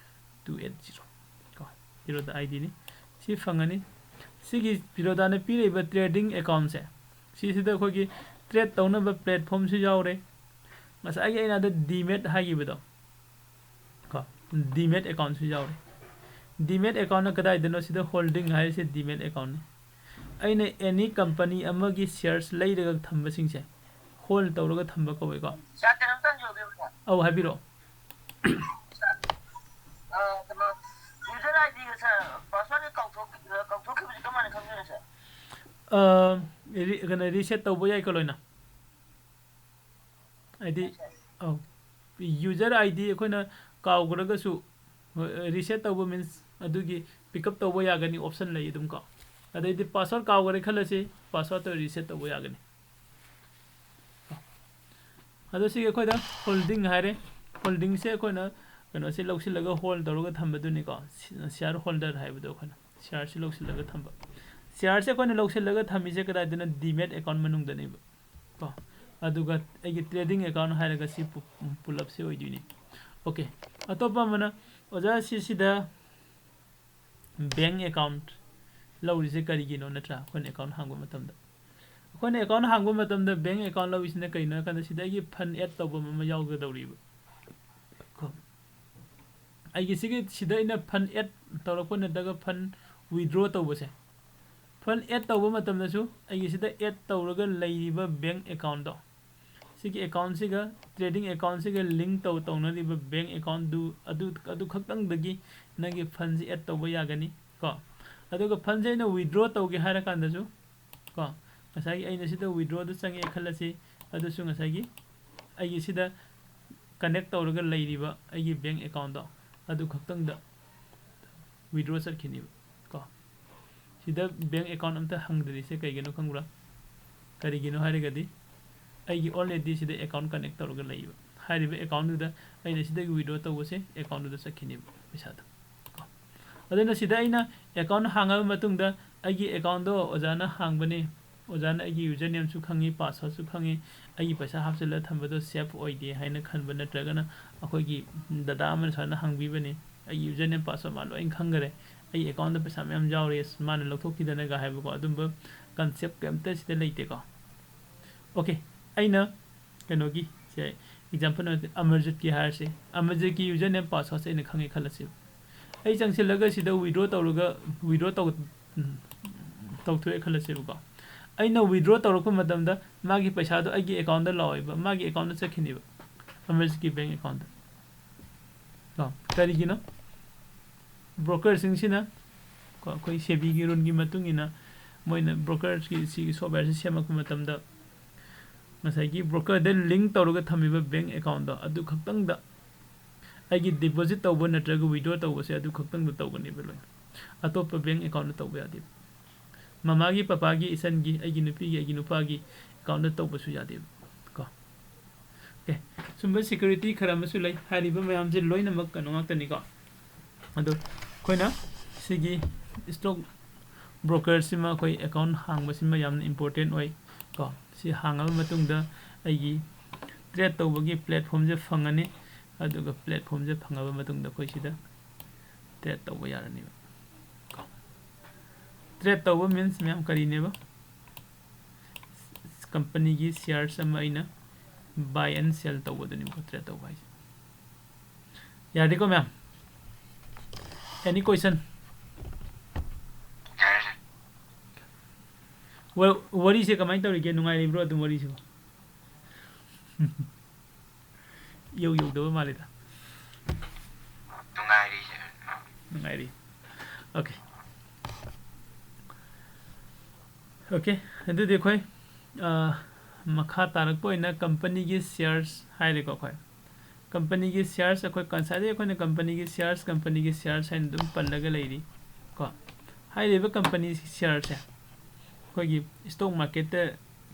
two eight zero ꯀꯣ, ꯖꯤꯔꯣꯗꯥ I Dꯅꯤ꯫ ꯁꯤ ꯐꯪꯒꯅꯤ꯫ ꯁꯤꯒꯤ ꯖꯤꯔꯣꯗꯥꯅ ꯄꯤꯔꯤꯕ trading accountꯁꯦ, ꯁꯤꯁꯤꯗ ꯑꯩꯈꯣꯏꯒꯤ trade ꯇꯧꯅꯕ platformꯁꯨ ꯌꯥꯎꯔꯦ꯫ ꯉꯁꯥꯏꯒꯤ ꯑꯩꯅ ꯑꯗ demat ꯍꯥꯏꯈꯤꯕꯗꯣ ꯀꯣ, demat accountꯁꯨ ꯌꯥꯎꯔꯦ꯫ Demat accountꯅ ꯀꯗꯥꯏꯗꯅꯣ? ꯁꯤꯗ holding ꯍꯥꯏꯔꯤꯁꯦ demat accountꯅꯤ꯫ ꯑꯩꯅ any company ꯑꯃꯒꯤ shares ꯂꯩꯔꯒ ꯊꯝꯕꯁꯤꯡꯁꯦ hold ꯇꯧꯔꯒ ꯊꯝꯕ ꯀꯧꯋꯦꯀꯣ꯫ ꯁꯥꯔ, ꯀꯩꯅꯣꯝꯇ ꯍꯪꯖꯍꯧꯒꯦꯕꯀꯣ꯫ ꯑꯧ, ꯍꯥꯏꯕꯤꯔꯛꯑꯣ꯫ ꯁꯥꯔ, ꯑ, ꯀꯩꯅꯣ, user I Dꯒ ꯁꯥꯔ, passwordꯀ ꯀꯥꯎꯊꯣꯛꯈꯤ-, ꯀꯥꯎꯊꯣꯛꯈꯤꯕꯁꯦ ꯀꯃꯥꯏꯅ ꯈꯪꯗꯣꯏꯅꯣ ꯁꯥꯔ? ꯑ, ꯔꯤ-, ꯀꯩꯅꯣ, reset ꯇꯧꯕ ꯌꯥꯏꯀꯣ ꯂꯣꯏꯅ? ꯍꯥꯏꯗꯤ, ꯑꯧ, user I D ꯑꯩꯈꯣꯏꯅ ꯀꯥꯎꯈ꯭ꯔꯒꯁꯨ, reset ꯇꯧꯕ means ꯑꯗꯨꯒꯤ pick up ꯇꯧꯕ ꯌꯥꯒꯅꯤ, option ꯂꯩ ꯑꯗꯨꯝ ꯀꯣ꯫ ꯑꯗꯩꯗꯤ password ꯀꯥꯎꯈ꯭ꯔꯦ ꯈꯜꯂꯁꯤ, passwordꯇꯣ reset ꯇꯧꯕ ꯌꯥꯒꯅꯤ꯫ ꯑꯗꯣ ꯁꯤꯒꯤ ꯑꯩꯈꯣꯏꯗ holding ꯍꯥꯏꯔꯦ꯫ Holdingꯁꯦ ꯑꯩꯈꯣꯏꯅ ꯀꯩꯅꯣꯁꯦ ꯂꯧꯁꯤꯜꯂꯒ hold ꯇꯧꯔꯒ ꯊꯝꯕꯗꯨꯅꯤꯀꯣ, share holder ꯍꯥꯏꯕꯗꯣ ꯑꯩꯈꯣꯏꯅ shareꯁꯦ ꯂꯧꯁꯤꯜꯂꯒ ꯊꯝꯕ꯫ Shareꯁꯦ ꯑꯩꯈꯣꯏꯅ ꯂꯧꯁꯤꯜꯂꯒ ꯊꯝꯃꯤꯁꯦ ꯀꯗꯥꯏꯗꯅꯣ? Demat account ꯃꯅꯨꯡꯗꯅꯦꯕ ꯀꯣ꯫ ꯑꯗꯨꯒ ꯑꯩꯒꯤ trading account ꯍꯥꯏꯔꯒ ꯁꯤ ꯄꯨ-, ꯄꯨꯂꯞꯁꯦ ꯑꯣꯏꯗꯣꯏꯅꯤ꯫ Okay, ꯑꯇꯣꯞꯄ ꯑꯃꯅ, ꯑꯣꯖꯥ, ꯁꯤꯁꯤꯗ bank account ꯂꯧꯔꯤꯁꯦ ꯀꯔꯤꯒꯤꯅꯣ, ꯅꯠꯇ꯭ꯔꯥ? ꯑꯩꯈꯣꯏꯅ account ꯍꯥꯡꯕ ꯃꯇꯝꯗ, ꯑꯩꯈꯣꯏꯅ account ꯍꯥꯡꯕ ꯃꯇꯝꯗ bank account ꯂꯧꯔꯤꯁꯤꯅ ꯀꯔꯤꯅꯣ ꯍꯥꯏ ꯀꯥꯟꯗ, ꯁꯤꯗ ꯑꯩꯒꯤ fund add ꯇꯧꯐꯝ ꯑꯃ ꯌꯥꯎꯒꯗꯧꯔꯤꯕ ꯀꯣ꯫ ꯑꯩꯒꯤ ꯁꯤꯒꯤ ꯁꯤꯗ ꯑꯩꯅ fund add ꯇꯧꯔꯛꯄ ꯅꯠꯇ꯭ꯔꯒ fund withdraw ꯇꯧꯕꯁꯦ, fund add ꯇꯧꯕ ꯃꯇꯝꯗꯁꯨ ꯑꯩꯒꯤ ꯁꯤꯗ add ꯇꯧꯔꯒ ꯂꯩꯔꯤꯕ bank account ꯇꯣ, ꯁꯤꯒꯤ account ꯁꯤꯒ, trading account ꯁꯤꯒ link ꯇꯧ ꯇꯧꯅꯔꯤꯕ bank account ꯗꯨ, ꯑꯗꯨ ꯑꯗꯨ ꯈꯛꯇꯪꯗꯒꯤ ꯅꯪꯒꯤ fund ꯁꯤ add ꯇꯧꯕ ꯌꯥꯒꯅꯤ ꯀꯣ꯫ ꯑꯗꯨꯒ fund ꯁꯦ ꯑꯩꯅ withdraw ꯇꯧꯒꯦ ꯍꯥꯏꯔꯀꯥꯟꯗꯁꯨ ꯀꯣ, ꯉꯁꯥꯏꯒꯤ ꯑꯩꯅ ꯁꯤꯗ withdraw ꯗ ꯆꯪꯉꯦ ꯈꯜꯂꯁꯤ, ꯑꯗꯨꯁꯨ ꯉꯁꯥꯏꯒꯤ ꯑꯩꯒꯤ ꯁꯤꯗ connect ꯇꯧꯔꯒ ꯂꯩꯔꯤꯕ ꯑꯩꯒꯤ bank account ꯗꯣ ꯑꯗꯨ ꯈꯛꯇꯪꯗ withdraw ꯆꯠꯈꯤꯅꯦꯕ ꯀꯣ꯫ ꯁꯤꯗ bank account ꯑꯝꯇ ꯍꯪꯗ꯭ꯔꯤꯁꯦ ꯀꯩꯒꯤꯅꯣ ꯈꯪꯕ꯭ꯔꯥ? ꯀꯔꯤꯒꯤꯅꯣ ꯍꯥꯏꯔꯒꯗꯤ ꯑꯩꯒꯤ already ꯁꯤꯗ account connect ꯇꯧꯔꯒ ꯂꯩꯌꯦꯕ꯫ ꯍꯥꯏꯔꯤꯕ account ꯗꯨꯗ ꯑꯩꯅ ꯁꯤꯗꯒꯤ withdraw ꯇꯧꯕꯁꯦ account ꯗꯨꯗ ꯆꯠꯈꯤꯅꯦꯕ ꯄꯩꯁꯥꯗꯣ ꯀꯣ꯫ ꯑꯗꯨꯅ ꯁꯤꯗ ꯑꯩꯅ account ꯍꯥꯡꯉꯕ ꯃꯇꯨꯡꯗ ꯑꯩꯒꯤ account ꯗꯣ ꯑꯣꯖꯥꯅ ꯍꯥꯡꯕꯅꯦ, ꯑꯣꯖꯥꯅ ꯑꯩꯒꯤ user name ꯁꯨ ꯈꯪꯉꯤ, password ꯁꯨ ꯈꯪꯉꯤ, ꯑꯩꯒꯤ ꯄꯩꯁꯥ ꯍꯥꯞꯆꯤꯜꯂ ꯊꯝꯕꯗꯣ safe ꯑꯣꯏꯗꯦ ꯍꯥꯏꯅ ꯈꯟꯕ, ꯅꯠꯇ꯭ꯔꯒꯅ ꯑꯩꯈꯣꯏꯒꯤ ꯗꯗꯥ ꯑꯃꯅ ꯁꯨꯃꯥꯏꯅ ꯍꯪꯕꯤꯕꯅꯤ, ꯑꯩꯒꯤ user name password ꯃꯥ ꯂꯣꯏꯅ ꯈꯪꯈꯔꯦ, ꯑꯩ account ꯗ ꯄꯩꯁꯥ ꯃꯌꯥꯝ ꯌꯥꯎꯔꯦ, ꯑꯁ, ꯃꯥꯅ ꯂꯧꯊꯣꯛꯈꯤꯗꯅꯒ ꯍꯥꯏꯕꯀꯣ, ꯑꯗꯨꯝꯕ concept ꯀꯩꯝꯇ ꯁꯤꯗ ꯂꯩꯇꯦꯀꯣ꯫ OK, ꯑꯩꯅ ꯀꯩꯅꯣꯒꯤ, ꯁꯦ, example ꯑꯣꯏꯅ ꯑꯃꯔꯖꯤꯠꯀꯤ ꯍꯥꯏꯔꯁꯤ, ꯑꯃꯔꯖꯤꯠꯀꯤ user name password ꯁꯦ ꯑꯩꯅ ꯈꯪꯉꯦ ꯈꯜꯂꯁꯦꯕ꯫ ꯑꯩ ꯆꯪꯁꯤꯜꯂꯒ ꯁꯤꯗ withdraw ꯇꯧꯔꯒ, withdraw ꯇꯧ-, ꯎꯝ, ꯇꯧꯊꯣꯛꯑꯦ ꯈꯜꯂꯁꯦꯕꯀꯣ꯫ ꯑꯩꯅ withdraw ꯇꯧꯔꯛꯄ ꯃꯇꯝꯗ ꯃꯥꯒꯤ ꯄꯩꯁꯥꯗꯣ ꯑꯩꯒꯤ account ꯗ ꯂꯥꯛꯑꯣꯏꯕ, ꯃꯥꯒꯤ account ꯗ ꯆꯠꯈꯤꯅꯦꯕ, ꯑꯃꯔꯖꯤꯠꯀꯤ bank account ꯗ꯫ ꯀꯣ, ꯀꯔꯤꯒꯤꯅꯣ? Broker ꯁꯤꯡꯁꯤꯅ, ꯀꯣ, ꯑꯩꯈꯣꯏ ꯁꯦꯕꯤꯒꯤ rule ꯒꯤ ꯃꯇꯨꯡ ꯏꯟꯅ ꯃꯣꯏꯅ broker ꯒꯤ ꯁꯤꯒꯤ software ꯁꯤ ꯁꯦꯝꯃꯛꯄ ꯃꯇꯝꯗ ꯉꯁꯥꯏꯒꯤ broker ꯗ link ꯇꯧꯔꯒ ꯊꯝꯃꯤꯕ bank account ꯗꯣ ꯑꯗꯨ ꯈꯛꯇꯪꯗ ꯑꯩꯒꯤ deposit ꯇꯧꯕ ꯅꯠꯇ꯭ꯔꯒ withdraw ꯇꯧꯕꯁꯦ ꯑꯗꯨ ꯈꯛꯇꯪꯗ ꯇꯧꯒꯅꯦꯕ ꯂꯣꯏꯅ꯫ ꯑꯇꯣꯞꯄ bank account ꯗ ꯇꯧꯕ ꯌꯥꯗꯦꯕ꯫ ꯃꯃꯥꯒꯤ, ꯄꯄꯥꯒꯤ, ꯏꯆꯟꯒꯤ, ꯑꯩꯒꯤ ꯅꯨꯄꯤꯒꯤ, ꯑꯩꯒꯤ ꯅꯨꯄꯥꯒꯤ account ꯗ ꯇꯧꯕꯁꯨ ꯌꯥꯗꯦꯕ ꯀꯣ꯫ OK, ꯁꯨꯝꯕ security ꯈꯔ ꯑꯃꯁꯨ ꯂꯩ꯫ ꯍꯥꯏꯔꯤꯕ ꯃꯌꯥꯝꯁꯦ ꯂꯣꯏꯅꯃꯛ ꯀꯩꯅꯣ ꯉꯥꯛꯇꯅꯤꯀꯣ꯫ ꯑꯗꯣ ꯑꯩꯈꯣꯏꯅ ꯁꯤꯒꯤ stock broker ꯁꯤꯃ, ꯑꯩꯈꯣꯏ account ꯍꯥꯡꯕꯁꯤꯃ ꯌꯥꯝꯅ important ꯑꯣꯏ ꯀꯣ꯫ ꯁꯤ ꯍꯥꯡꯉꯕ ꯃꯇꯨꯡꯗ ꯑꯩꯒꯤ trade ꯇꯧꯕꯒꯤ platform ꯁꯦ ꯐꯪꯉꯅꯤ꯫ ꯑꯗꯨꯒ platform ꯁꯦ ꯐꯪꯉꯕ ꯃꯇꯨꯡꯗ ꯑꯩꯈꯣꯏ ꯁꯤꯗ trade ꯇꯧꯕ ꯌꯥꯔꯅꯤꯕ ꯀꯣ꯫ Trade ꯇꯧꯕ means ꯃꯌꯥꯝ ꯀꯔꯤꯅꯦꯕ? Company ꯒꯤ shares ꯑꯃ ꯑꯩꯅ buy and sell ꯇꯧꯕꯗꯨꯅꯤꯀꯣ trade ꯇꯧꯕ ꯍꯥꯏꯁꯦ꯫ ꯌꯥꯔꯦꯀꯣ ꯃꯌꯥꯝ? Any question? ꯋꯥꯔꯤꯁꯦ ꯀꯃꯥꯏꯅ ꯇꯧꯔꯤꯒꯦ? ꯅꯨꯡꯉꯥꯏꯔꯤꯕ꯭ꯔꯣ ꯑꯗꯨꯝ ꯋꯥꯔꯤꯁꯤꯕꯨ? ꯌꯧ ꯌꯧꯗꯕ ꯃꯥꯜꯂꯤꯗ꯫ ꯅꯨꯡꯉꯥꯏꯔꯤ꯫ Okay. Okay, ꯑꯗꯨꯗꯤ ꯑꯩꯈꯣꯏ ꯃꯈꯥ ꯇꯥꯔꯛꯄ ꯑꯣꯏꯅ ꯀꯝꯄꯅꯤꯒꯤ ꯁꯤꯌꯔꯁ ꯍꯥꯏꯔꯦꯀꯣ꯫ ꯑꯩꯈꯣꯏ ꯀꯝꯄꯅꯤꯒꯤ ꯁꯤꯌꯔꯁ ꯑꯩꯈꯣꯏ ꯉꯁꯥꯏꯗꯒꯤ ꯑꯩꯈꯣꯏꯅ ꯀꯝꯄꯅꯤꯒꯤ ꯁꯤꯌꯔꯁ ꯀꯝꯄꯅꯤꯒꯤ ꯁꯤꯌꯔꯁ ꯍꯥꯏꯅ ꯑꯗꯨꯝ ꯄꯜꯂꯒ ꯂꯩꯔꯤ ꯀꯣ꯫ ꯍꯥꯏꯔꯤꯕ ꯀꯝꯄꯅꯤ ꯁꯤꯌꯔꯁꯦ ꯑꯩꯈꯣꯏꯒꯤ ꯁ꯭ꯇꯣꯛ ꯃꯥꯔꯀꯦꯠꯇ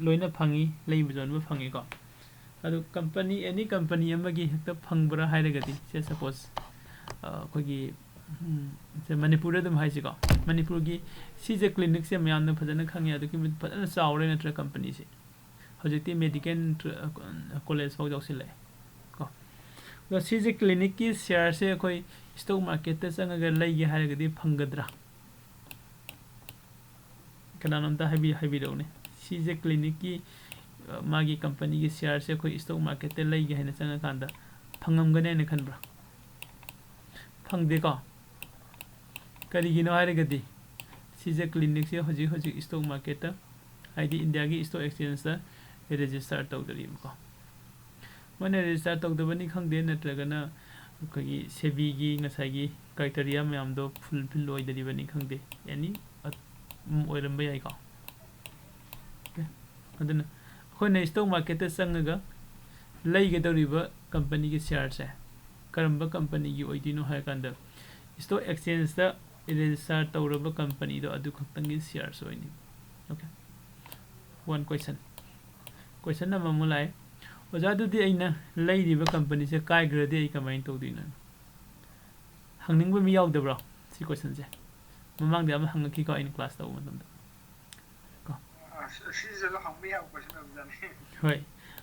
ꯂꯣꯏꯅ ꯐꯪꯉꯤ, ꯂꯩꯕ ꯌꯣꯟꯕ ꯐꯪꯉꯤꯀꯣ꯫ ꯑꯗꯨ ꯀꯝꯄꯅꯤ, ꯑꯦꯅꯤ ꯀꯝꯄꯅꯤ ꯑꯃꯒꯤ ꯍꯦꯛꯇ ꯐꯪꯕ꯭ꯔꯥ ꯍꯥꯏꯔꯒꯗꯤ, ꯁꯦ ꯁꯄꯣꯁ ꯑꯩꯈꯣꯏꯒꯤ ꯁꯦ ꯃꯅꯤꯄꯨꯔꯗ ꯑꯗꯨꯝ ꯍꯥꯏꯁꯤꯀꯣ, ꯃꯅꯤꯄꯨꯔꯒꯤ ꯁꯤꯖꯦ ꯀ꯭ꯂꯤꯅꯤꯛꯁꯦ ꯃꯌꯥꯝꯅ ꯐꯖꯅ ꯈꯪꯉꯦ, ꯑꯗꯨꯛꯀꯤ ꯃꯇꯤꯛ ꯐꯖꯅ ꯆꯥꯎꯔꯦ ꯅꯠꯇ꯭ꯔꯥ ꯀꯝꯄꯅꯤꯁꯦ꯫ ꯍꯧꯖꯤꯛꯇꯤ ꯃꯦꯗꯤꯀꯦꯜ ꯀꯣꯂꯦꯖ ꯐꯥꯎ ꯌꯥꯎꯁꯤꯜꯂꯛꯑꯦ ꯀꯣ꯫ ꯑꯗꯣ ꯁꯤꯖꯦ ꯀ꯭ꯂꯤꯅꯤꯛꯀꯤ ꯁꯤꯌꯔꯁꯦ ꯑꯩꯈꯣꯏ ꯁ꯭ꯇꯣꯛ ꯃꯥꯔꯀꯦꯠꯇ ꯆꯪꯉꯒ ꯂꯩꯒꯦ ꯍꯥꯏꯔꯒꯗꯤ ꯐꯪꯒꯗ꯭ꯔꯥ? ꯀꯅꯥꯅꯣꯝꯇ ꯍꯥꯏꯕꯤ-, ꯍꯥꯏꯕꯤꯔꯛꯎꯅꯦ꯫ ꯁꯤꯖꯦ ꯀ꯭ꯂꯤꯅꯤꯛꯀꯤ ꯃꯥꯒꯤ ꯀꯝꯄꯅꯤꯒꯤ ꯁꯤꯌꯔꯁꯦ ꯑꯩꯈꯣꯏ ꯁ꯭ꯇꯣꯛ ꯃꯥꯔꯀꯦꯠꯇ ꯂꯩꯒꯦ ꯍꯥꯏꯅ ꯆꯪꯉꯀꯥꯟꯗ ꯐꯪꯉꯝꯒꯅꯤ ꯍꯥꯏꯅ ꯈꯟꯕ꯭ꯔꯥ? ꯐꯪꯗꯦꯀꯣ꯫ ꯀꯔꯤꯒꯤꯅꯣ ꯍꯥꯏꯔꯒꯗꯤ ꯁꯤꯖꯦ ꯀ꯭ꯂꯤꯅꯤꯛꯁꯦ ꯍꯧꯖꯤꯛ ꯍꯧꯖꯤꯛ ꯁ꯭ꯇꯣꯛ ꯃꯥꯔꯀꯦꯠꯇ, ꯍꯥꯏꯗꯤ ꯏꯟꯗꯤꯌꯥꯒꯤ ꯁ꯭ꯇꯣꯛ ꯑꯦꯛꯁꯆꯦꯟꯖꯇ ꯔꯦꯖꯤꯁꯇꯔ ꯇꯧꯗꯔꯤꯕꯀꯣ꯫ ꯃꯣꯏꯅ ꯔꯦꯖꯤꯁꯇꯔ ꯇꯧꯗꯕꯅꯤ ꯈꯪꯗꯦ, ꯅꯠꯇ꯭ꯔꯒꯅ ꯑꯩꯈꯣꯏꯒꯤ ꯁꯦꯕꯤꯒꯤ ꯉꯁꯥꯏꯒꯤ ꯀ꯭ꯔꯥꯏꯇꯦꯔꯤꯌꯥ ꯃꯌꯥꯝꯗꯣ ꯐꯨꯜꯐꯤꯜ ꯑꯣꯏꯗꯔꯤꯕꯅꯤ ꯈꯪꯗꯦ, ꯑꯦꯅꯤ ꯑꯣꯏꯔꯝꯕ ꯌꯥꯏꯀꯣ꯫ Okay, ꯑꯗꯨꯅ ꯑꯩꯈꯣꯏꯅ ꯁ꯭ꯇꯣꯛ ꯃꯥꯔꯀꯦꯠꯇ ꯆꯪꯉꯒ ꯂꯩꯒꯗꯧꯔꯤꯕ ꯀꯝꯄꯅꯤꯒꯤ ꯁꯤꯌꯔꯁꯦ ꯀꯔꯝꯕ ꯀꯝꯄꯅꯤꯒꯤ ꯑꯣꯏꯗꯣꯏꯅꯣ ꯍꯥꯏꯔꯀꯥꯟꯗ ꯁ꯭ꯇꯣꯛ ꯑꯦꯛꯁꯆꯦꯟꯖꯇ ꯔꯦꯖꯤꯁꯇꯔ ꯇꯧꯔꯕ ꯀꯝꯄꯅꯤꯗꯣ ꯑꯗꯨ ꯈꯛꯇꯪꯒꯤ ꯁꯤꯌꯔꯁ ꯑꯣꯏꯅꯤ꯫ Okay, one question꯫ Question ꯑꯃꯃꯨꯛ ꯂꯥꯛꯑꯦ꯫ ꯑꯣꯖꯥ, ꯑꯗꯨꯗꯤ ꯑꯩꯅ ꯂꯩꯔꯤꯕ ꯀꯝꯄꯅꯤꯁꯦ ꯀꯥꯏꯈ꯭ꯔꯗꯤ ꯑꯩ ꯀꯃꯥꯏꯅ ꯇꯧꯗꯣꯏꯅꯣ? ꯍꯪꯅꯤꯡꯕ ꯃꯤ ꯌꯥꯎꯗꯕ꯭ꯔꯣ ꯁꯤ questionꯁꯦ? ꯃꯃꯥꯡꯗ ꯑꯃ ꯍꯪꯉꯛꯈꯤꯀꯣ ꯑꯩꯅ class ꯇꯧꯕ ꯃꯇꯝꯗ꯫ ꯀꯣ꯫ ꯑ, ꯁꯤ-, ꯁꯤꯁꯤꯁꯨ ꯍꯪꯕ ꯌꯥꯕ question ꯑꯣꯏꯕꯖꯥꯠꯅꯤ꯫ ꯍꯣꯏ꯫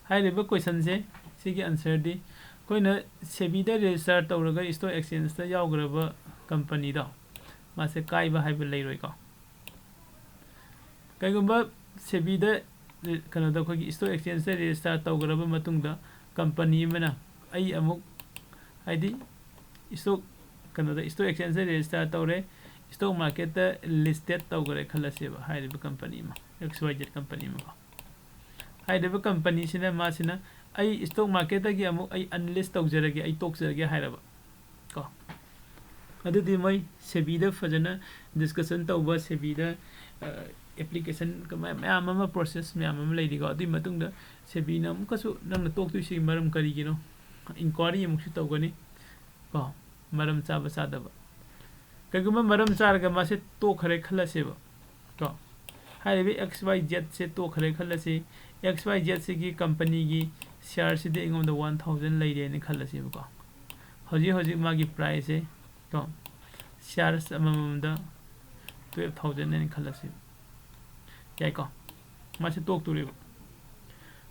ꯍꯥꯏꯔꯤꯕ questionꯁꯦ, ꯁꯤꯒꯤ answerꯗꯤ ꯑꯩꯈꯣꯏꯅ ꯁꯦꯕꯤꯗ register ꯇꯧꯔꯒ ꯁ꯭ꯇꯣꯛ ꯑꯦꯛꯁꯆꯦꯟꯖꯇ ꯌꯥꯎꯈ꯭ꯔꯕ ꯀꯝꯄꯅꯤꯗꯣ, ꯃꯥꯁꯦ ꯀꯥꯏꯕ ꯍꯥꯏꯕ ꯂꯩꯔꯣꯏꯀꯣ꯫ ꯀꯩꯒꯨꯝꯕ ꯁꯦꯕꯤꯗ ꯔꯦ-, ꯀꯩꯅꯣꯗ ꯑꯩꯈꯣꯏꯒꯤ ꯁ꯭ꯇꯣꯛ ꯑꯦꯛꯁꯆꯦꯟꯖꯇ register ꯇꯧꯈ꯭ꯔꯕ ꯃꯇꯨꯡꯗ ꯀꯝꯄꯅꯤ ꯑꯃꯅ ꯑꯩ ꯑꯃꯨꯛ, ꯍꯥꯏꯗꯤ ꯁ꯭ꯇꯣꯛ ꯀꯩꯅꯣꯗ stock exchange ꯗ register ꯇꯧꯔꯦ, stock market ꯇ listed ꯇꯧꯈ꯭ꯔꯦ ꯈꯜꯂꯁꯦꯕ, ꯍꯥꯏꯔꯤꯕ company ꯑꯃ, X Y Z company ꯑꯃꯀꯣ꯫ ꯍꯥꯏꯔꯤꯕ company ꯁꯤꯅ ꯃꯥꯁꯤꯅ "ꯑꯩ stock market ꯇꯒꯤ ꯑꯃꯨꯛ ꯑꯩ unlist ꯇꯧꯖꯔꯒꯦ, ꯑꯩ ꯇꯣꯛꯆꯔꯒꯦ" ꯍꯥꯏꯔꯕ ꯀꯣ꯫ ꯑꯗꯨꯗꯤ ꯃꯣꯏ SEBI ꯗ ꯐꯖꯅ discussion ꯇꯧꯕ, SEBI ꯗ, ꯑ, application ꯀꯃꯥꯏ-, ꯃꯌꯥꯝ ꯑꯃ, process ꯃꯌꯥꯝ ꯑꯃ ꯂꯩꯔꯤꯀꯣ꯫ ꯑꯗꯨꯒꯤ ꯃꯇꯨꯡꯗ SEBI ꯅ ꯑꯃꯨꯛꯀꯁꯨ ꯅꯪꯅ ꯇꯣꯛꯇꯣꯏꯁꯤꯒꯤ ꯃꯔꯝ ꯀꯔꯤꯒꯤꯅꯣ, inquiry ꯑꯃꯨꯛꯁꯨ ꯇꯧꯒꯅꯤ ꯀꯣ, ꯃꯔꯝ ꯆꯥꯕ ꯆꯥꯗꯕ꯫ ꯀꯩꯒꯨꯝꯕ ꯃꯔꯝ ꯆꯥꯔꯒ ꯃꯥꯁꯦ ꯇꯣꯛꯈ꯭ꯔꯦ ꯈꯜꯂꯁꯦꯕ ꯀꯣ, ꯍꯥꯏꯔꯤꯕ X Y Z ꯁꯦ ꯇꯣꯛꯈ꯭ꯔꯦ ꯈꯜꯂꯁꯤ꯫ X Y Z ꯁꯤꯒꯤ company ꯒꯤ share ꯁꯤꯗꯤ ꯑꯩꯉꯣꯟꯗ one thousand ꯂꯩꯔꯦꯅ ꯈꯜꯂꯁꯦꯕꯀꯣ꯫ ꯍꯧꯖꯤꯛ ꯍꯧꯖꯤꯛ ꯃꯥꯒꯤ price ꯁꯦ ꯀꯣ, shares ꯑꯃꯃꯝꯗ twelve thousand ꯍꯥꯏꯅ ꯈꯜꯂꯁꯤ꯫ ꯌꯥꯏꯀꯣ? ꯃꯥꯁꯦ ꯇꯣꯛꯇꯣꯔꯦꯕ꯫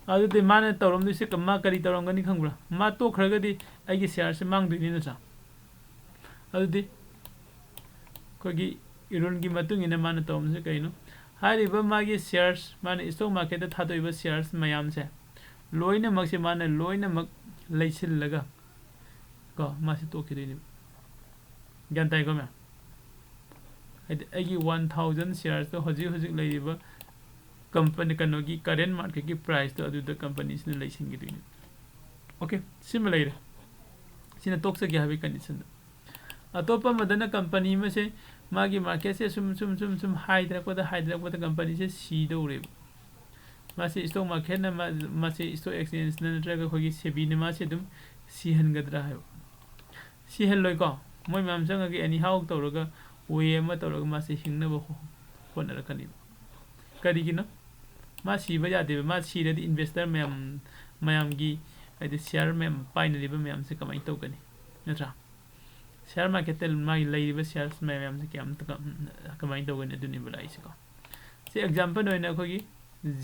ꯑꯗꯨꯗꯤ ꯃꯥꯅ ꯇꯧꯔꯝꯗꯣꯏꯁꯦ ꯀ-, ꯃꯥ ꯀꯔꯤ ꯇꯧꯔꯝꯒꯅꯤ ꯈꯪꯕ꯭ꯔꯥ? ꯃꯥ ꯇꯣꯛꯈ꯭ꯔꯒꯗꯤ ꯑꯩꯒꯤ share ꯁꯦ ꯃꯥꯡꯗꯣꯏꯅꯤ ꯅꯠꯇ꯭ꯔꯥ? ꯑꯗꯨꯗꯤ ꯑꯩꯈꯣꯏꯒꯤ ꯏꯔꯨꯟꯒꯤ ꯃꯇꯨꯡ ꯏꯟꯅ ꯃꯥꯅ ꯇꯧꯔꯝꯗꯣꯏꯁꯦ ꯀꯩꯅꯣ? ꯍꯥꯏꯔꯤꯕ ꯃꯥꯒꯤ shares, ꯃꯥꯅ stock market ꯇ ꯊꯥꯗꯣꯛꯏꯕ shares ꯃꯌꯥꯝꯁꯦ ꯂꯣꯏꯅꯃꯛꯁꯦ ꯃꯥꯅ ꯂꯣꯏꯅꯃꯛ ꯂꯩꯁꯤꯜꯂꯒ ꯀꯣ, ꯃꯥꯁꯦ ꯇꯣꯛꯈꯤꯗꯣꯏꯅꯦꯕ꯫ ꯒ꯭ꯌꯥꯟ ꯇꯥꯏꯀꯣ ꯃꯌꯥꯝ? ꯍꯥꯏꯗꯤ ꯑꯩꯒꯤ one thousand shares ꯇꯣ ꯍꯧꯖꯤꯛ ꯍꯧꯖꯤꯛ ꯂꯩꯔꯤꯕ company, ꯀꯩꯅꯣꯒꯤ current market ꯀꯤ price ꯇꯣ ꯑꯗꯨꯗ company ꯁꯤꯅ ꯂꯩꯁꯤꯟꯈꯤꯗꯣꯏꯅꯦ꯫ Okay, ꯁꯤꯃ ꯂꯩꯔꯦ꯫ ꯁꯤꯅ ꯇꯣꯛꯆꯒꯦ ꯍꯥꯏꯕꯒꯤ condition ꯗ꯫ ꯑꯇꯣꯞꯄ ꯑꯃꯗꯅ company ꯑꯃꯁꯦ ꯃꯥꯒꯤ market ꯁꯦ ꯁꯨꯝ, ꯁꯨꯝ, ꯁꯨꯝ, ꯁꯨꯝ ꯍꯥꯏꯊꯔꯛꯄꯗ, ꯍꯥꯏꯊꯔꯛꯄꯗ company ꯁꯦ ꯁꯤꯗꯧꯔꯦꯕ꯫ ꯃꯥꯁꯤ stock market ꯅ ꯃꯥ-, ꯃꯥꯁꯤ stock exchange ꯅ ꯅꯠꯇ꯭ꯔꯒ ꯑꯩꯈꯣꯏꯒꯤ SEBI ꯅ ꯃꯥꯁꯤ ꯑꯗꯨꯝ ꯁꯤꯍꯟꯒꯗ꯭ꯔꯥ ꯍꯥꯏꯕ? ꯁꯤꯍꯜꯂꯣꯏꯀꯣ꯫ ꯃꯣꯏ ꯃꯌꯥꯝ ꯆꯪꯉꯒ anyhow ꯇꯧꯔꯒ, way ꯑꯃ ꯇꯧꯔꯒ ꯃꯥꯁꯤ ꯍꯤꯡꯅꯕ ꯍꯣ-, ꯍꯣꯠꯅꯔꯛꯀꯅꯤꯕ꯫ ꯀꯔꯤꯒꯤꯅꯣ? ꯃꯥ ꯁꯤꯕ ꯌꯥꯗꯦꯕ꯫ ꯃꯥ ꯁꯤꯔꯗꯤ investor ꯃꯌꯥꯝ, ꯃꯌꯥꯝꯒꯤ, ꯍꯥꯏꯗꯤ share ꯃꯌꯥꯝ ꯄꯥꯏꯅꯔꯤꯕ ꯃꯌꯥꯝꯁꯦ ꯀꯃꯥꯏꯅ ꯇꯧꯒꯅꯤ? ꯅꯠꯇ꯭ꯔꯥ? Share market ꯇ ꯃꯥꯒꯤ ꯂꯩꯔꯤꯕ shares ꯃꯌꯥꯝꯁꯦ ꯀꯌꯥꯝ ꯀ-, ꯀꯃꯥꯏꯅ ꯇꯧꯒꯅꯤ? ꯑꯗꯨꯅꯦꯕ ꯂꯥꯛꯏꯁꯦꯀꯣ꯫ ꯁꯤ example ꯑꯣꯏꯅ ꯑꯩꯈꯣꯏꯒꯤ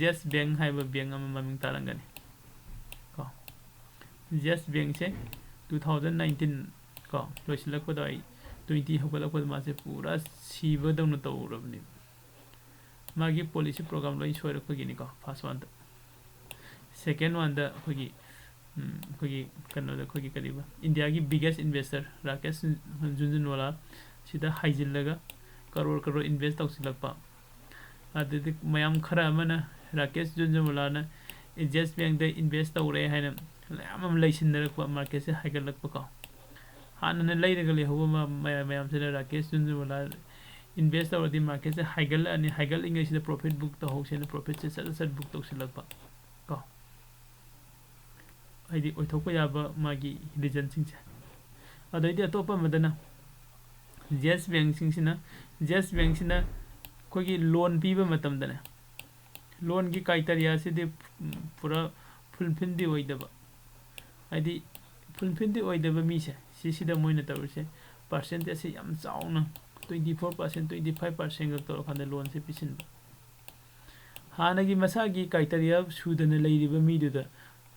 Yes Bank ꯍꯥꯏꯕ bank ꯑꯃ ꯃꯃꯤꯡ ꯇꯥꯔꯝꯒꯅꯤ ꯀꯣ꯫ Yes Bank ꯁꯦ two thousand nineteen ꯀꯣ, ꯂꯣꯏꯁꯤꯜꯂꯛꯄꯗ ꯑꯩ twenty ꯍꯧꯒꯠꯂꯛꯄꯗ ꯃꯥꯁꯦ ꯄꯨꯔꯥ ꯁꯤꯕꯗꯧꯅ ꯇꯧꯔꯕꯅꯦꯕ꯫ ꯃꯥꯒꯤ policy program ꯂꯣꯏ ꯁꯣꯏꯔꯛꯄꯒꯤꯅꯤꯀꯣ, first one ꯗ꯫ Second one ꯗ ꯑꯩꯈꯣꯏꯒꯤ ꯎꯝ, ꯑꯩꯈꯣꯏꯒꯤ ꯀꯩꯅꯣꯗ, ꯑꯩꯈꯣꯏꯒꯤ ꯀꯔꯤꯕ, ꯏꯟꯗꯤꯌꯥꯒꯤ biggest investor ꯔꯥꯀꯦꯁ ꯖꯨꯟꯖꯨꯟꯋꯥꯂꯥ ꯁꯤꯗ ꯍꯥꯏꯖꯤꯜꯂꯒ ꯀꯔꯣꯔ ꯀꯔꯣꯔ invest ꯇꯧꯁꯤꯜꯂꯛꯄ꯫ ꯑꯗꯨꯗꯤ ꯃꯌꯥꯝ ꯈꯔ ꯑꯃꯅ ꯔꯥꯀꯦꯁ ꯖꯨꯟꯖꯨꯟꯋꯥꯂꯥꯅ ꯌꯦꯁ ꯕꯦꯡꯗ invest ꯇꯧꯔꯦ ꯍꯥꯏꯅ ꯃꯌꯥꯝ ꯑꯃ ꯂꯩꯁꯤꯟꯅꯔꯛꯄ, ꯃꯥꯔꯀꯦꯠꯁꯦ ꯍꯥꯏꯒꯠꯂꯛꯄꯀꯣ꯫ ꯍꯥꯟꯅꯅ ꯂꯩꯔꯒ ꯂꯩꯍꯧꯕ ꯃ-, ꯃꯌꯥꯝ, ꯃꯌꯥꯝꯁꯤꯅ ꯔꯥꯀꯦꯁ ꯖꯨꯟꯖꯨꯟꯋꯥꯂꯥ invest ꯇꯧꯔꯗꯤ ꯃꯥꯔꯀꯦꯠꯁꯦ ꯍꯥꯏꯒꯠꯂꯛꯑꯅꯤ, ꯍꯥꯏꯒꯠꯂꯤꯉꯩꯁꯤꯗ profit book ꯇꯧꯍꯧꯁꯦꯅ profitꯁꯦ ꯁꯠ ꯁꯠ book ꯇꯧꯁꯤꯜꯂꯛꯄ ꯀꯣ꯫ ꯍꯥꯏꯗꯤ ꯑꯣꯏꯊꯣꯛꯄ ꯌꯥꯕ ꯃꯥꯒꯤ reasonꯁꯤꯡꯁꯦ꯫ ꯑꯗꯩꯗꯤ ꯑꯇꯣꯞꯄ ꯑꯃꯗꯅ ꯌꯦꯁ ꯕꯦꯡꯁꯤꯡꯁꯤꯅ, ꯌꯦꯁ ꯕꯦꯡꯁꯤꯅ ꯑꯩꯈꯣꯏꯒꯤ loan ꯄꯤꯕ ꯃꯇꯝꯗꯅꯦ, loanꯒꯤ criteriaꯁꯤꯗꯤ, ꯎꯝ, ꯄꯨꯔꯥ fulfillꯗꯤ ꯑꯣꯏꯗꯕ, ꯍꯥꯏꯗꯤ fulfillꯗꯤ ꯑꯣꯏꯗꯕ ꯃꯤꯁꯦ, ꯁꯤꯁꯤꯗ ꯃꯣꯏꯅ ꯇꯧꯔꯤꯁꯦ percentageꯁꯦ ꯌꯥꯝ ꯆꯥꯎꯅ, twenty four percent, twenty five percent ꯈꯛ ꯇꯧꯔꯀꯥꯟꯗ loanꯁꯦ ꯄꯤꯁꯤꯟꯕ꯫ ꯍꯥꯟꯅꯒꯤ ꯃꯁꯥꯒꯤ criteria ꯁꯨꯗꯅ ꯂꯩꯔꯤꯕ ꯃꯤꯗꯨꯗ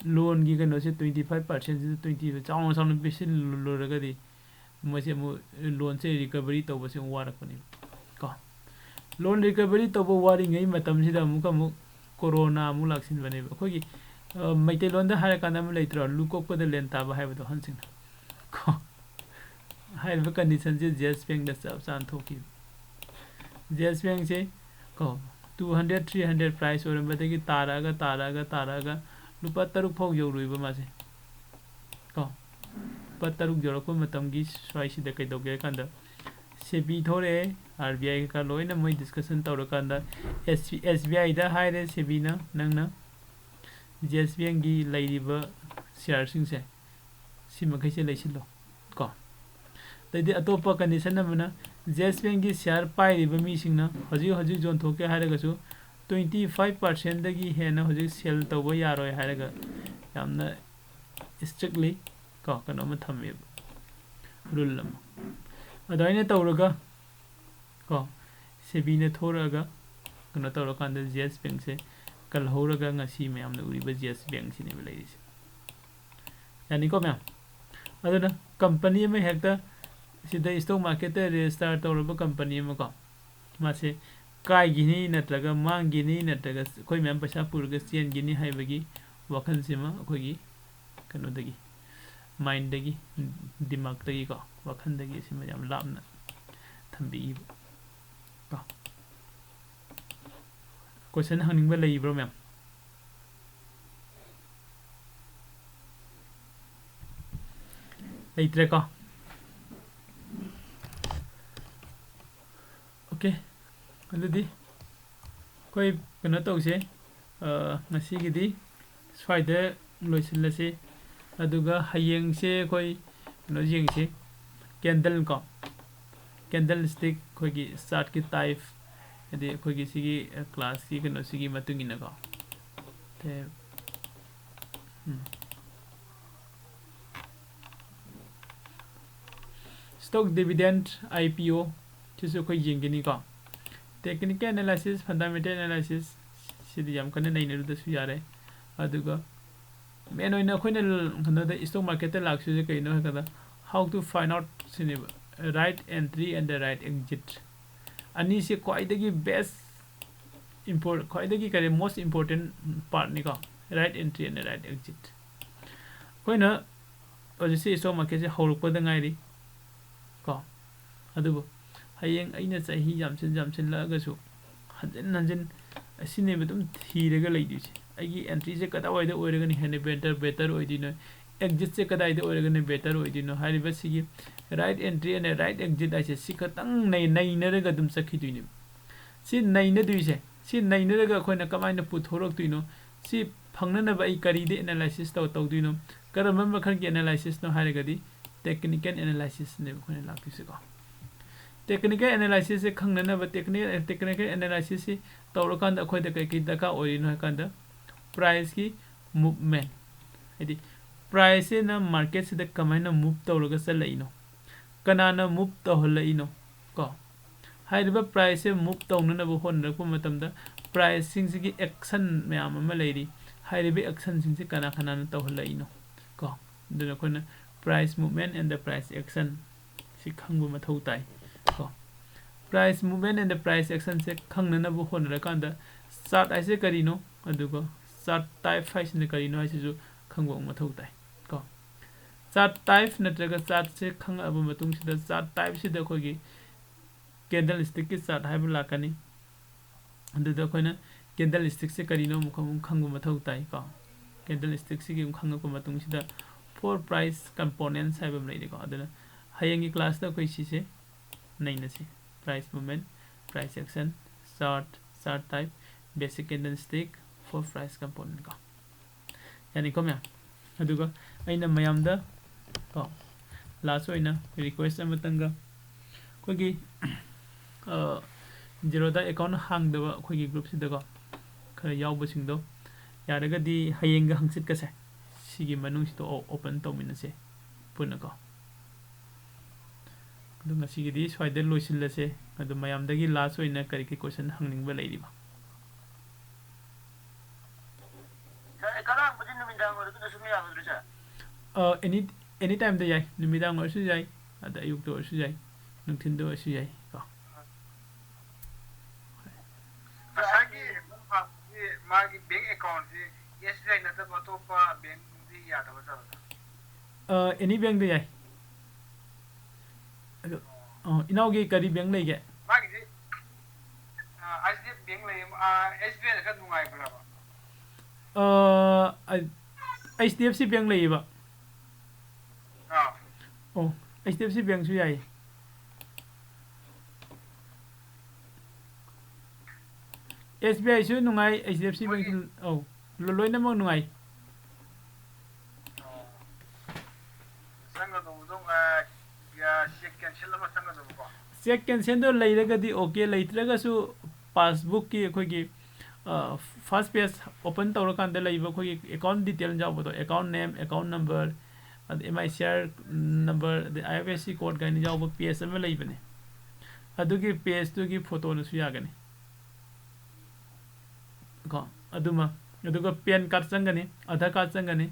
loanꯒꯤ ꯀꯩꯅꯣꯁꯦ twenty five percentꯁꯤꯗ twenty ꯆꯥꯎꯅ ꯆꯥꯎꯅ ꯄꯤꯁꯤꯜꯂꯨꯔꯒꯗꯤ ꯃꯣꯏꯁꯦ ꯑꯃꯨꯛ loanꯁꯦ recovery ꯇꯧꯕꯁꯦ ꯑꯃꯨꯛ ꯋꯥꯔꯛꯄꯅꯦꯕ ꯀꯣ꯫ Loan recovery ꯇꯧꯕ ꯋꯥꯔꯤꯉꯩ ꯃꯇꯝꯁꯤꯗ ꯑꯃꯨꯛꯀ ꯑꯃꯨꯛ ꯀꯣꯔꯣꯅꯥ ꯑꯃꯨꯛ ꯂꯥꯛꯁꯤꯟꯕꯅꯦꯕ꯫ ꯑꯩꯈꯣꯏꯒꯤ, ꯑ, ꯃꯩꯇꯩꯂꯣꯟꯗ ꯍꯥꯏꯔꯀꯥꯟꯗ ꯑꯃ ꯂꯩꯇ꯭ꯔꯣ, "ꯂꯨ ꯀꯣꯛꯄꯗ ꯂꯦꯟ ꯇꯥꯕ" ꯍꯥꯏꯕꯗꯣ, ꯑꯍꯟꯁꯤꯡꯅ ꯀꯣ꯫ ꯍꯥꯏꯔꯤꯕ conditionꯁꯦ ꯌꯦꯁ ꯕꯦꯡꯗ ꯆꯞ ꯆꯥꯅ ꯊꯣꯛꯈꯤꯕ꯫ ꯌꯦꯁ ꯕꯦꯡꯁꯦ ꯀꯣ, two hundred, three hundred price ꯑꯣꯏꯔꯝꯕꯗꯒꯤ ꯇꯥꯔꯛꯑꯒ, ꯇꯥꯔꯛꯑꯒ, ꯇꯥꯔꯛꯑꯒ ꯂꯨꯄꯥ ꯇꯔꯨꯛ ꯐꯥꯎ ꯌꯧꯔꯨꯏꯕ ꯃꯥꯁꯦ ꯀꯣ꯫ ꯂꯨꯄꯥ ꯇꯔꯨꯛ ꯌꯧꯔꯛꯄ ꯃꯇꯝꯒꯤ ꯁ꯭ꯋꯥꯏꯁꯤꯗ ꯀꯩꯗꯧꯒꯦ ꯍꯥꯏ ꯀꯥꯟꯗ, ꯁꯦꯕꯤ ꯊꯣꯛꯂꯛꯑꯦ, ꯑꯥꯔ ꯕꯤ ꯑꯥꯏ ꯀꯩꯀꯥ ꯂꯣꯏꯅ ꯃꯣꯏ discussion ꯇꯧꯔꯀꯥꯟꯗ, ꯑꯦꯁ ꯕꯤ ꯑꯥꯏꯗ ꯍꯥꯏꯔꯦ ꯁꯦꯕꯤꯅ, "ꯅꯪꯅ ꯌꯦꯁ ꯕꯦꯡꯒꯤ ꯂꯩꯔꯤꯕ shareꯁꯤꯡꯁꯦ ꯁꯤ ꯃꯈꯩꯁꯦ ꯂꯩꯁꯤꯜꯂꯣ" ꯀꯣ꯫ ꯑꯗꯩꯗꯤ ꯑꯇꯣꯞꯄ condition ꯑꯃꯅ, ꯌꯦꯁ ꯕꯦꯡꯒꯤ share ꯄꯥꯏꯔꯤꯕ ꯃꯤꯁꯤꯡꯅ ꯍꯧꯖꯤꯛ ꯍꯧꯖꯤꯛ ꯌꯣꯟꯊꯣꯛꯀꯦ ꯍꯥꯏꯔꯒꯁꯨ twenty five percentꯗꯒꯤ ꯍꯦꯟꯅ ꯍꯧꯖꯤꯛ sell ꯇꯧꯕ ꯌꯥꯔꯣꯏ ꯍꯥꯏꯔꯒ ꯌꯥꯝꯅ strictly ꯀꯣ ꯀꯩꯅꯣ ꯑꯃ ꯊꯝꯃꯦꯕ, rule ꯑꯃ꯫ ꯑꯗꯨꯃꯥꯏꯅ ꯇꯧꯔꯒ ꯀꯣ, ꯁꯦꯕꯤꯅ ꯊꯣꯔꯛꯑꯒ ꯀꯩꯅꯣ ꯇꯧꯔꯀꯥꯟꯗ ꯌꯦꯁ ꯕꯦꯡꯁꯦ ꯀꯜꯍꯧꯔꯒ ꯉꯁꯤ ꯃꯌꯥꯝꯅ ꯎꯔꯤꯕ ꯌꯦꯁ ꯕꯦꯡꯁꯤꯅꯦꯕ ꯂꯩꯔꯤꯁꯦ꯫ ꯌꯥꯅꯤꯀꯣ ꯃꯌꯥꯝ? ꯑꯗꯨꯅ company ꯑꯃ ꯍꯦꯛꯇ ꯁꯤꯗ stock marketꯇ register ꯇꯧꯔꯕ company ꯑꯃ ꯀꯣ, ꯃꯥꯁꯦ ꯀꯥꯏꯈꯤꯅꯤ ꯅꯠꯇ꯭ꯔꯒ ꯃꯥꯡꯈꯤꯅꯤ ꯅꯠꯇ꯭ꯔꯒ ꯑꯩꯈꯣꯏ ꯃꯌꯥꯝ ꯄꯩꯁꯥ ꯄꯨꯔꯒ ꯆꯦꯟꯈꯤꯅꯤ ꯍꯥꯏꯕꯒꯤ ꯋꯥꯈꯜꯁꯤꯃ ꯑꯩꯈꯣꯏꯒꯤ ꯀꯩꯅꯣꯗꯒꯤ, ꯃꯥꯏꯟꯗꯒꯤ, ꯗꯤꯃꯥꯛꯇꯒꯤꯀꯣ, ꯋꯥꯈꯜꯗꯒꯤ ꯑꯁꯤꯃ ꯌꯥꯝ ꯂꯥꯞꯅ ꯊꯝꯕꯤꯈꯤꯕ ꯀꯣ꯫ ꯀꯣꯏꯁꯟ ꯍꯪꯅꯤꯡꯕ ꯂꯩꯕ꯭ꯔꯣ, ꯃꯦꯝ? ꯂꯩꯇ꯭ꯔꯦꯀꯣ? ꯑꯣꯀꯦ, ꯑꯗꯨꯗꯤ ꯑꯩꯈꯣꯏ ꯀꯩꯅꯣ ꯇꯧꯁꯦ, ꯑ, ꯉꯁꯤꯒꯤꯗꯤ ꯁ꯭ꯋꯥꯏꯗ ꯂꯣꯏꯁꯤꯜꯂꯁꯤ꯫ ꯑꯗꯨꯒ ꯍꯌꯦꯡꯁꯦ ꯑꯩꯈꯣꯏ ꯀꯩꯅꯣ ꯌꯦꯡꯁꯤ, ꯀꯦꯟꯗꯜ ꯀꯣ, ꯀꯦꯟꯗꯜ ꯁ꯭ꯇꯤꯛ, ꯑꯩꯈꯣꯏꯒꯤ ꯆꯥꯔꯠꯀꯤ ꯇꯥꯏꯞ, ꯍꯥꯏꯗꯤ ꯑꯩꯈꯣꯏꯒꯤ ꯁꯤꯒꯤ, ꯑ, ꯀ꯭ꯂꯥꯁꯀꯤ ꯀꯩꯅꯣꯁꯤꯒꯤ ꯃꯇꯨꯡ ꯏꯟꯅꯀꯣ꯫ ꯁꯦ, ꯎꯝ꯫ Stock dividend, I P O, ꯁꯤꯁꯨ ꯑꯩꯈꯣꯏ ꯌꯦꯡꯒꯅꯤꯀꯣ꯫ Technical analysis, fundamental analysis, ꯁꯤꯗꯤ ꯌꯥꯝ ꯀꯟꯅ ꯅꯩꯅꯔꯨꯗ꯭ꯔꯁꯨ ꯌꯥꯔꯦ꯫ ꯑꯗꯨꯒ ꯃꯦꯟ ꯑꯣꯏꯅ ꯑꯩꯈꯣꯏꯅ ꯀꯩꯅꯣꯗ, stock marketꯇ ꯂꯥꯛꯆꯔꯤꯁꯦ ꯀꯩꯅꯣ ꯍꯥꯏ ꯀꯥꯟꯗ, how to find out ꯁꯤꯅꯦꯕ, right entry and the right exit꯫ ꯑꯅꯤꯁꯦ ꯈ꯭ꯋꯥꯏꯗꯒꯤ best import-, ꯈ꯭ꯋꯥꯏꯗꯒꯤ ꯀꯔꯤ, most important partꯅꯤꯀꯣ, right entry and right exit꯫ ꯑꯩꯈꯣꯏꯅ ꯍꯧꯖꯤꯛꯁꯦ stock marketꯁꯦ ꯍꯧꯔꯛꯄꯗ ꯉꯥꯏꯔꯤ ꯀꯣ, ꯑꯗꯨꯕꯨ ꯍꯌꯦꯡ ꯑꯩꯅ ꯆꯍꯤ ꯌꯥꯝꯁꯤꯟ ꯌꯥꯝꯁꯤꯜꯂꯛꯑꯒꯁꯨ ꯍꯟꯖꯤꯟ ꯍꯟꯖꯤꯟ ꯑꯁꯤꯅꯦꯕ ꯑꯗꯨꯝ ꯊꯤꯔꯒ ꯂꯩꯗꯣꯏꯁꯦ꯫ ꯑꯩꯒꯤ entryꯁꯦ ꯀꯗꯥꯏꯋꯥꯏꯗ ꯑꯣꯏꯔꯒꯅ ꯍꯦꯟꯅ better, better ꯑꯣꯏꯗꯣꯏꯅꯣ, exitꯁꯦ ꯀꯗꯥꯏꯗ ꯑꯣꯏꯔꯒꯅ better ꯑꯣꯏꯗꯣꯏꯅꯣ ꯍꯥꯏꯔꯤꯕ ꯁꯤꯒꯤ right entry and right exit ꯍꯥꯏꯁꯦ ꯁꯤ ꯈꯛꯇꯪ ꯅꯩ-, ꯅꯩꯅꯔꯒ ꯑꯗꯨꯝ ꯆꯠꯈꯤꯗꯣꯏꯅꯦꯕ꯫ ꯁꯤ ꯅꯩꯅꯗꯣꯏꯁꯦ, ꯁꯤ ꯅꯩꯅꯔꯒ ꯑꯩꯈꯣꯏꯅ ꯀꯃꯥꯏꯅ ꯄꯨꯊꯣꯔꯛꯇꯣꯏꯅꯣ, ꯁꯤ ꯐꯪꯅꯅꯕ ꯑꯩ ꯀꯔꯤꯗ analysis ꯇꯧ-, ꯇꯧꯗꯣꯏꯅꯣ, ꯀꯔꯝꯕ ꯃꯈꯜꯒꯤ analysisꯅꯣ ꯍꯥꯏꯔꯒꯗꯤ technical analysisꯅꯦꯕ ꯑꯩꯈꯣꯏꯅ ꯂꯥꯛꯇꯣꯏꯁꯦꯀꯣ꯫ Technical analysisꯁꯦ ꯈꯪꯅꯅꯕ, technical, technical analysisꯁꯤ ꯇꯧꯔꯀꯥꯟꯗ ꯑꯩꯈꯣꯏꯗ ꯀꯩ ꯀꯩ ꯗꯔꯀꯥꯔ ꯑꯣꯏꯔꯤꯅꯣ ꯍꯥꯏ ꯀꯥꯟꯗ, priceꯀꯤ movement, ꯍꯥꯏꯗꯤ priceꯁꯤꯅ marketꯁꯤꯗ ꯀꯃꯥꯏꯅ move ꯇꯧꯔꯒ ꯆꯠꯂꯛꯏꯅꯣ, ꯀꯅꯥꯅ move ꯇꯧꯍꯜꯂꯛꯏꯅꯣ ꯀꯣ꯫ ꯍꯥꯏꯔꯤꯕ priceꯁꯦ move ꯇꯧꯅꯅꯕ ꯍꯣꯠꯅꯔꯛꯄ ꯃꯇꯝꯗ priceꯁꯤꯡꯁꯤꯒꯤ action ꯃꯌꯥꯝ ꯑꯃ ꯂꯩꯔꯤ꯫ ꯍꯥꯏꯔꯤꯕ actionꯁꯤꯡꯁꯤ ꯀꯅꯥ ꯀꯅꯥꯅ ꯇꯧꯍꯜꯂꯛꯏꯅꯣ ꯀꯣ꯫ ꯑꯗꯨꯅ ꯑꯩꯈꯣꯏꯅ price movement and the price action ꯁꯤ ꯈꯪꯕ ꯃꯊꯧ ꯇꯥꯏ ꯀꯣ꯫ Price movement and the price actionꯁꯦ ꯈꯪꯅꯅꯕ ꯍꯣꯠꯅꯔꯀꯥꯟꯗ chart ꯍꯥꯏꯁꯦ ꯀꯔꯤꯅꯣ, ꯑꯗꯨꯒ chart type ꯍꯥꯏꯁꯤꯅ ꯀꯔꯤꯅꯣ ꯍꯥꯏꯁꯤꯁꯨ ꯈꯪꯕ ꯑꯃꯨꯛ ꯃꯊꯧ ꯇꯥꯏ꯫ Chart type ꯅꯠꯇ꯭ꯔꯒ ꯆꯥꯔꯠꯁꯦ ꯈꯪꯉꯛꯑꯕ ꯃꯇꯨꯡꯁꯤꯗ, ꯆꯥꯔꯠ ꯇꯥꯏꯞꯁꯤꯗ ꯑꯩꯈꯣꯏꯒꯤ ꯀꯦꯟꯗꯜ ꯁ꯭ꯇꯤꯛꯀꯤ ꯆꯥꯔꯠ ꯍꯥꯏꯕ ꯂꯥꯛꯀꯅꯤ꯫ ꯑꯗꯨꯗ ꯑꯩꯈꯣꯏꯅ ꯀꯦꯟꯗꯜ ꯁ꯭ꯇꯤꯛꯁꯦ ꯀꯔꯤꯅꯣ ꯑꯃꯨꯛ ꯑꯃꯨꯛ ꯈꯪꯕ ꯃꯊꯧ ꯇꯥꯏꯀꯣ꯫ ꯀꯦꯟꯗꯜ ꯁ꯭ꯇꯤꯛꯁꯤꯒꯤ ꯑꯃꯨꯛ ꯈꯪꯉꯛꯄ ꯃꯇꯨꯡꯁꯤꯗ, four price components ꯍꯥꯏꯕ ꯑꯃ ꯂꯩꯔꯦꯀꯣ꯫ ꯑꯗꯨꯅ ꯍꯌꯦꯡꯒꯤ ꯀ꯭ꯂꯥꯁꯇ ꯑꯩꯈꯣꯏ ꯁꯤꯁꯦ ꯅꯩꯅꯁꯤ꯫ Price movement, price action, chart, chart type, basic candlestick, four price component ꯀꯣ꯫ ꯌꯥꯅꯤꯀꯣ ꯃꯌꯥꯝ? ꯑꯗꯨꯒ ꯑꯩꯅ ꯃꯌꯥꯝꯗ ꯀꯣ, ꯂꯥꯁ ꯑꯣꯏꯅ ꯔꯤꯀ꯭ꯋꯦꯁ ꯑꯃꯇꯪꯒ, ꯑꯩꯈꯣꯏꯒꯤ ꯖꯦꯔꯣꯗ ꯑꯦꯀꯥꯎꯟ ꯍꯥꯡꯗꯕ ꯑꯩꯈꯣꯏꯒꯤ ꯒ꯭ꯔꯨꯞꯁꯤꯗꯀꯣ, ꯈꯔ ꯌꯥꯎꯕꯁꯤꯡꯗꯣ, ꯌꯥꯔꯒꯗꯤ ꯍꯌꯦꯡꯒ ꯍꯪꯆꯤꯠꯀꯁꯦ ꯁꯤꯒꯤ ꯃꯅꯨꯡꯁꯤꯗ ꯑꯣꯄꯟ ꯇꯧꯃꯤꯟꯅꯁꯦ ꯄꯨꯟꯅꯀꯣ꯫ ꯑꯗꯨ ꯉꯁꯤꯒꯤꯗꯤ ꯁ꯭ꯋꯥꯏꯗ ꯂꯣꯏꯁꯤꯜꯂꯁꯦ꯫ ꯑꯗꯨ ꯃꯌꯥꯝꯗꯒꯤ ꯂꯥꯁ ꯑꯣꯏꯅ ꯀꯔꯤ ꯀꯔꯤ ꯀꯣꯏꯁꯟ ꯍꯪꯅꯤꯡꯕ ꯂꯩꯔꯤꯕ? ꯁꯥꯔ, ꯑꯦꯀꯥꯎꯟ ꯍꯥꯡꯕꯁꯤ ꯅꯨꯃꯤꯗꯥꯡ ꯑꯣꯏꯔꯒꯅꯁꯨ ꯑꯗꯨꯝ ꯌꯥꯒꯗ꯭ꯔꯣ, ꯁꯥꯔ? ꯑꯦꯅꯤ ꯑꯦꯅꯤ ꯇꯥꯏꯝꯗ ꯌꯥꯏ꯫ ꯅꯨꯃꯤꯗꯥꯡ ꯑꯣꯏꯔꯁꯨ ꯌꯥꯏ, ꯑꯗ ꯑꯌꯨꯛꯇ ꯑꯣꯏꯔꯁꯨ ꯌꯥꯏ, ꯅꯨꯡꯊꯤꯟꯗ ꯑꯣꯏꯔꯁꯨ ꯌꯥꯏ ꯀꯣ꯫ ꯉꯁꯥꯏꯒꯤ ꯃꯥꯒꯤ, ꯃꯥꯒꯤ ꯕꯦꯡ ꯑꯦꯀꯥꯎꯟꯁꯤ ꯑꯦꯁ ꯕꯤ ꯑꯥꯏ ꯅꯠꯇꯕ ꯑꯇꯣꯞꯄ ꯕꯦꯡꯗꯤ ꯌꯥꯗꯕ ꯖꯥꯠꯂꯣ, ꯁꯥꯔ? ꯑꯦꯅꯤ ꯕꯦꯡꯗ ꯌꯥꯏ꯫ ꯑꯗꯣ, ꯑ, ꯏꯅꯥꯎꯒꯤ ꯀꯔꯤ ꯕꯦꯡ ꯂꯩꯒꯦ? ꯃꯥꯒꯤꯗꯤ ꯑꯩꯆ ꯗꯤ ꯑꯦꯐ ꯕꯦꯡ ꯂꯩ, ꯑꯩꯆ ꯕꯤ ꯑꯥꯏꯅ ꯈꯔ ꯅꯨꯡꯉꯥꯏꯕ꯭ꯔꯕ? H D F C bank ꯂꯩꯌꯦꯕ꯫ ꯑꯥ꯫ ꯑꯣ, ꯑꯩꯆ ꯗꯤ ꯑꯦꯐ ꯁꯤ ꯕꯦꯡꯁꯨ ꯌꯥꯏꯌꯦ꯫ ꯑꯦꯁ ꯕꯤ ꯑꯥꯏꯁꯨ ꯅꯨꯡꯉꯥꯏ, ꯑꯩꯆ ꯗꯤ ꯑꯦꯐ ꯁꯤ ꯕꯦꯡꯁꯨ, ꯑꯧ, ꯂꯣꯏꯅꯃꯛ ꯅꯨꯡꯉꯥꯏ꯫ ꯆꯪꯒꯗꯧꯕꯗꯣ, ꯑ, ꯆꯦꯛ ꯀꯦꯟꯁꯦꯜ ꯑꯃ ꯆꯪꯒꯗꯧꯕꯀꯣ꯫ ꯆꯦꯛ ꯀꯦꯟꯁꯦꯜꯗꯣ ꯂꯩꯔꯒꯗꯤ ꯑꯣꯀꯦ, ꯂꯩꯇ꯭ꯔꯒꯁꯨ ꯄꯥꯁꯕꯨꯛꯀꯤ ꯑꯩꯈꯣꯏꯒꯤ ꯐꯥꯔꯁ ꯄꯦꯖ ꯑꯣꯄꯟ ꯇꯧꯔꯀꯥꯟꯗ ꯂꯩꯕ ꯑꯩꯈꯣꯏꯒꯤ ꯑꯦꯀꯥꯎꯟ ꯗꯤꯇꯦꯜ ꯌꯥꯎꯕꯗꯣ, ꯑꯦꯀꯥꯎꯟ ꯅꯦꯝ, ꯑꯦꯀꯥꯎꯟ ꯅꯝꯕꯔ, ꯑꯗ M I C R number, ꯑꯗꯩ ꯑꯥꯏ ꯑꯦꯐ ꯑꯦꯁ ꯁꯤ ꯀꯣꯗ ꯀꯥꯏꯅ ꯌꯥꯎꯕ ꯄꯦꯖ ꯑꯃ ꯂꯩꯕꯅꯦ꯫ ꯑꯗꯨꯒꯤ ꯄꯦꯖꯇꯨꯒꯤ ꯐꯣꯇꯣꯅꯁꯨ ꯌꯥꯒꯅꯤ꯫ ꯀꯣ, ꯑꯗꯨꯃ, ꯑꯗꯨꯒ ꯄꯦꯟ ꯀꯥꯔꯗ ꯆꯪꯒꯅꯤ, ꯑꯙꯥꯔ ꯀꯥꯔꯗ ꯆꯪꯒꯅꯤ꯫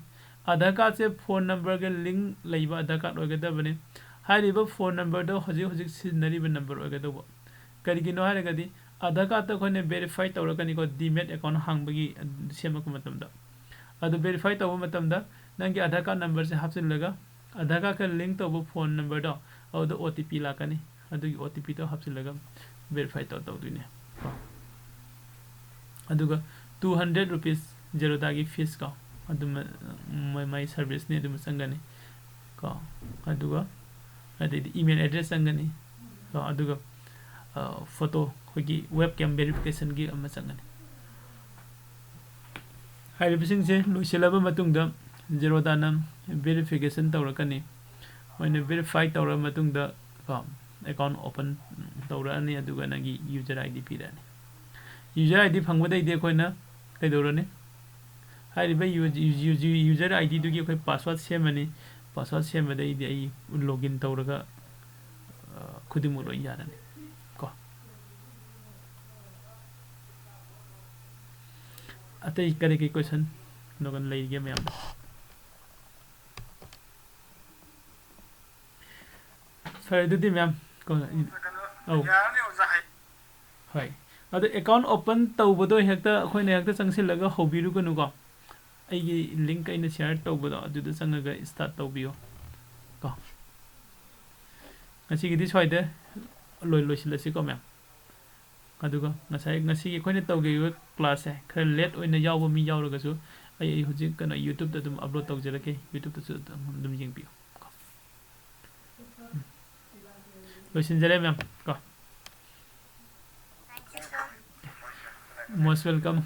ꯑꯙꯥꯔ ꯀꯥꯔꯗꯁꯦ ꯐꯣꯟ ꯅꯝꯕꯔꯒ ꯂꯤꯡ ꯂꯩꯕ ꯑꯙꯥꯔ ꯀꯥꯔꯗ ꯑꯣꯏꯒꯗꯕꯅꯤ꯫ ꯍꯥꯏꯔꯤꯕ ꯐꯣꯟ ꯅꯝꯕꯔꯗꯣ ꯍꯧꯖꯤꯛ ꯍꯧꯖꯤꯛ ꯁꯤꯖꯤꯟꯅꯔꯤꯕ ꯅꯝꯕꯔ ꯑꯣꯏꯒꯗꯧꯕ꯫ ꯀꯔꯤꯒꯤꯅꯣ ꯍꯥꯏꯔꯒꯗꯤ ꯑꯙꯥꯔ ꯀꯥꯔꯗꯇ ꯑꯩꯈꯣꯏꯅ ꯚꯦꯔꯤꯐꯥꯏ ꯇꯧꯔꯛꯀꯅꯤꯀꯣ, ꯗꯤꯃꯦꯠ ꯑꯦꯀꯥꯎꯟ ꯍꯥꯡꯕꯒꯤ ꯁꯦꯝꯃꯛꯄ ꯃꯇꯝꯗ꯫ ꯑꯗꯨ ꯚꯦꯔꯤꯐꯥꯏ ꯇꯧꯕ ꯃꯇꯝꯗ ꯅꯪꯒꯤ ꯑꯙꯥꯔ ꯀꯥꯔꯗ ꯅꯝꯕꯔꯁꯦ ꯍꯥꯞꯆꯤꯜꯂꯒ, ꯑꯙꯥꯔ ꯀꯥꯔꯗꯀ ꯂꯤꯡ ꯇꯧꯕ ꯐꯣꯟ ꯅꯝꯕꯔꯗꯣ, ꯑꯗꯨꯗ ꯑꯣ ꯇꯤ ꯄꯤ ꯂꯥꯛꯀꯅꯤ꯫ ꯑꯗꯨꯒꯤ ꯑꯣ ꯇꯤ ꯄꯤꯗꯣ ꯍꯥꯞꯆꯤꯜꯂꯒ ꯚꯦꯔꯤꯐꯥꯏ ꯇꯧ ꯇꯧꯗꯣꯏꯅꯦ ꯀꯣ꯫ ꯑꯗꯨꯒ ꯇꯨ ꯍꯟꯗ꯭ꯔꯦꯠ ꯔꯨꯄꯤꯁ ꯖꯦꯔꯣꯗꯥꯒꯤ ꯐꯤꯁ ꯀꯣ, ꯑꯗꯨꯃ ꯃꯣꯏ ꯃꯥꯏ ꯁꯥꯔꯚꯤꯁꯅꯤ, ꯑꯗꯨꯃ ꯆꯪꯒꯅꯤ ꯀꯣ꯫ ꯑꯗꯨꯒ ꯑꯗꯩꯗꯤ ꯏꯃꯦꯜ ꯑꯦꯗ꯭ꯔꯦꯁ ꯆꯪꯒꯅꯤ ꯀꯣ꯫ ꯑꯗꯨꯒ ꯐꯣꯇꯣ, ꯑꯩꯈꯣꯏꯒꯤ ꯋꯦꯕ ꯀꯦꯝ ꯚꯦꯔꯤꯐꯤꯀꯦꯁꯟꯒꯤ ꯑꯃ ꯆꯪꯒꯅꯤ꯫ ꯍꯥꯏꯔꯤꯕꯁꯤꯡꯁꯦ ꯂꯣꯏꯁꯤꯜꯂꯕ ꯃꯇꯨꯡꯗ ꯖꯦꯔꯣꯗꯥꯅ ꯚꯦꯔꯤꯐꯤꯀꯦꯁꯟ ꯇꯧꯔꯛꯀꯅꯤ꯫ ꯃꯣꯏꯅ ꯚꯦꯔꯤꯐꯥꯏ ꯇꯧꯔꯕ ꯃꯇꯨꯡꯗ ꯀꯣ, ꯑꯦꯀꯥꯎꯟ ꯑꯣꯄꯟ ꯇꯧꯔꯛꯑꯅꯤ, ꯑꯗꯨꯒ ꯅꯪꯒꯤ user I D ꯄꯤꯔꯛꯑꯅꯤ꯫ User I D ꯐꯪꯕꯗꯩꯗꯤ ꯑꯩꯈꯣꯏꯅ ꯀꯩꯗꯧꯔꯅꯤ? ꯍꯥꯏꯔꯤꯕ ꯌꯨꯖꯔ ꯑꯥꯏ ꯗꯤꯗꯨꯒꯤ ꯑꯩꯈꯣꯏ ꯄꯥꯁꯋꯥꯔꯗ ꯁꯦꯝꯃꯅꯤ꯫ ꯄꯥꯁꯋꯥꯔꯗ ꯁꯦꯝꯕꯗꯩꯗꯤ ꯑꯩ ꯂꯣꯒꯏꯟ ꯇꯧꯔꯒ, ꯑ, ꯈꯨꯗꯤꯡꯃꯛ ꯂꯣꯏ ꯌꯥꯔꯅꯤ ꯀꯣ꯫ ꯑꯇꯩ ꯀꯔꯤ ꯀꯔꯤ ꯀꯣꯏꯁꯟ ꯂꯩꯒꯦ ꯃꯌꯥꯝ? ꯐꯔꯦ, ꯑꯗꯨꯗꯤ ꯃꯦꯝ, ꯀꯣ, ꯑꯧ꯫ ꯌꯥꯔꯅꯤ ꯑꯣꯖꯥ, ꯍꯥꯏ꯫ ꯍꯣꯏ꯫ ꯑꯗꯣ ꯑꯦꯀꯥꯎꯟ ꯑꯣꯄꯟ ꯇꯧꯕꯗꯣ ꯍꯦꯛꯇ ꯑꯩꯈꯣꯏꯅ ꯍꯦꯛꯇ ꯆꯪꯁꯤꯜꯂꯒ ꯍꯧꯕꯤꯔꯨꯒꯅꯨꯀꯣ꯫ ꯑꯩꯒꯤ ꯂꯤꯡꯛ ꯑꯩꯅ ꯁꯤꯌꯔ ꯇꯧꯕꯗꯣ ꯑꯗꯨꯗ ꯆꯪꯉꯒ ꯁ꯭ꯇꯥꯔꯠ ꯇꯧꯕꯤꯌꯣ ꯀꯣ꯫ ꯉꯁꯤꯒꯤꯗꯤ ꯁ꯭ꯋꯥꯏꯗ ꯂꯣꯏ-, ꯂꯣꯏꯁꯤꯜꯂꯁꯤꯀꯣ ꯃꯦꯝ꯫ ꯑꯗꯨꯒ ꯉꯁꯥꯏ, ꯉꯁꯤꯒꯤ ꯑꯩꯈꯣꯏꯅ ꯇꯧꯈꯤꯕ ꯀ꯭ꯂꯥꯁꯁꯦ ꯈꯔ ꯂꯦꯠ ꯑꯣꯏꯅ ꯌꯥꯎꯕ ꯃꯤ ꯌꯥꯎꯔꯒꯁꯨ, ꯑꯩ, ꯑꯩ ꯍꯧꯖꯤꯛ ꯀꯩꯅꯣ YouTubeꯇ ꯑꯗꯨꯝ ꯑꯞꯂꯣꯗ ꯇꯧꯖꯔꯛꯀꯦ, YouTubeꯇꯁꯨ ꯑꯗꯨꯝ, ꯑꯗꯨꯝ ꯌꯦꯡꯕꯤꯌꯨ꯫ ꯂꯣꯏꯁꯤꯟꯖꯔꯦ ꯃꯦꯝ ꯀꯣ꯫ Most welcome.